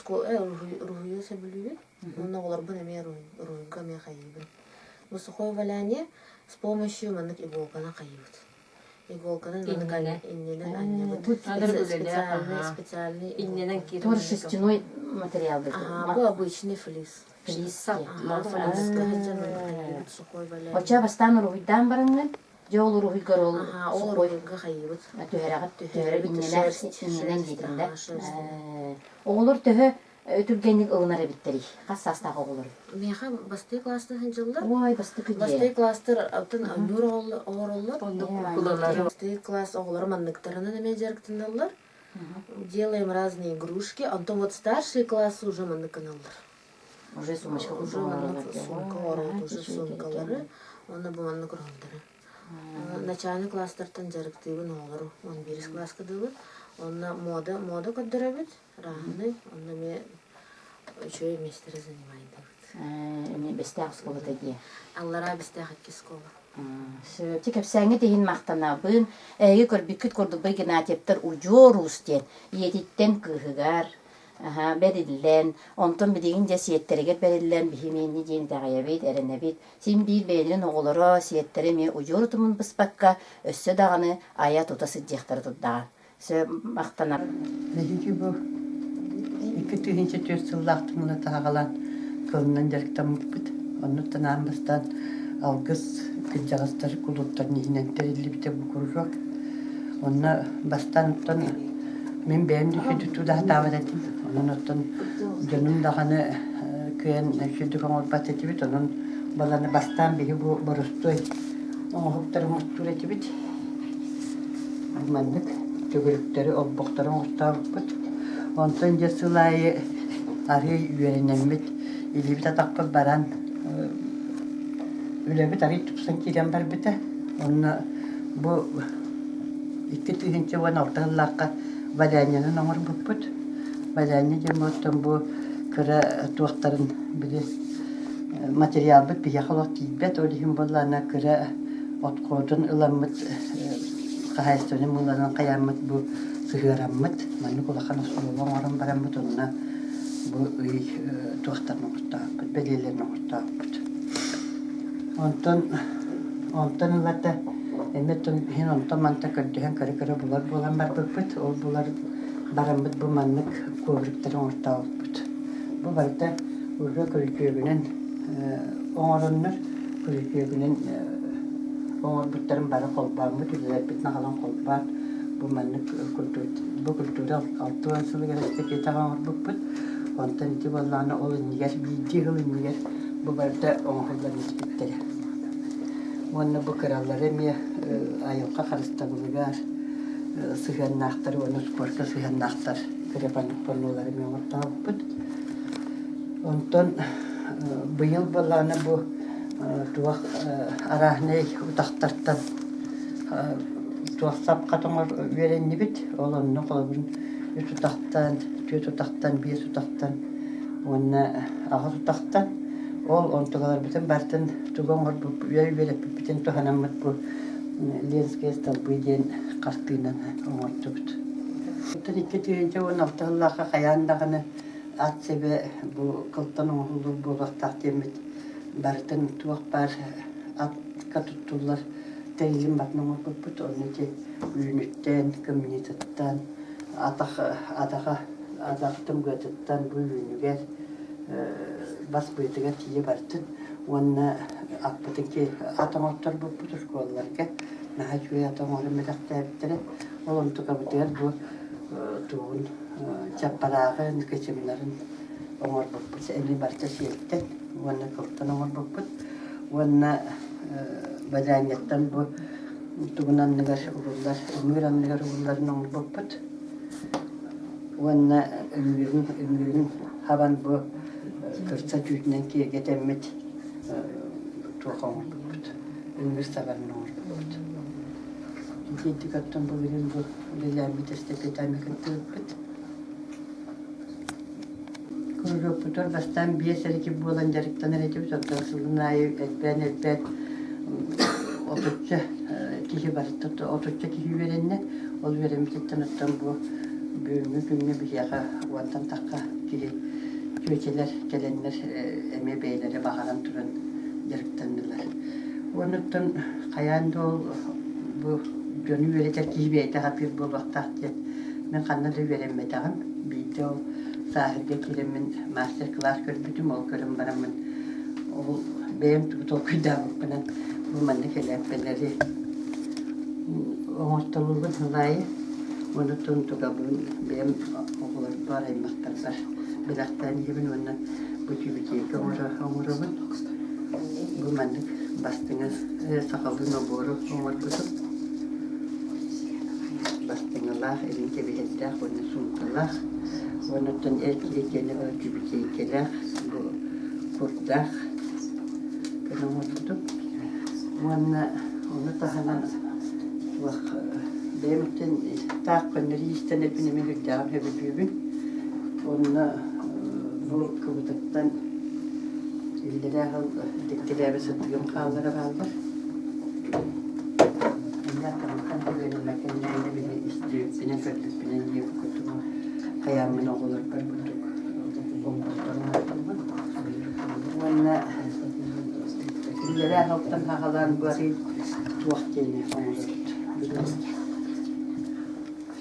уруһуйу сөбүлүүбүн. Уонна оҕолорбун эмиэ уруһуйга эмиэ хайыыбын. Бу сухой валяние с помощью маннык иголканан хайыыбыт. Иголканан Иннэнэ. иннэнэн анньабыт. Специальный специальный Иннэнэн киирэн. Тоже шерстяной материал. Ага, бу обычный флис. Флис. Сухой валяние. Оччо бастаан уруһуйдаан бараҥҥын, дьэ ол уруһуйгар ол Ол уруһуйга хайыыбыт. Түһэрэҕит түһэрэр иннэнэн диэтин да. Оҕолор төһө түргэнник ылынар эбиттэрий? Хас саастаах оҕолор? Миэхэ бастакы класстан сылдьаллар. Ой, бастакы дьиэ. Бастакы класстар алтын ойуур оҕороллор. Бастакы класс оҕолоро манныктарынан эмиэ дьарыктаналлар. Делаем разные игрушки. Онтон вот старшие классы уже маннык гыналлар. Уже сумочка Уже маннык сумка оҕороллор, уже сумкалары. Уонна бу маннык оҕолору. Начальный класстартан дьарыктыыбын оҕолору. 11 класска дылы. Онно мода, мода көрдөрөбүт. Рааһынай, онно эмиэ үчүгэй миэстэлэри занимайдыбыт. Эмиэ Бэстээх оскуолата дии. Аллараа Бэстээх икки оскуола. Сөп. Кэпсээҥҥит иһин махтанабын. Эһиги көрбүккүт курдук бу Игнатьевтар удьуор уус диэн ийэтиттэн кыыһыгар бэриллэн, онтон билигин дьэ сиэттэригэр бэриллэн биһи эмиэ диэн итэҕэйэбит, эрэнэбит. Син биир бэйэлэрин оҕолоро, сиэттэрэ эмиэ удьуор утумун быспакка, өссө даҕаны айа-тута сылдьыахтара турдаҕа. Махтанар. Биһиги бу 2004 сыллаахтан ыла таһаҕалаан кылынан дьарыктаммыппыт. Оннуттан аан бастаан Алгыс кырдьаҕастар кулууптарын иһинэн тэриллибитэ бу кружок. Онно бастаан оттон мин бэйэм да үчүгэй тутуу сатаабат этим. Онон оттон дьонум даҕаны кыайан үчүгэйдик оҥорбот этибит. Онон баланы бастаан биһи бу боростуой оҥоһуктары оҥостуур этибит. Маннык төгүрүктэри, олбохтору оҥортообуппут. Онтон дьэ сыл аайы арыый үөрэнэммит, илиибит-атахпыт баран, үлэбит арыый тупсан киирэн барбыта. Онно бу 2016 сыллаахха валянньанан оҥорбуппут. Валяння диэн оттон бу кыра туохтарын били материалбыт биһиэхэ олох тиийбэт, ол иһин буоллаҕына кыра отходун ыламмыт хаһаайыстыбаны мыыланан хайааммыт бу сыһыараммыт маннык улахан основа оҥорон бараммыт онно бу ый туохтарын оҥортоохпут бэлиэлэрин оҥортоохпут онтон онтон ылата эмиэ иһин онтон мантан көрдөһөн көрө-көрө булар буолан барбыппыт ол булар бараммыт бу маннык ковриктары оҥортообуппут бу барыта уже күрүчүөгүнэн оҥороннор күрүчүөгүнэн оҥорбуттарын бары холбооммут үлэлэрбитин аҕалан холбоон бу маннык бу культура 60 сылыгар эстафетаҕа оҥорбуппут онтон ити буоллаҕына ол иннигэр биирдии сыл иннигэр бу барыта оҥоһуллан испиттэрэ уонна бу кыралары эмиэ айылҕа харыстабылыгар сыһыаннаахтар уонна спорка сыһыаннаахтар кыра паннолары эмиэ оҥортообуппут Онтон быйыл буоллаҕына бу туох арааһынай утахтартан туох сапка тоҥор үөрэннибит. Ол онно холобурун үс утахтан, түөрт утахтан, биэс утахтан уонна аҕыс утахтан ол онтуларбытын барытын тугу оҥорбуппут үөрэппиппитин туһанаммыт бу Ленские столбы диэн хартыынаны оҥордубут. Оттон 2016 сыллаахха хайаан даҕаны ат сэбэ бу кылтан оҥоһуллар буолуохтаах диэммит барытын туох баар атка туттуллар тэрилин батын оҥорбуппут. Онно ити үүнүттэн, кымньыытыттан, атах атаха атах тымгыатыттан бу үүнүгэр бас быатыгар тиийэ бартын. Уонна аппытын ат оҥотторбуппут оскуолаларга наһаа үчүгэй ат оҥорон бэлэхтээбиттэрэ. Ол онтукабытыгар бу тугун чаппарааҕын, кычымнарын оҥорбуппут. Эмиэ барыта сиэлтэн уонна кылтан оҥорбуппут. Уонна бадаанньаттан бу тугун анныгар угуллар, ыҥыыр анныгар угулларын оҥорбуппут. Уонна ыҥыырын, ыҥыырын хабан бу кырса түүтүнэн киэргэтэммит туох оҥорбуппут, ыҥыыр сабарын оҥорбуппут. Итинтик оттон былырыын бу үлэлээммит эстафетаны кыттыбыппыт. Кружокпутугар бастаан биэс эрэ киһи буолан дьарыктанар этибит, оттон сылын аайы элбээн-элбээн отучча киһи барыта отучча киһи үөрэннэ. Ол үөрэммититтэн оттон бу бүгүҥҥү күҥҥэ биһиэхэ уонтан тахха киһи чүөчэлэр кэлэннэр эмиэ бэйэлэрэ баҕаран туран дьарыктаннылар. Уонуттан хайаан да ол бу дьону үөрэтэр киһи бэйэтэ сатыыр буолуохтаах диэн мин ханна да үөрэммэтэҕим. Биирдэ ол сааһырга киирэммин мастер-класс көрбүтүм, ол көрөн бараммын ол бэйэм тугу толкуйдаабыппынан бу маннык элээппэлэри оҥортолуубун ылаайы уонна тунтугабын бэйэм оҕолорбор, аймахтарбар бэлэхтээн иһэбин уонна бу тюбетейка оҥоробун. Бу маннык бастыҥа сахалыы нобуору оҥорбутум. Бастыҥалаах, илин кэбиһэрдээх уонна суумкалаах. Уонна оттон эр киһи киэнэ тюбетейкэлээх, бу курдаах гына оҥорбутум. Уонна ону таһынан туох бэйэм өттүн таах көннөрү иистэнэрбин эмиэ сүрдээҕин сөбүлүүбүн. Онно бу кыбытыктан иллэрээ сыл дьиктилээбит сыттыгым хааллара бааллар. Инньэ үөрэммэккэннээнэ били истибиппинэн, көрбүппүнэн диэбит курдук хайааммын оҕолорбор курдук оҥорторун оҥорторбун. Уонна иллэрээ сылтан саҕалаан бу арый туох диэни оҥоробут.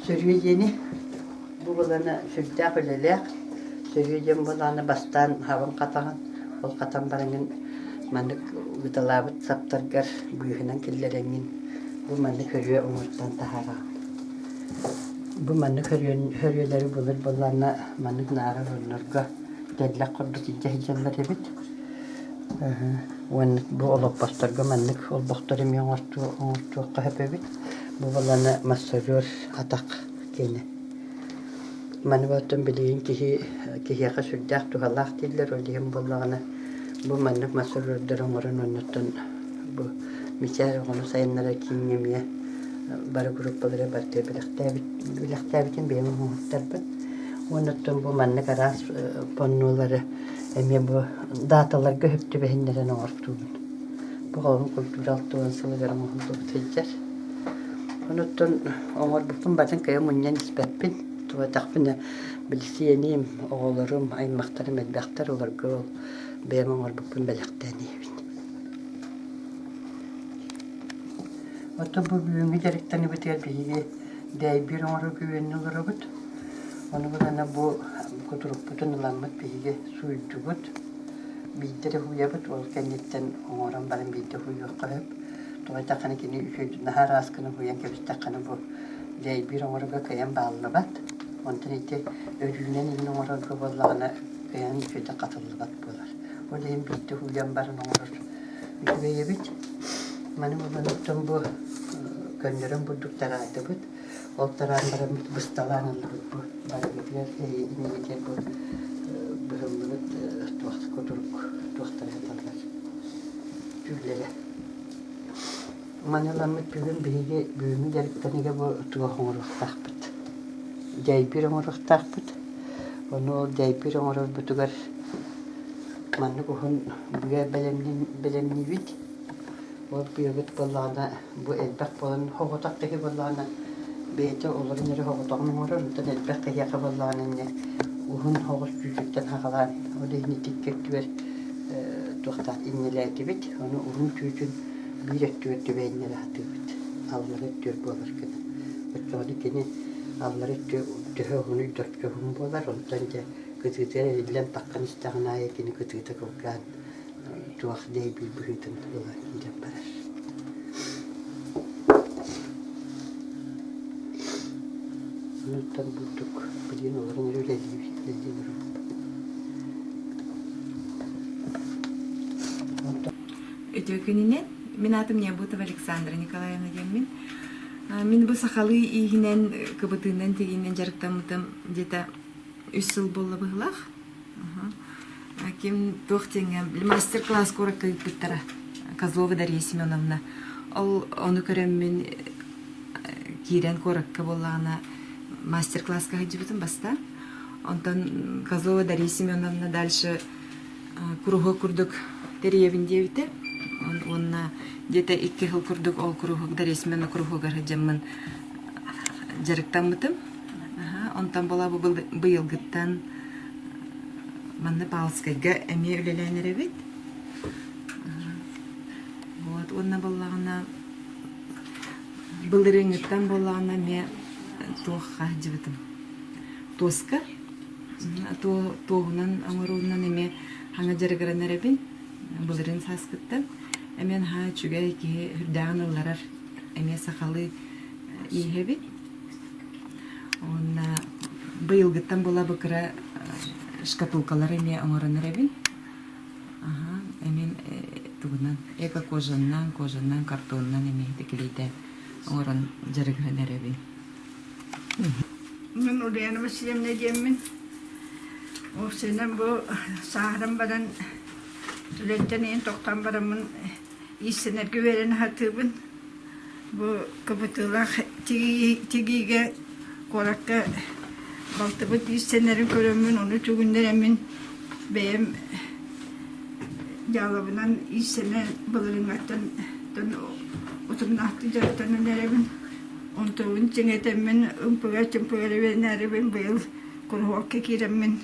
Сөрүө диэни Бу былаана сүрдээх үлэлээх. Сөрүө диэн былаана бастаан хабын хатаҕын, ол хатан бараҥҥын маннык ыыталаабыт саптаргар быыһынан киллэрэҥҥин бу маннык хөрүө оҥортон таһаараҕын. Бу маннык хөрүөлэри былыр былаана маннык наара ороннорго тэллэх курдук илдьэ сылдьаллар эбит. Уонна бу олоппосторго маннык олбохтору эмиэ оҥортуохха сөп эбит. Бу былаана массажер атах киэнэ. Маны оттон билигин киһи киһиэхэ сүрдээх туһалаах дииллэр, ол иһин буоллаҕына бу маннык массажердары оҥорон оннуттан бу Мичээр оҕону сайыннарар кииҥҥэ эмиэ бары группалары барыта бэлэхтээбит бэлэхтээбитин бэйэм оҥоһуктарбын. Уонна оттон бу маннык араас паннолары эмиэ бу дааталарга сөп түбэһиннэрэн оҥортуубун. Бу холобур культура 60 сылыгар оҥоһуллубут сылдьар. Онуттан оҥорбуппун батын кыайа мунньан испэппин. Тубатахпына билсиэним, оҕолорум, аймахтарым элбэхтэр, олорго ол бэйэм оҥорбуппун бэлэхтээн иһэбин. Оттон бу бүгүҥҥү дьарыктаныыбытыгар биһиги дэйбиир оҥорор күбүөннү олоробут. Ону гынан бу кутурукпутун ыламмыт биһиги сууйдубут. Биирдэ эрэ уһуйабыт, ол кэнниттэн оҥорон баран биирдэ уһуйуохха сөп. Тоҕо диэтэххинэ кини үчүгэй наһаа ыраас гына уһуйан кэбистэххинэ бу дэйбиир оҥорорго кыайан бааллыбат. Онтон ити өрүүнэн иһин оҥорорго буоллаҕына кыайан үчүгэйдик хатыллыбат буолар. Ол иһин биирдэ уһуйан баран оҥорор үчүгэй эбит. Маны булан оттон бу көннөрөн бурдук тараатыбыт. Ол тараан бараммыт бысталаан ыллыбыт бу барыбытыгар эһиги иннигитигэр бу быһыллыбыт туох кутурук туохтара сыталлар түүллэрэ. Маны ыламмыт бүгүн биһиги бүгүҥҥү дьарыктаныыга бу туох оҥоруохтаахпыт. Дьайбиир оҥоруохтаахпыт. Ону ол дьайбиир оҥорорбутугар маннык уһун быа бэлэмниибит. Ол быабыт буоллаҕына бу элбэх буолан соҕотох киһи буоллаҕына бэйэтэ олорон эрэ соҕотоҕун оҥорор, онтон элбэх киһиэхэ буоллаҕына инньэ уһун соҕус түүтүттэн саҕалаан ол иһин итикки өттүгэр туохтаах инньэлээтибит, ону уһун түүтүн биир өттүгэр түбэһиннэрэ сатыыбыт, аллара өттүгэр буолар гына. Оччоҕуна кини аллара өттү төһө уһунуй да оччо уһун буолар, онтон дьэ кытыытыгар эриллэн таххан истэҕин аайы кини кытыыта кылгаан. туох дэйбиир быһыытын ыла киирэн барар. Онуттан бурдук билигин олорон эрэ үлэлиибит, үлэлии олоробут. Үтүө күнүнэн. Мин аатым Необутова Александра Николаевна диэммин. Мин бу сахалыы ииһинэн, кыбытыынан, тигиинэн дьарыктаммытым где-то үс сыл буолла быһыылаах. Ким туох диэҥҥэ мастер-класс куоракка ыыппыттара Козлова Дарья Семеновна. Ол ону көрөммүн киирэн куоракка буоллаҕына мастер-класска сылдьыбытым бастаан. Онтон Козлова Дарья Семеновна дальше куруһуок курдук тэрийэбин диэбитэ. Уонна где-то икки сыл курдук ол куруһуок Дарья Семеновна куруһуогар сылдьаммын дьарыктаммытым. Онтон буола бу быйылгыттан манна Павловскайга эмиэ үлэлээн эрэбит. Вот уонна буоллаҕына былырыыҥҥыттан буоллаҕына эмиэ туохха сылдьыбытым. Туоска туоһунан оҥоруунан эмиэ хаҥа дьарыгыран эрэбин. Былырыын сааскыттан эмиэ наһаа үчүгэй киһи үрдээҕин ылларар эмиэ сахалыы ииһэбит. Уонна быйылгыттан буола бу кыра шкатулкалары эмиэ оҥорон эрэбин. Аха, эмиэ тугунан эко-кожаннан, кожаннан, картонунан эмиэ итикилийдээн оҥорон дьарыгыран эрэбин. Мин Ульяна Васильевна диэммин. Уопсайынан бу сааһыран баран үлэттэн иһин тохтоон бараммын иистэнэргэ үөрэнэ сатыыбын. Бу кыбытыылаах тигиигэ куоракка балтыбыт иистэнэрин көрөммүн, ону түгүннэрэммин бэйэм дьаалабынан иистэнэ былырыыҥҥаттан утумнаахтык дьарыктанан эрэбин. Онтубун чиҥэтэммин, ымпыга-чымпыга үөрэнээрибин быйыл куруһуокка киирэммин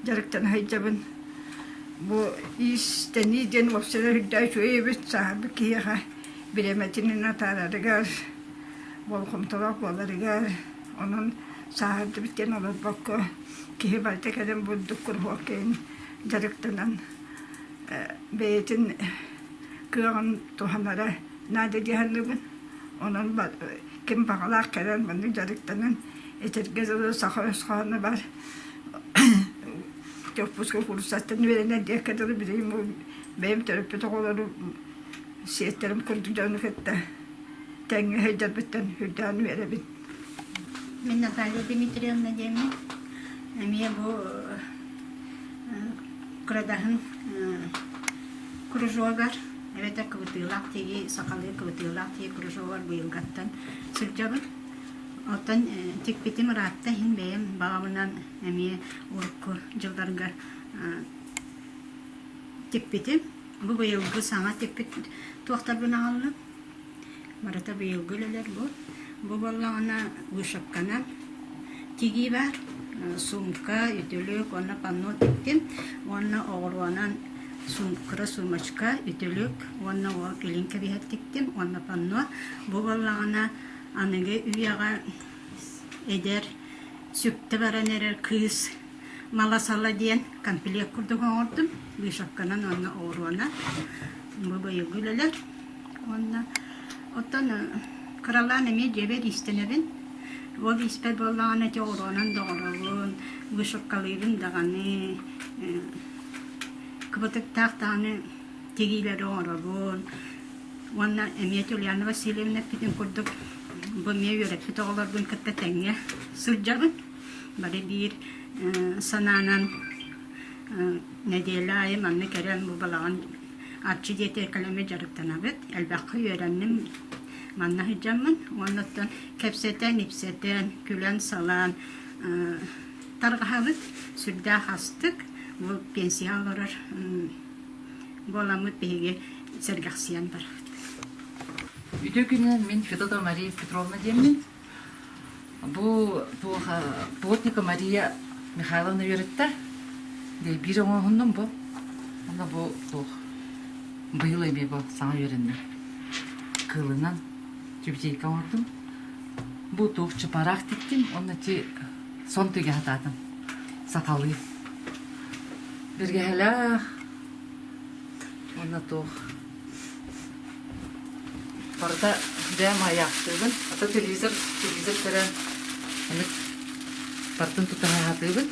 дьарыктана сылдьабын. Бу иистэнии диэн уопсайынан үрдээх үчүгэй эбит, сааһырбыт киһиэхэ бириэмэтин атаарарыгар, болҕомтолоох буоларыгар, онон сааһырдыбыт диэн олорбокко киһи барыта кэлэн бурдук куруһуокка дьарыктанан бэйэтин кыаҕын туһанара наада дии саныыбын. Онон ким баҕалаах кэлэн маннык дьарыктанан этэргэ дылы саха өс хоһооно баар Төхпүскэ курсаттан үөрэнэр диэккэ дылы билигин бэйэм төрөппүт оҕолорум сиэттэрим курдук дьону кытта тэҥҥэ сылдьарбыттан үрдээн үөрэбин. Мин Наталья Дмитриевна диэммин. Эмиэ бу кырадаһын кружогар эбэтэр кыбытыылаах тигии сахалыы кыбытыылаах тигии кружогар быйылгаттан сылдьабын. Оттон тикпитим ыраатта иһин бэйэм баҕабынан эмиэ урукку дьылларга тикпитим. Бу быйылгы саҥа тикпит туохтарбын аҕаллым. Барыта быйылгы үлэлэр бу. Бу буоллаҕына вышивканан тигии баар. Сумка, үтүлүк уонна панно тиктим. Уонна оҕуруонан кыра сумочка, үтүлүк уонна ол илин кэбиһэр тиктим уонна панно. Бу буоллаҕына аныгы үйэҕэ эдэр сүктэ баран эрэр кыыс мала-сала диэн комплект курдук оҥордум вышивканан уонна оҕуруонан бу быйылгы үлэлэр уонна оттон кыралаан эмиэ дьиэбэр иистэнэбин ол ииспэр буоллаҕына ити оҕуруонан да оҥоробун вышивкалыыбын даҕаны кыбытыктаах даҕаны тигиилэри оҥоробун Уонна эмиэ Ульяна Васильевна эппитин курдук, бу эмиэ үөрэппит оҕолорбун кытта тэҥҥэ сылдьабын. Бары биир санаанан нэдиэлэ аайы манна кэлэн бу балаҕан Арчы диэтэ кэлэммит дьарыктанабыт. Элбэххэ үөрэнним манна сылдьаммын. Уонна оттон кэпсэтэн-ипсэтэн, күлэн-салаан тарҕаһабыт. Сүрдээх астык. Бу пенсияҕа олорор буоламмыт биһиги сэргэхсийэн барабыт. Үтүө күнүнэн мин Федотова Мария Петровна диэммин. Бу туох плотника Мария Михайловна үөрэттэ. Биир оҥоһуннум бу. Онно бу туох быйыл эмиэ бу саҥа үөрэнним. Кылынан тюбетейка оҥордум. Бу туох чапараах тиктим, онно ти сон түгэ хатаатым. Сахалыы. Бэргэһэлээх. Уонна туох барыта бэйэм айаахтыыбын. Ата телевизор, телевизор көрөн маннык барытын тутаһа сатыыбын.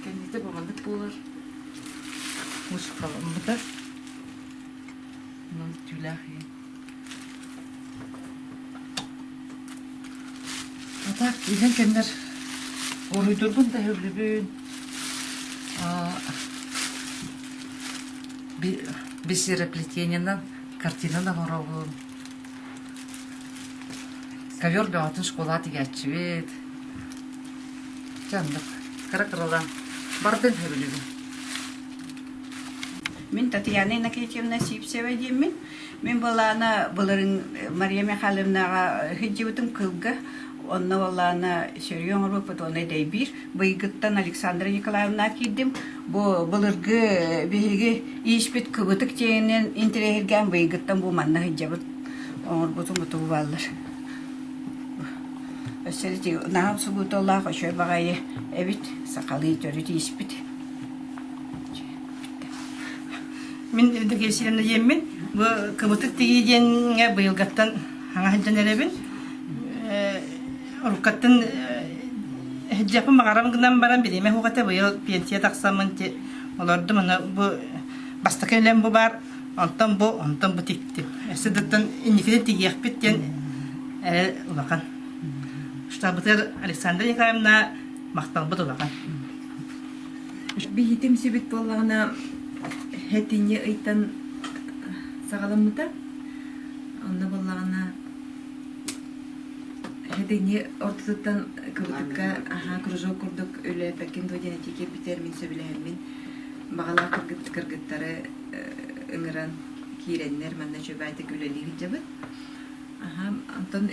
Кэннитэ бу маннык буолар. Муусукаламмыта. Онон түүлээх иһин. А так илин кэмнэр уруйдурбун да өһүллүбүн бисероплетениенан картинан оҥоробун. Ковер бөҕөтүн школа тигээччибит. Дьэ оннук кыра-кыралаан бардын сөбүлүүбүн. Мин Татьяна Иннокентьевна Сивцева диэммин. Мин былаана былырын Мария Михайловнаҕа сылдьыбытым кылга. Онно былаана сөрүө оҥоруоппут уонна дэйбиир. Быйгыттан Александра Николаевна киирдим. Бу былыргы биһиги ииспит кыбытык диэнинэн интэриэһиргээн быйгыттан бу манна сылдьабыт. Оҥорбутум бутугу бааллар. Өссө наһаа субууталаах үчүгэй баҕайы эбит сахалыы төрүт ииспит. Мин Евдокия Васильевна диэммин. Бу кыбытык тигии диэҥҥэ быйылгаттан хаҥа сылдьан эрэбин. Уруккаттан сылдьыахпын баҕарам гынан баран бириэмэ суох этэ. Быйыл пенсия тахсаммын олордум. Аны бу бастакы үлэм бу баар. Онтон бу, онтон бу тиктим. Өссө да инникитин тигиэхпит диэн эрэл улахан. Штабытыгар Александра Николаевна махталбыт улахан. Биһитим сүбүт буоллаҕына хэтинньи ыйтан саҕаламмыта. Онно буоллаҕына хэтинньи ортотуттан кыбытыкка аһаа кружок курдук үлэлэппэккин дуо диэн этии киирбитигэр мин сөбүлэһэммин баҕалаах кыргыттары ыҥыран киирэннэр манна үчүгэйдик үлэлии сылдьабыт. Аха, онтон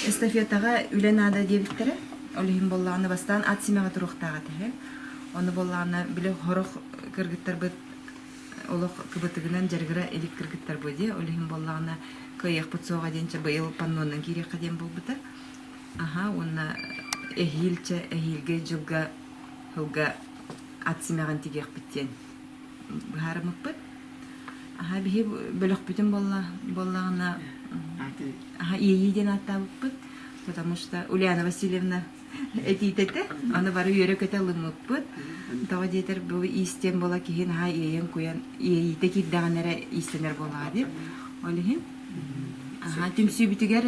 эстафетаҕа үлэ наада диэбиттэрэ. Ол иһин буоллаҕына бастаан ат симэҕэ туруохтаах этэ. Ону буоллаҕына били сорох кыргыттарбыт олох кыбытыгынан дьарыгыра илик кыргыттар буо дии. Ол иһин буоллаҕына кыайыахпыт суоҕа диэн чэ быйыл паннонан киириэххэ диэн буолбута. Аха уонна эһиил чэ эһиилги дьылга сылга ат симэҕин тигиэхпит диэн быһаарыммыппыт. Аха биһи бөлөхпүтүн буоллаҕына аха иэйии диэн ааттаабыппыт, потому что Ульяна Васильевна этиитэ этэ. Аны бары үөрэ-көтө ылыммыппыт. Тоҕо диэтэр бу иистиэн буола киһи наһаа иэйэн-куйан иэйиитэ киирдэҕинэ эрэ иистэнэр буоллаҕа дии. Ол иһин аха түмсүүбүтүгэр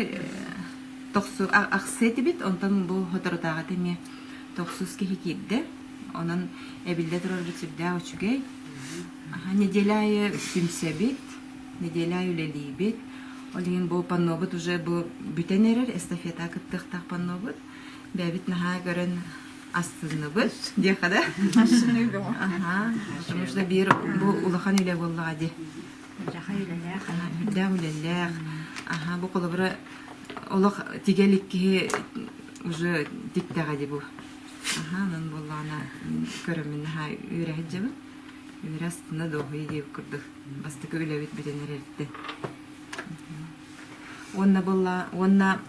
тохсу ахсыы этибит, онтон бу соторутааҕыта эмиэ тохсус киһи киирдэ. Онон эбиллэ турарбыт сүрдээх үчүгэй. Неделя аайы түмсэбит, неделя аайы үлэлиибит. Ол иһин бу паннобут уже бу бүтэн эрэр, эстафета кыттыахтаах паннобут. Бэйэбит наһаа көрөн астынныбыт диэххэ да. Аха, потому что биир бу улахан үлэ буоллаҕа дии. Үлэлээх. Үрдээх үлэлээх. Аха, бу холобура олох тигэ илик киһи уже тиктэҕэ дии бу. Аһаа, онон буоллаҕына көрөммүн наһаа үөрэ сылдьабын. Үөрэ астына дуоһуйа диэбит курдук бастакы үлэбит бүтэн эрэриттэн. Уонна буолла уонна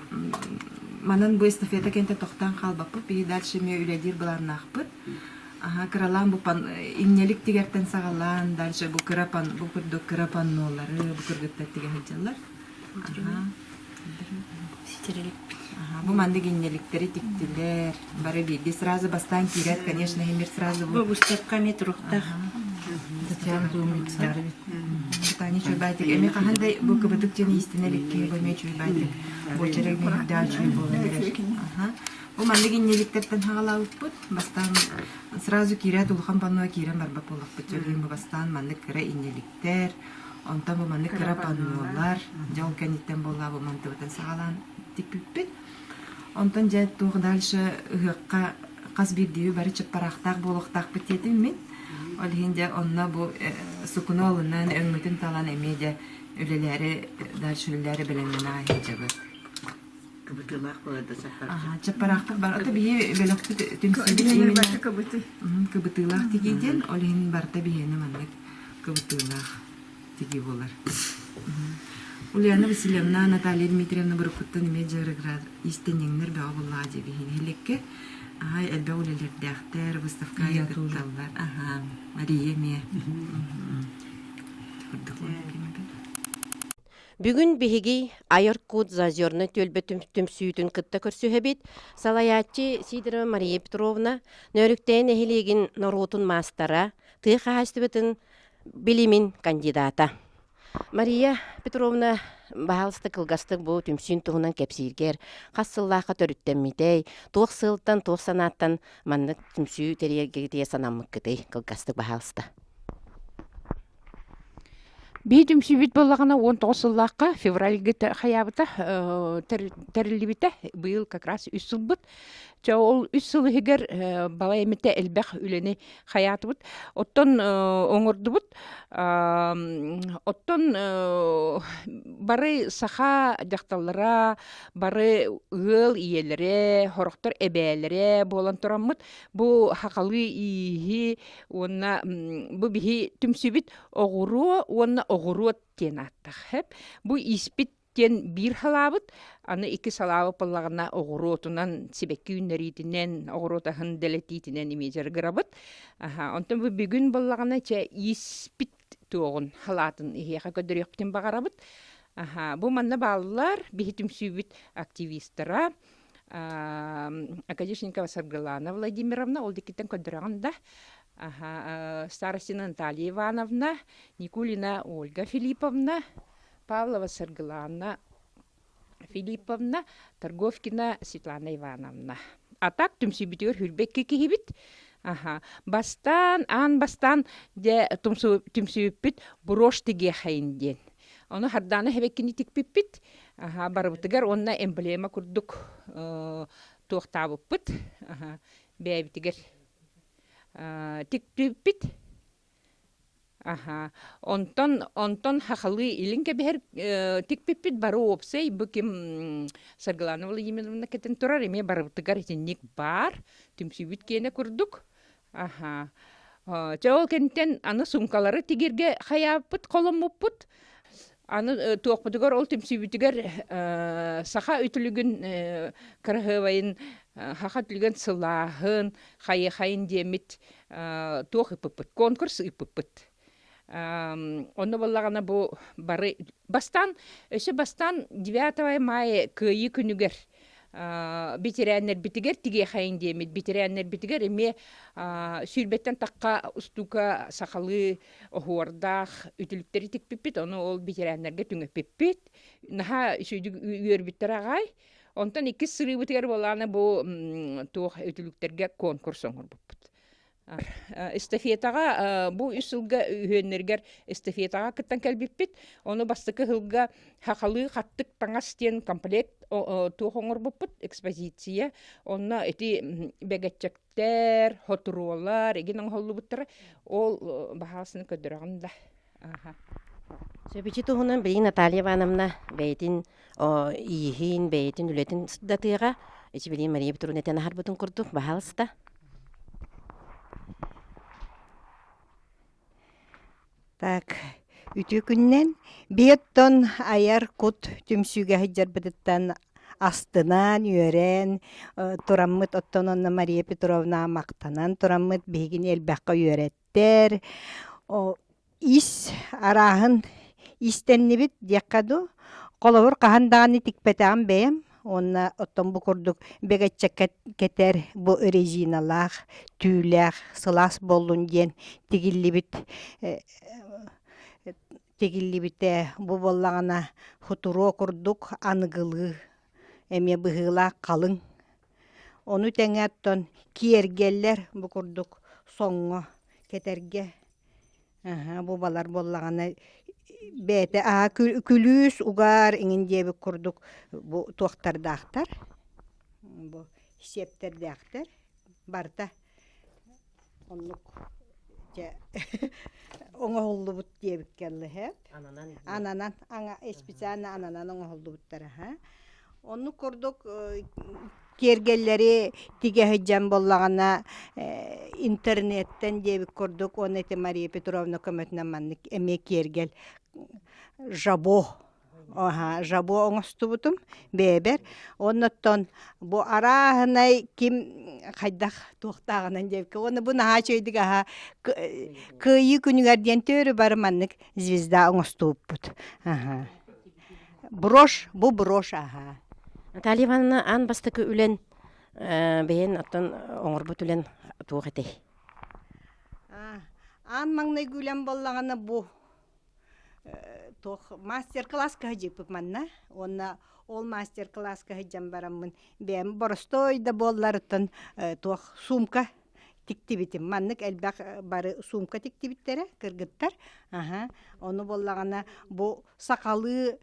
манан бу эстафета кэнтэ тохтоон хаалбаппыт. Биһи дальше эмиэ үлэлиир былааннаахпыт. Аһаа, кыралаан бу пан инньэлик тигэртэн саҕалаан дальше бу кыра пан бу курдук кыра паннолары бу кыргыттар тигэ сылдьаллар. Бу маннык иннэликтэри тиктилэр. Бары биирдии сразу бастаан киирээт, конечно, иһимир сразу бу выставка эмиэ туруктаах. Татьяна Таня Чуйбаатик эми хаһан да бу кыбытык дьон иистэнэ иликки бу эмиэ Чуйбаатик буочарык миһирдээх үчүгэй буолан эрэр. Бу маннык иннэликтэртэн хаҕалаабыппыт. Бастаан сразу киирээт улахан панно киирэн барбат буоллахпыт. Дьэ бу бастаан маннык кыра иннэликтэр, Онтон бу маннык кыра паннолар, дьэ ол кэнниттэн буоллаа бу мантыбытын саҕалаан тикпиппит. Онтон дьэ туох дальше ыһыахха хас биирдииби бары чыппараахтаах буолуохтаахпыт диэтим мин. Ол иһин дьэ онно бу сукуну ылынан, өҥмүтүн талан эмиэ дьэ үлэлээри дальше үлэлээри бэлэмнэнэ сылдьабыт. Кыбытыылаах буолар да Аха, чаппараахтар бар. Ото биһи бөлөхпүт түмсүүбүт именно кыбытыылаах тигии диэн, ол иһин барыта биһиэнэ маннык кыбытыылаах тигии буолар. Ульяна Васильевна, Наталья Дмитриевна буруккуттан эмиэ дьарыгырар иистэнньэҥнэр бөҕө буоллаҕа дии биһиги нэһилиэккэ. Аха, элбэх үлэлэрдээхтэр, выставка кытталлар. Аха, Мария эмиэ. Курдук Бүгүн биһиги Айар Кут Заозернай түөлбэ түмсүүтүн кытта көрсүһэбит. Салайааччы Сидорова Мария Петровна, Нөөрүктээн нэһилиэгин норуотун маастара, тыа хаһаайыстыбатын билимин кандидата. Мария Петровна, баһаалыста кылгастык бу түмсүүн туһунан кэпсииргэр хас сыллаахха төрүттэммитэй, туох сыалтан, туох санааттан маннык түмсүү тэрийэргитигэр санаммыккытый? Кылгастык баһаалыста. Биһи түмсүүбүт буоллаҕына 19 сыллаахха февральга хайаабыта тэриллибитэ. Быйыл как раз үс сылбыт. Чэ ол үс сыл иһигэр балай эмитэ элбэх үлэни хайаатыбыт. Оттон оҥордубут. Оттон бары саха дьахталлара, бары ыал ийэлэрэ, сорохтор эбээлэрэ буолан тураммыт бу хахалыы ииһи уонна бу биһи түмсүбүт оҕуруо уонна оҕуруот диэн ааттаах хэп бу ииспит диэн биир халаабыт аны икки салаабыт буоллаҕына оҕуруотунан сибэкки үүннэриитинэн оҕуруот аһын дэлэтиитинэн эмиэ дьарыгырабыт аха онтон бу бүгүн буоллаҕына чэ ииспит туоҕун халаатын иһиэхэ көрдөрүөхпүтүн баҕарабыт аха бу манна бааллар биһи түмсүүбүт активистара Оконешникова Саргылана Владимировна, ол диккиттэн көрдөрөҕүн да, Старостина Наталья Ивановна, Никулина Ольга Филипповна, Павлова Саргылана Филипповна, Торговкина Светлана Ивановна. А так түмсүүбүтүгэр хүрбэкки киһибит. Аха. Бастаан, аан бастаан дьэ түмсүүппүт брошь тигиэхэйин диэн. Ону Хардаана Хэбэккини тикпиппит. Аха, барыбытыгар уонна эмблема курдук туохтаабыппыт. Аха, бэйэбитигэр тикпиппит. Аха. Онтон онтон хахалыы илин кэбиһэр тикпиппит бары уопсай бу ким Саргылана Владимировна кэтэн турар эмиэ барыбытыгар итинник баар түмсүүбүт киэнэ курдук. Аха. Чэ ол кэнниттэн аны суумкалары тигиргэ хайааппыт холоммуппут. Аны туохпутугар ол түмсүүбүтүгэр саха үтүлүгүн кыраһыабайын саха үтүлүгүн сылааһын, хайыхайын диэммит туох ыыппыппыт, конкурс ыыппыппыт. Онно буоллаҕына бу бары бастаан өссө бастаан 9 мая Кыайыы күнүгэр бэтэрээннэрбитигэр тигиэхэйин диэммит бэтэрээннэрбитигэр эмиэ сүүрбэттэн тахха устуука сахалыы оһуордаах үтүлүктэри тикпиппит ону ол бэтэрээннэргэ түҥэппиппит наһаа үчүгүйдүк үөрбүттэр аҕай онтон иккис сырыыбытыгар буолааны бу туох үтүлүктэргэ конкурс оҥорбуппут Эстафетаҕа бу үс сылга үһүөннэригэр эстафетаҕа кыттан кэлбиппит. Ону бастакы сылга хахалыы хаттык таҥас диэн комплект туох оҥорбуппут экспозиция. Онно ити бэгэччэктэр, хотуруолар игин оҥоһуллубуттара. Ол баһаалысыны көрдөрөҕүн да. Сөбүчү туһунан билигин Наталья Ивановна бэйэтин ииһин, бэйэтин үлэтин сырдатыаҕа. Ити билигин Мария Петровна этэн аһарбытын курдук, баһаалыста. Так, үтүө күнүнэн. Биэттон айар кут түмсүүгэ сылдьарбытыттан астынан, үөрэн тураммыт, оттон онно Мария Петровна махтанан тураммыт биһигини элбэххэ үөрэттэр. Ис арааһын истэннибит диэххэ дуу. Холобур, хаһан даҕаны тикпэтэҕим бэйэм уонна оттон бу курдук бэгэччэккэ кэтэр бу резиналаах, түүлээх, сылаас буоллун диэн тигиллибит тигиллибитэ бу буоллаҕына хутуруо курдук аныгылыы эмиэ быһыылаах халыҥ. Ону тэҥэ оттон киэргэллэр бу курдук соҥҥо кэтэргэ Бу балар буоллаҕына бэйэтэ аа күлүүс угаар иҥин диэбит курдук бу туохтардаахтар бу сиэптэрдээхтэр барыта оннук дьэ оҥоһуллубут диэбиккэ ыллыһыт ананан специально ананан оҥоһуллубуттар аха Оннук курдук киэргэллэри тигэ сылдьан буоллаҕына интернеттэн диэбит курдук уонна ити Мария Петровна көмөтүнэн маннык эмиэ киэргэл жабо. Аха, жабо оҥостубутум бэйэбэр. Оннуттан бу арааһынай ким хайдах туохтааҕынан диэбиккэ уонна бу наһаа үчүгэйдик аһа кыайыы күнүгэр диэн төөрү бары маннык звезда оҥостубуппут. Аха. Брошь, бу брошь аха. Наталья Ивановна аан бастакы үлэн бэйэн оттон оҥорбут үлэн туох этэй? Аан маҥнайгы үлэм буоллаҕына бу туох мастер-класска сылдьыппыт манна уонна ол мастер-класска сылдьан бараммын бэйэм боростуой да буолларыттан туох сумка тиктибитим. Маннык элбэх бары сумка тиктибиттэрэ кыргыттар. Аха. Ону буоллаҕына бу сахалыы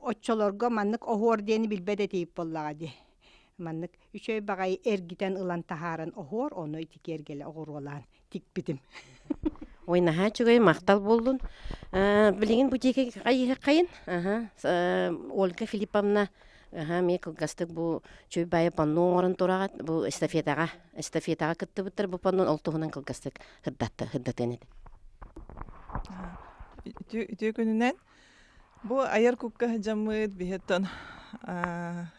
оччолорго маннык оһуор диэни билбэт этиибит буоллаҕа дии. Маннык үчүгэй баҕайы эргитэн ылан таһааран оһуор, ону ити киэргэлэ оҕуруолаан тикпитим. Ой, наһаа үчүгэй, махтал буоллун. Билигин бутика хайыһыккайын. Аха, Ольга Филипповна аха, эмиэ кылгастык бу чүй баайы панно оҥорон тураҕат, бу эстафетаҕа, эстафетаҕа кыттыбыттар бу паннон ол туһунан кылгастык сырдатта, сырдатыан этэ. Үтүө күнүнэн Бу айар кукка сылдьаммыт биһиттэн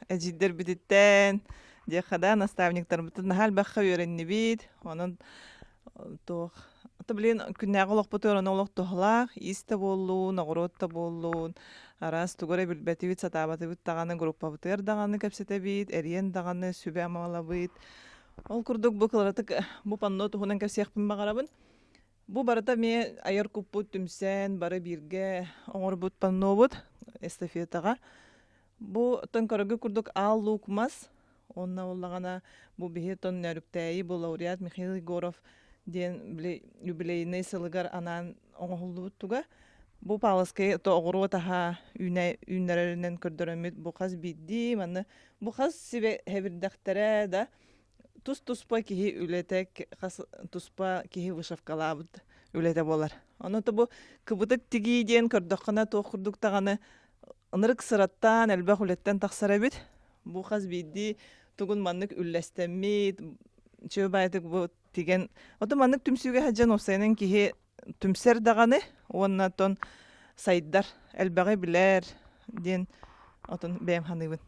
эдьиийдэрбититтэн диэххэ да наставниктарбытын наһаа элбэххэ үөрэннибит. Онон туох то блин күннээҕи олохпутугар ону олох туһалаах иис да буоллун, оҕуруот да буоллун, араас тугу эрэ билбэтибит, сатаабатыбыт даҕаны группабытыгар даҕаны кэпсэтэбит, эриэн даҕаны сүбэ-ама ылабыт. Ол курдук бу кыларатык бу панно туһунан кэпсиэхпин баҕарабын. Бу барыта эмиэ айар куппут түмсэн, бары бииргэ оҥорбут паннобут эстафетаҕа. Бу оттон көрөргө курдук аал луук мас уонна буоллаҕына бу биһи оттон Нөөрүктээйи бу лауреат Михаил Егоров диэн били юбилейнай сылыгар анаан оҥоһуллубут туга. Бу Павловскай ото оҕуруот аһа үүнэ үүннэрэринэн көрдөрөммүт бу хас биирдии манны бу хас сибэ хэбирдэхтэрэ да тус-туспа киһи үлэтэ хас туспа киһи вышивкалаабыт үлэтэ буолар. Ону то бу кыбытык тигии диэн көрдөххүнэ туох курдук даҕаны ынырык сыраттаан элбэх үлэттэн тахсар эбит. Бу хас биирдии тугун маннык үллэстэммит, чүө баайдык бу тигэн ото маннык түмсүүгэ сылдьан уопсайынан киһи түмсэр даҕаны уонна оттон сайдар, элбэҕи билэр диэн отон бэйэм саныыбын.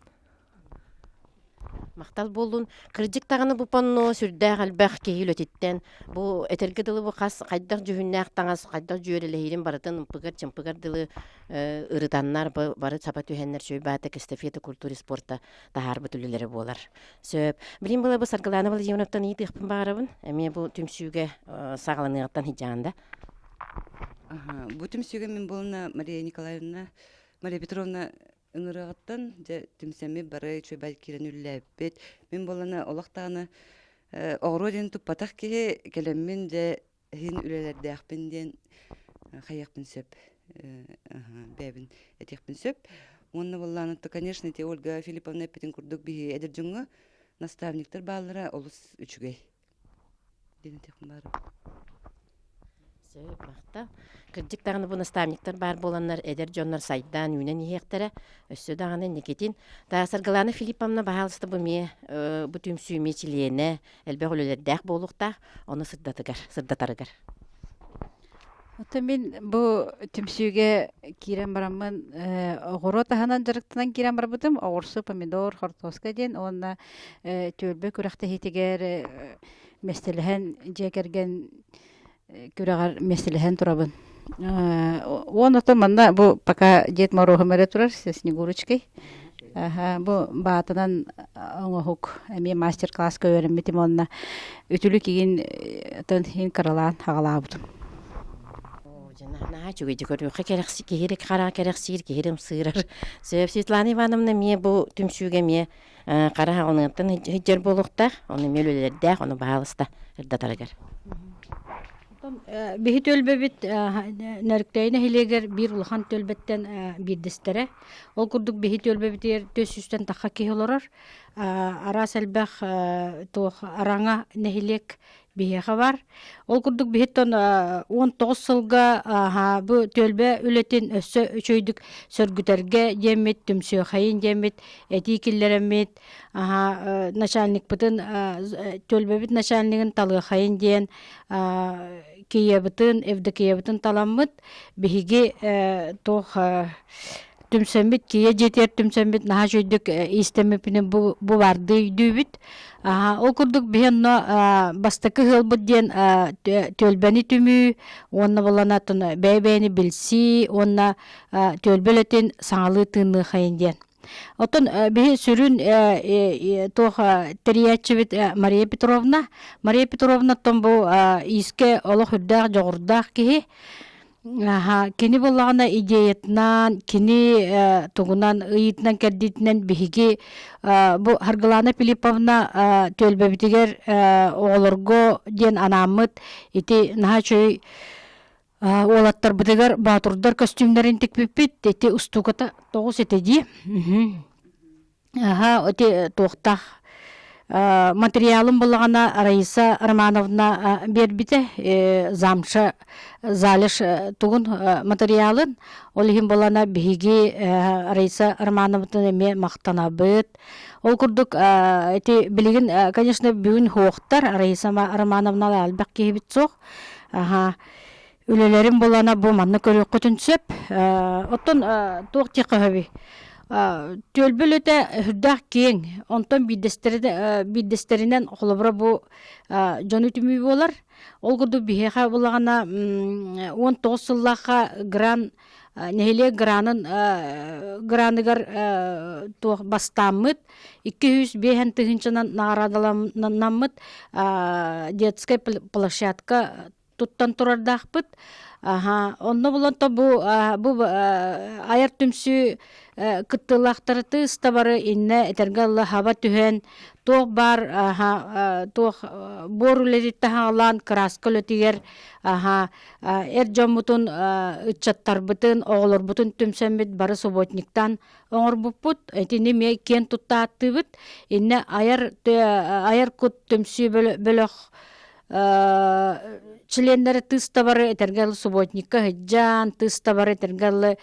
Махтал буоллун. Кырдьык даҕаны бу панно сүрдээх элбэх киһи үлэтиттэн бу этэргэ дылы бу хас хайдах дьүһүннээх таҥас, хайдах дьүөрэлэһиирин барытын ымпыгар-чымпыгар дылы ырытаннар бары саба түһэннэр Чуйбаатык эстафета культуры спорта таһаарбыт үлэлэрэ буолар. Сөп. Билин была бу Саргылана Владимировтан ыйытыахпын баҕарабын. Эмиэ бу түмсүүгэ саҕаланыаҕыттан сылдьаҕын да? Бу түмсүүгэ мин буолна Мария Николаевна, Мария Петровна ыҥырыаҕыттан дьэ түмсэммит бары үчүгэй киирэн үллээбиппит. Мин буоллана олох даҕаны оҕуруо диэн туппатах киһи кэлэммин дьэ иһин үлэлэрдээхпин диэн хайыахпын сөп бэйэбин этиэхпин сөп. Уонна буоллаҕына то конечно ити Ольга Филипповна эппитин курдук биһи эдэр дьоҥҥо наставниктар бааллара олус үчүгэй. диэн этиэхпин баҕарабын. Сөп, махтал. Кырдьык даҕаны бу наставниктар баар буоланнар эдэр дьоннор сайдаан үүнэн иһиэхтэрэ. Өссө даҕаны инникитин. Та Саргылана Филипповна баһаалыста бу эмиэ бу түмсүү эмиэ чилиэнэ, элбэх үлэлэрдээх буолуохтаах, ону сырдатыгар, сырдатарыгар. Оттон мин бу түмсүүгэ киирэн бараммын оҕуруот аһынан дьарыктанан киирэн барбытым. Оҕурсу, помидор, хортуоска диэн уонна түөлбэ күрэхтэһиитигэр миэстэлэһэн дьиэ кэргэн күрэҕэр миэстэлэһэн турабын. Уон оттон манна бу пока Дед Морозом эрэ турар Снегурочкой. Аха, бу баатынан оҥоһук эмиэ мастер-класска үөрэммитим уонна үтүлүк игин тон иһин кыралаан аҕалаабытым. Наһаа үчүгэйдик көрүөххэ кэрэхси киһи хара кэрэхсиир, киһи ымсыырар. Сөп Светлана Ивановна эмиэ бу түмсүүгэ эмиэ хара хаҕыныттан сылдьар буолуохтаах, ону эмиэ үлэлэрдээх, ону баһаалыста ырдатарыгар. Биһи түөлбэбит Нөрүктэйи нэһилиэгэр биир улахан түөлбэттэн биирдэстэрэ. Ол курдук биһи түөлбэбитигэр 400-тэн тахха киһи олорор. Араас элбэх туох араҥа нэһилиэк биһиэхэ бар. Ол курдук биһиттэн 19 сылга бу түөлбэ үлэтин өссө үчүгэйдик сөргүтэргэ диэммит, түмсүөххэйин диэммит, этии киллэрэммит, начальникпытын түөлбэбит начальнигын талыахайын диэн Киевытын, Евдокиябытын таламмыт биһиги туох. түмсэммит, киэ дьиэтигэр түмсэммит наһаа үчүгэйдик иистэммиппинэн бу бу баардыы өйдүүбүт. Ол курдук биһи онно бастакы ыһыалбыт диэн түөлбэни түмүү уонна буоллаҕына бэйэ-бэйэни билсии уонна түөлбэ үлэтин саҥалыы тыынныахайын диэн. Оттон биһи сүрүн туох тэрийээччибит Мария Петровна. Мария Петровнаттан бу иискэ олох үрдээх дьоҕурдаах киһи. Аха, кини буоллаҕына идеятынан, кини тугунан ыйыытынан-кэрдиитинэн биһиги бу Харгылана Филипповна түөлбэбитигэр оҕолорго диэн анааммыт ити наһаа үчүгэй уолаттарбытыгар боотурдар көстүүмнэрин тикпиппит ити устууката тоҕус этэ дии. Аха, ити туохтаах материалым буллаҕына Раиса Романовна биэрбитэ замша залеж тугун материалын ол иһин буолана биһиги Раиса Романовнатын эмиэ махтанабыт ол курдук ити билигин конечно бүгүн хуохтар Раиса Романовна элбэх киһибит суох аха үлэлэрин булана бу манна көрүөххүтүн сөп. Оттон туох диэххэ сөбүй? Түөлбэ үлэтэ сүрдээх киэҥ. Онтон биирдэстэринэн холобура бу дьону түмүү буолар. Ол курдук биһиэхэ булаҕына 19 сыллаахха гран нэһилиэк гранын граныгар туох бастааммыт 205 тыһыынчанан наҕараадаламмыт детская площадка туттан турардаахпыт. Аха, онно булан то бу бу айар түмсүү кыттыылаахтары тыыстабары иннэ этэргэ ылла хаба түһэн туох баар аха туох буор үлэтиттэн хаалаан кырааска үлэтигэр аха эр дьоммутун ыччаттарбытын оҕолорбутун түмсэммит бары субботниктаан оҥорбуппут итини эмиэ киэн тутта ааттыыбыт иннэ айар айар кут түмсүү бөлөх членнэрэ тыыстабары этэргэ дылы субботникка сылдьан, тыыстабары этэргэ дылы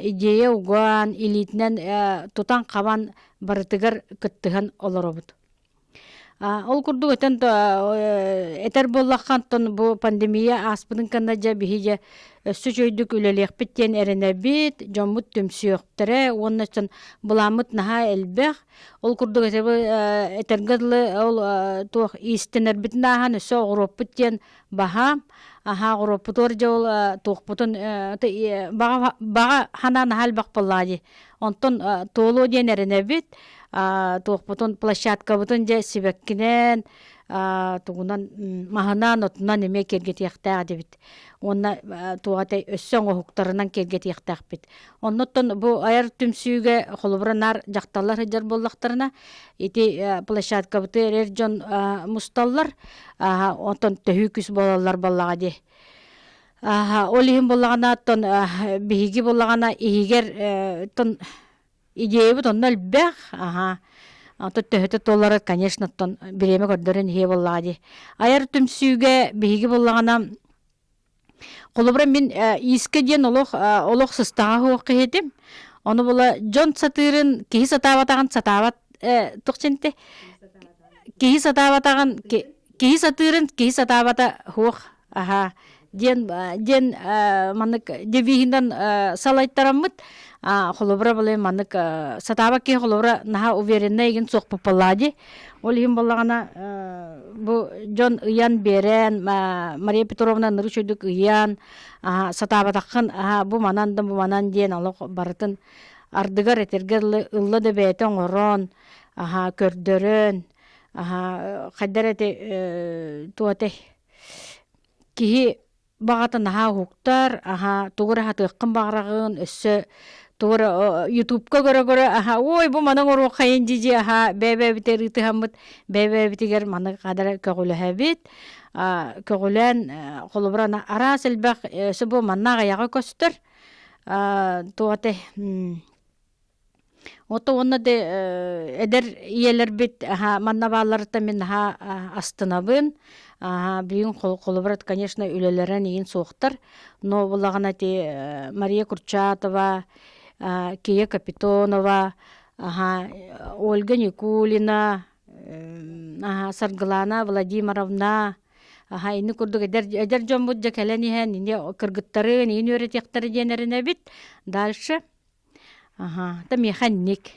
идея угаан, илиитинэн тутан-хабан барытыгар кыттыһан олоробут. Ол курдук этэн этэр буоллахха онтон бу пандемия ааспытын кэннэ дьэ биһи дьэ өссө үчүгэйдик үлэлиэхпит диэн эрэнэбит, дьоммут түмсүөхтэрэ уонна былааммыт наһаа элбэх. Ол курдук этэргэ дылы ол туох иистэнэрбитин ааһан өссө оҕуруоппут диэн баһаам. Аһаа оҕуруоппутугар дьэ ол туохпутун баҕа баҕа санаа наһаа элбэх буоллаҕа дии. Онтон туолуо диэн эрэнэбит. Туохпутун площадкабытын дьэ сибэккинэн тугунан маһынан отунан эмиэ киэргэтиэхтээх этибит. Уонна туох этэй өссө оҥоһуктарынан киэргэтиэхтээхпит. Оннуттан бу айар түмсүүгэ холобура наар дьахталлар сылдьар буоллахтарына ити площадкабытыгар эр дьон мусталлар онтон төһүү күс буолаллар буоллаҕа дии. Ол иһин буоллаҕына оттон биһиги буоллаҕына иһигэр тон идеябыт онно элбэх аха Онтон төһөтө туолара, конечно, оттон бириэмэ көрдөрөн иһиэ буоллаҕа дии. Айар түмсүүгэ биһиги буоллаҕына Холобура, мин иискэ диэн олох олох сыстаҕа суох киһитим. Ону була дьон сатыырын киһи сатаабатаҕын сатаабат туох дьэнтэй киһи сатаабатаҕын киһи сатыырын киһи сатаабата суох аһаа диэн диэн маннык девиһинэн салайтараммыт холобура була маннык сатаабат киһи холобура наһаа увереннай игин суохпут буоллаа дии Ол иһин буоллаҕына бу дьон ыйан биэрэн Мария Петровна ынырык үчүгэйдик ыйан сатаабатаххын бу манан да бу манан диэн олох барытын ардыгар этэргэ дылы ылла да бэйэтэ оҥорон көрдөрөн хайдах эрэ ити туох этэй киһи баҕата наһаа уһуктар, аһа тугу эрэ хатыаххын баҕараҕын, өссө тугу эрэ ютубка көрө-көрө аһа ой бу маны оҥоруоххайын дии-дии аһа бэйэ-бэйэбитигэр ыытыһаммыт бэйэ-бэйэбитигэр маны хадара көҕүлэһэбит көҕүлээн холобура араас элбэх өссө бу манна аҕыйаҕа көстөр туох этэй Ото уонна да эдэр ийэлэрбит аһа манна баалларыттан мин наһаа астынабын. Аһа бүгүн холобура конечно үлэлэрин игин суохтар. Но булаҕына ити Мария Курчатова, Кия Капитонова, аһа Ольга Никулина, аһа Саргылана Владимировна, Аха инни курдук эдэр эдэр дьоммут дьэ кэлэн иһэн ини кыргыттарын иин үөрэтиэхтэрэ диэн эрэнэбит. Дальше. Аха, та миэхэ инник.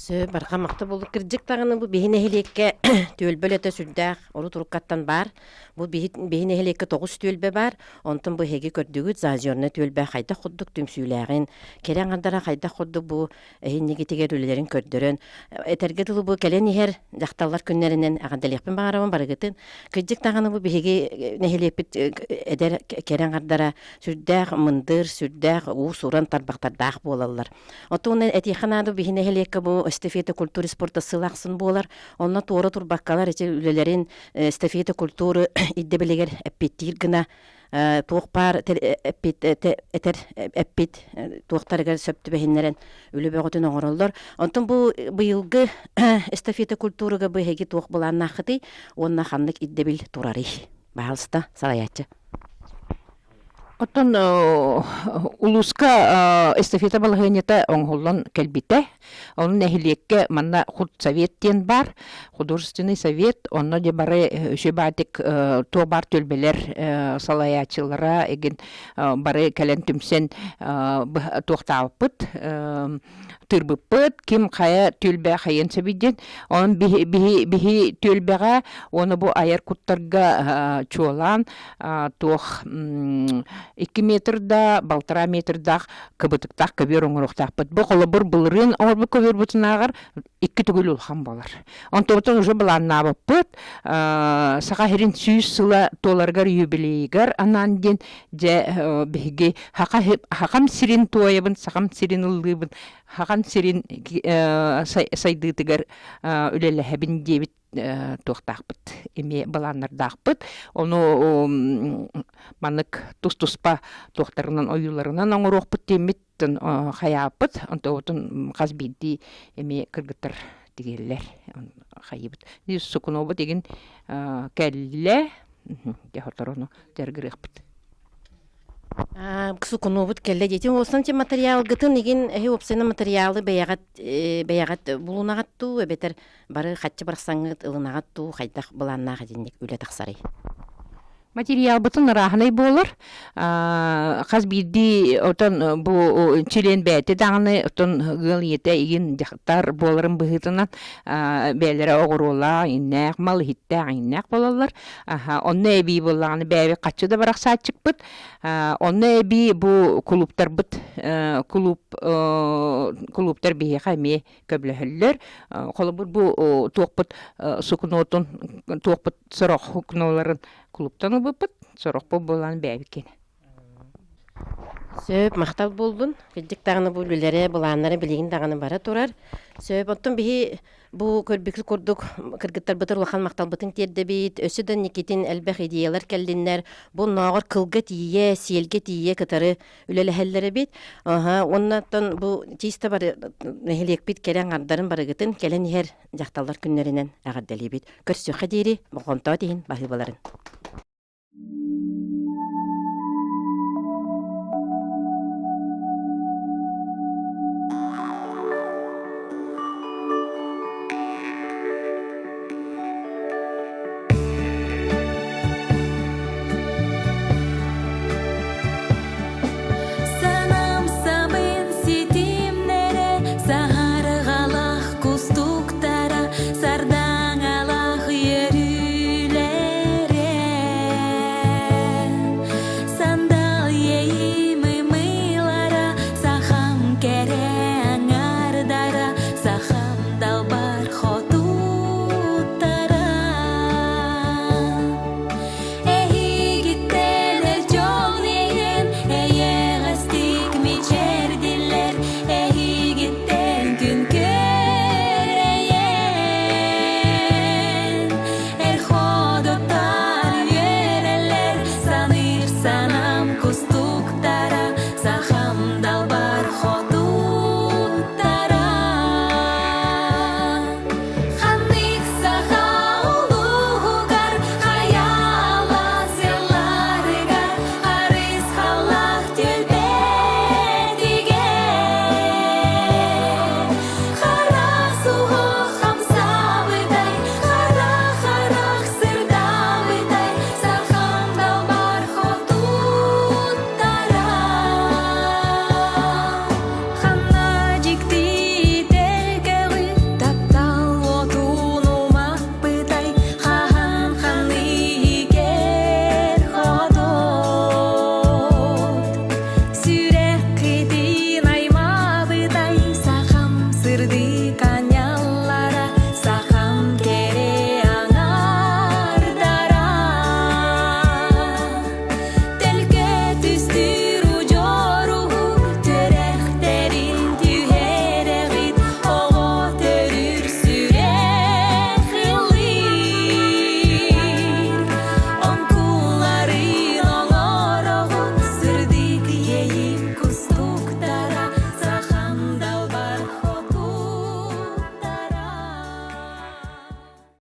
Сөп, барҕа махта буолур. Кырдьык даҕаны бу биһи нэһилиэккэ түөлбэ үлэтэ сүрдээх урут уруккаттан баар. Бу биһи, биһи нэһилиэккэ 9 түөлбэ баар. Онтон бу эһиги көрдүгүт Заозернай түөлбэ хайдах курдук түмсүүлээҕин, кэрэ аҥардара хайдах курдук бу эһиннигитигэр үлэлэрин көрдөрөн, этэргэ дылы бу кэлэн иһэр дьахталлар күннэринэн эҕэрдэлиэхпин баҕарабын барыгытын. Кырдьык даҕаны бу биһиги нэһилиэкпит эдэр кэрэ аҥардара сүрдээх мындыр, сүрдээх уус-уран тарбахтардаах буолаллар. Оттон этиэххэ наада биһи нэһилиэккэ бу эстафета культуры спорта сыл ахсын буолар. Онно туора турбаккалар ити үлэлэрин эстафета культуры ирдэбилигэр эппиэттиир гына туох баар эппит этэр эппит туохтарыгар сөп түбэһиннэрэн үлэ бөҕөтүн оҥороллор. Онтон бу быйылгы эстафета культурага бу эһиги туох былааннааххытый уонна ханнык ирдэбил турарый? Баһаалыста, салайааччы. Оттон улууска эстафета балаһыанньата оҥоһуллан кэлбитэ. Ону нэһилиэккэ манна худсовет диэн баар, художественный совет, онно дьэ бары үчүгэй туох баар түөлбэлэр салайааччылара эгин бары кэлэн түмсэн туохтаабыппыт тыырбыппыт, ким хайа түөлбэ хайыан сөбүй диэн. Онон биһи, биһи, биһи түөлбэҕэ уонна бу айар куттарга чуолаан туох 2 метр да, балтараа метрдаах кыбытыктаах көбүөр оҥоруохтаахпыт. Бу холобур былырыын оҥорбут көбүөрбүтүнааҕар икки төгүл улахан буолар. Онтубутун уже былааннаабыппыт. Саха сирин 100 сыла туоларыгар юбилейыгар анаан диэн дьэ биһиги хахам сирин туойабын, сахам сирин ыллыыбын, хахам сирин сайдыытыгар үлэлэһэбин диэбит туохтаахпыт, эмиэ былааннардаахпыт. Ону маннык тус-туспа туохтарынан ойууларынан оҥоруохпут диэммит хайааппыт. Онтубутун хас биирдии эмиэ кыргыттар тигэллэр хайыбыт. Сукунобут игин кэллэ. Дьэ хоторону дьарыгырыахпыт. Сукунуобут кэллэ диэтим. Уопсан ти материалгытын игин эһи уопсайна материалы бэйэҕит бэйэҕит булунаҕат дуу эбэтэр бары хаччы барсаҥҥыт ылынаҕат дуу хайдах былааннаах итинник үлэ тахсарый? Материалбытын ырааһынай буолар. Хас биирдии отон бу чилиэн бэйэтэ даҕаны отон ыал ийэтэ игин дьахтар буоларын быһыытынан бэйэлэрэ оҕуруолаах, иннээх, мал иһиттээх, иннээх буолаллар. Онно эбии буоллаҕына бэйэбит хаччы да барахсааччыкпыт. Онно эбии бу кулууптарбыт кулууп кулууптар биһиэхэ эмиэ көмөлөһөллөр. Холобур бу туохпут сукунуотун туохпут сорох сукунуоларын кулууптан ылбыппыт, сорохпут буолан бэйэбит киэнэ. Сөп, махтал буоллун. Кырдьык даҕаны бу үлэлэрэ, былааннара билигин даҕаны бара турар. Сөп, оттон биһи бу көрбүкүт курдук кыргыттарбытыр улахан махталбытын тиэрдэбит. Өссө да инникитин элбэх идеялар кэллиннэр. Бу оннооҕор кылга тиийэ, сиэлгэ тиийэ кытары үлэлэһэллэр эбит. Аха, уоннаттан бу чисто бары нэһилиэкпит кэрэ аҥардарын барыгытын кэлэн иһэр дьахталлар күннэринэн эҕэрдэлиибит. Көрсүөххэ диэри болҕомтоҕут иһин баһыыбаларын.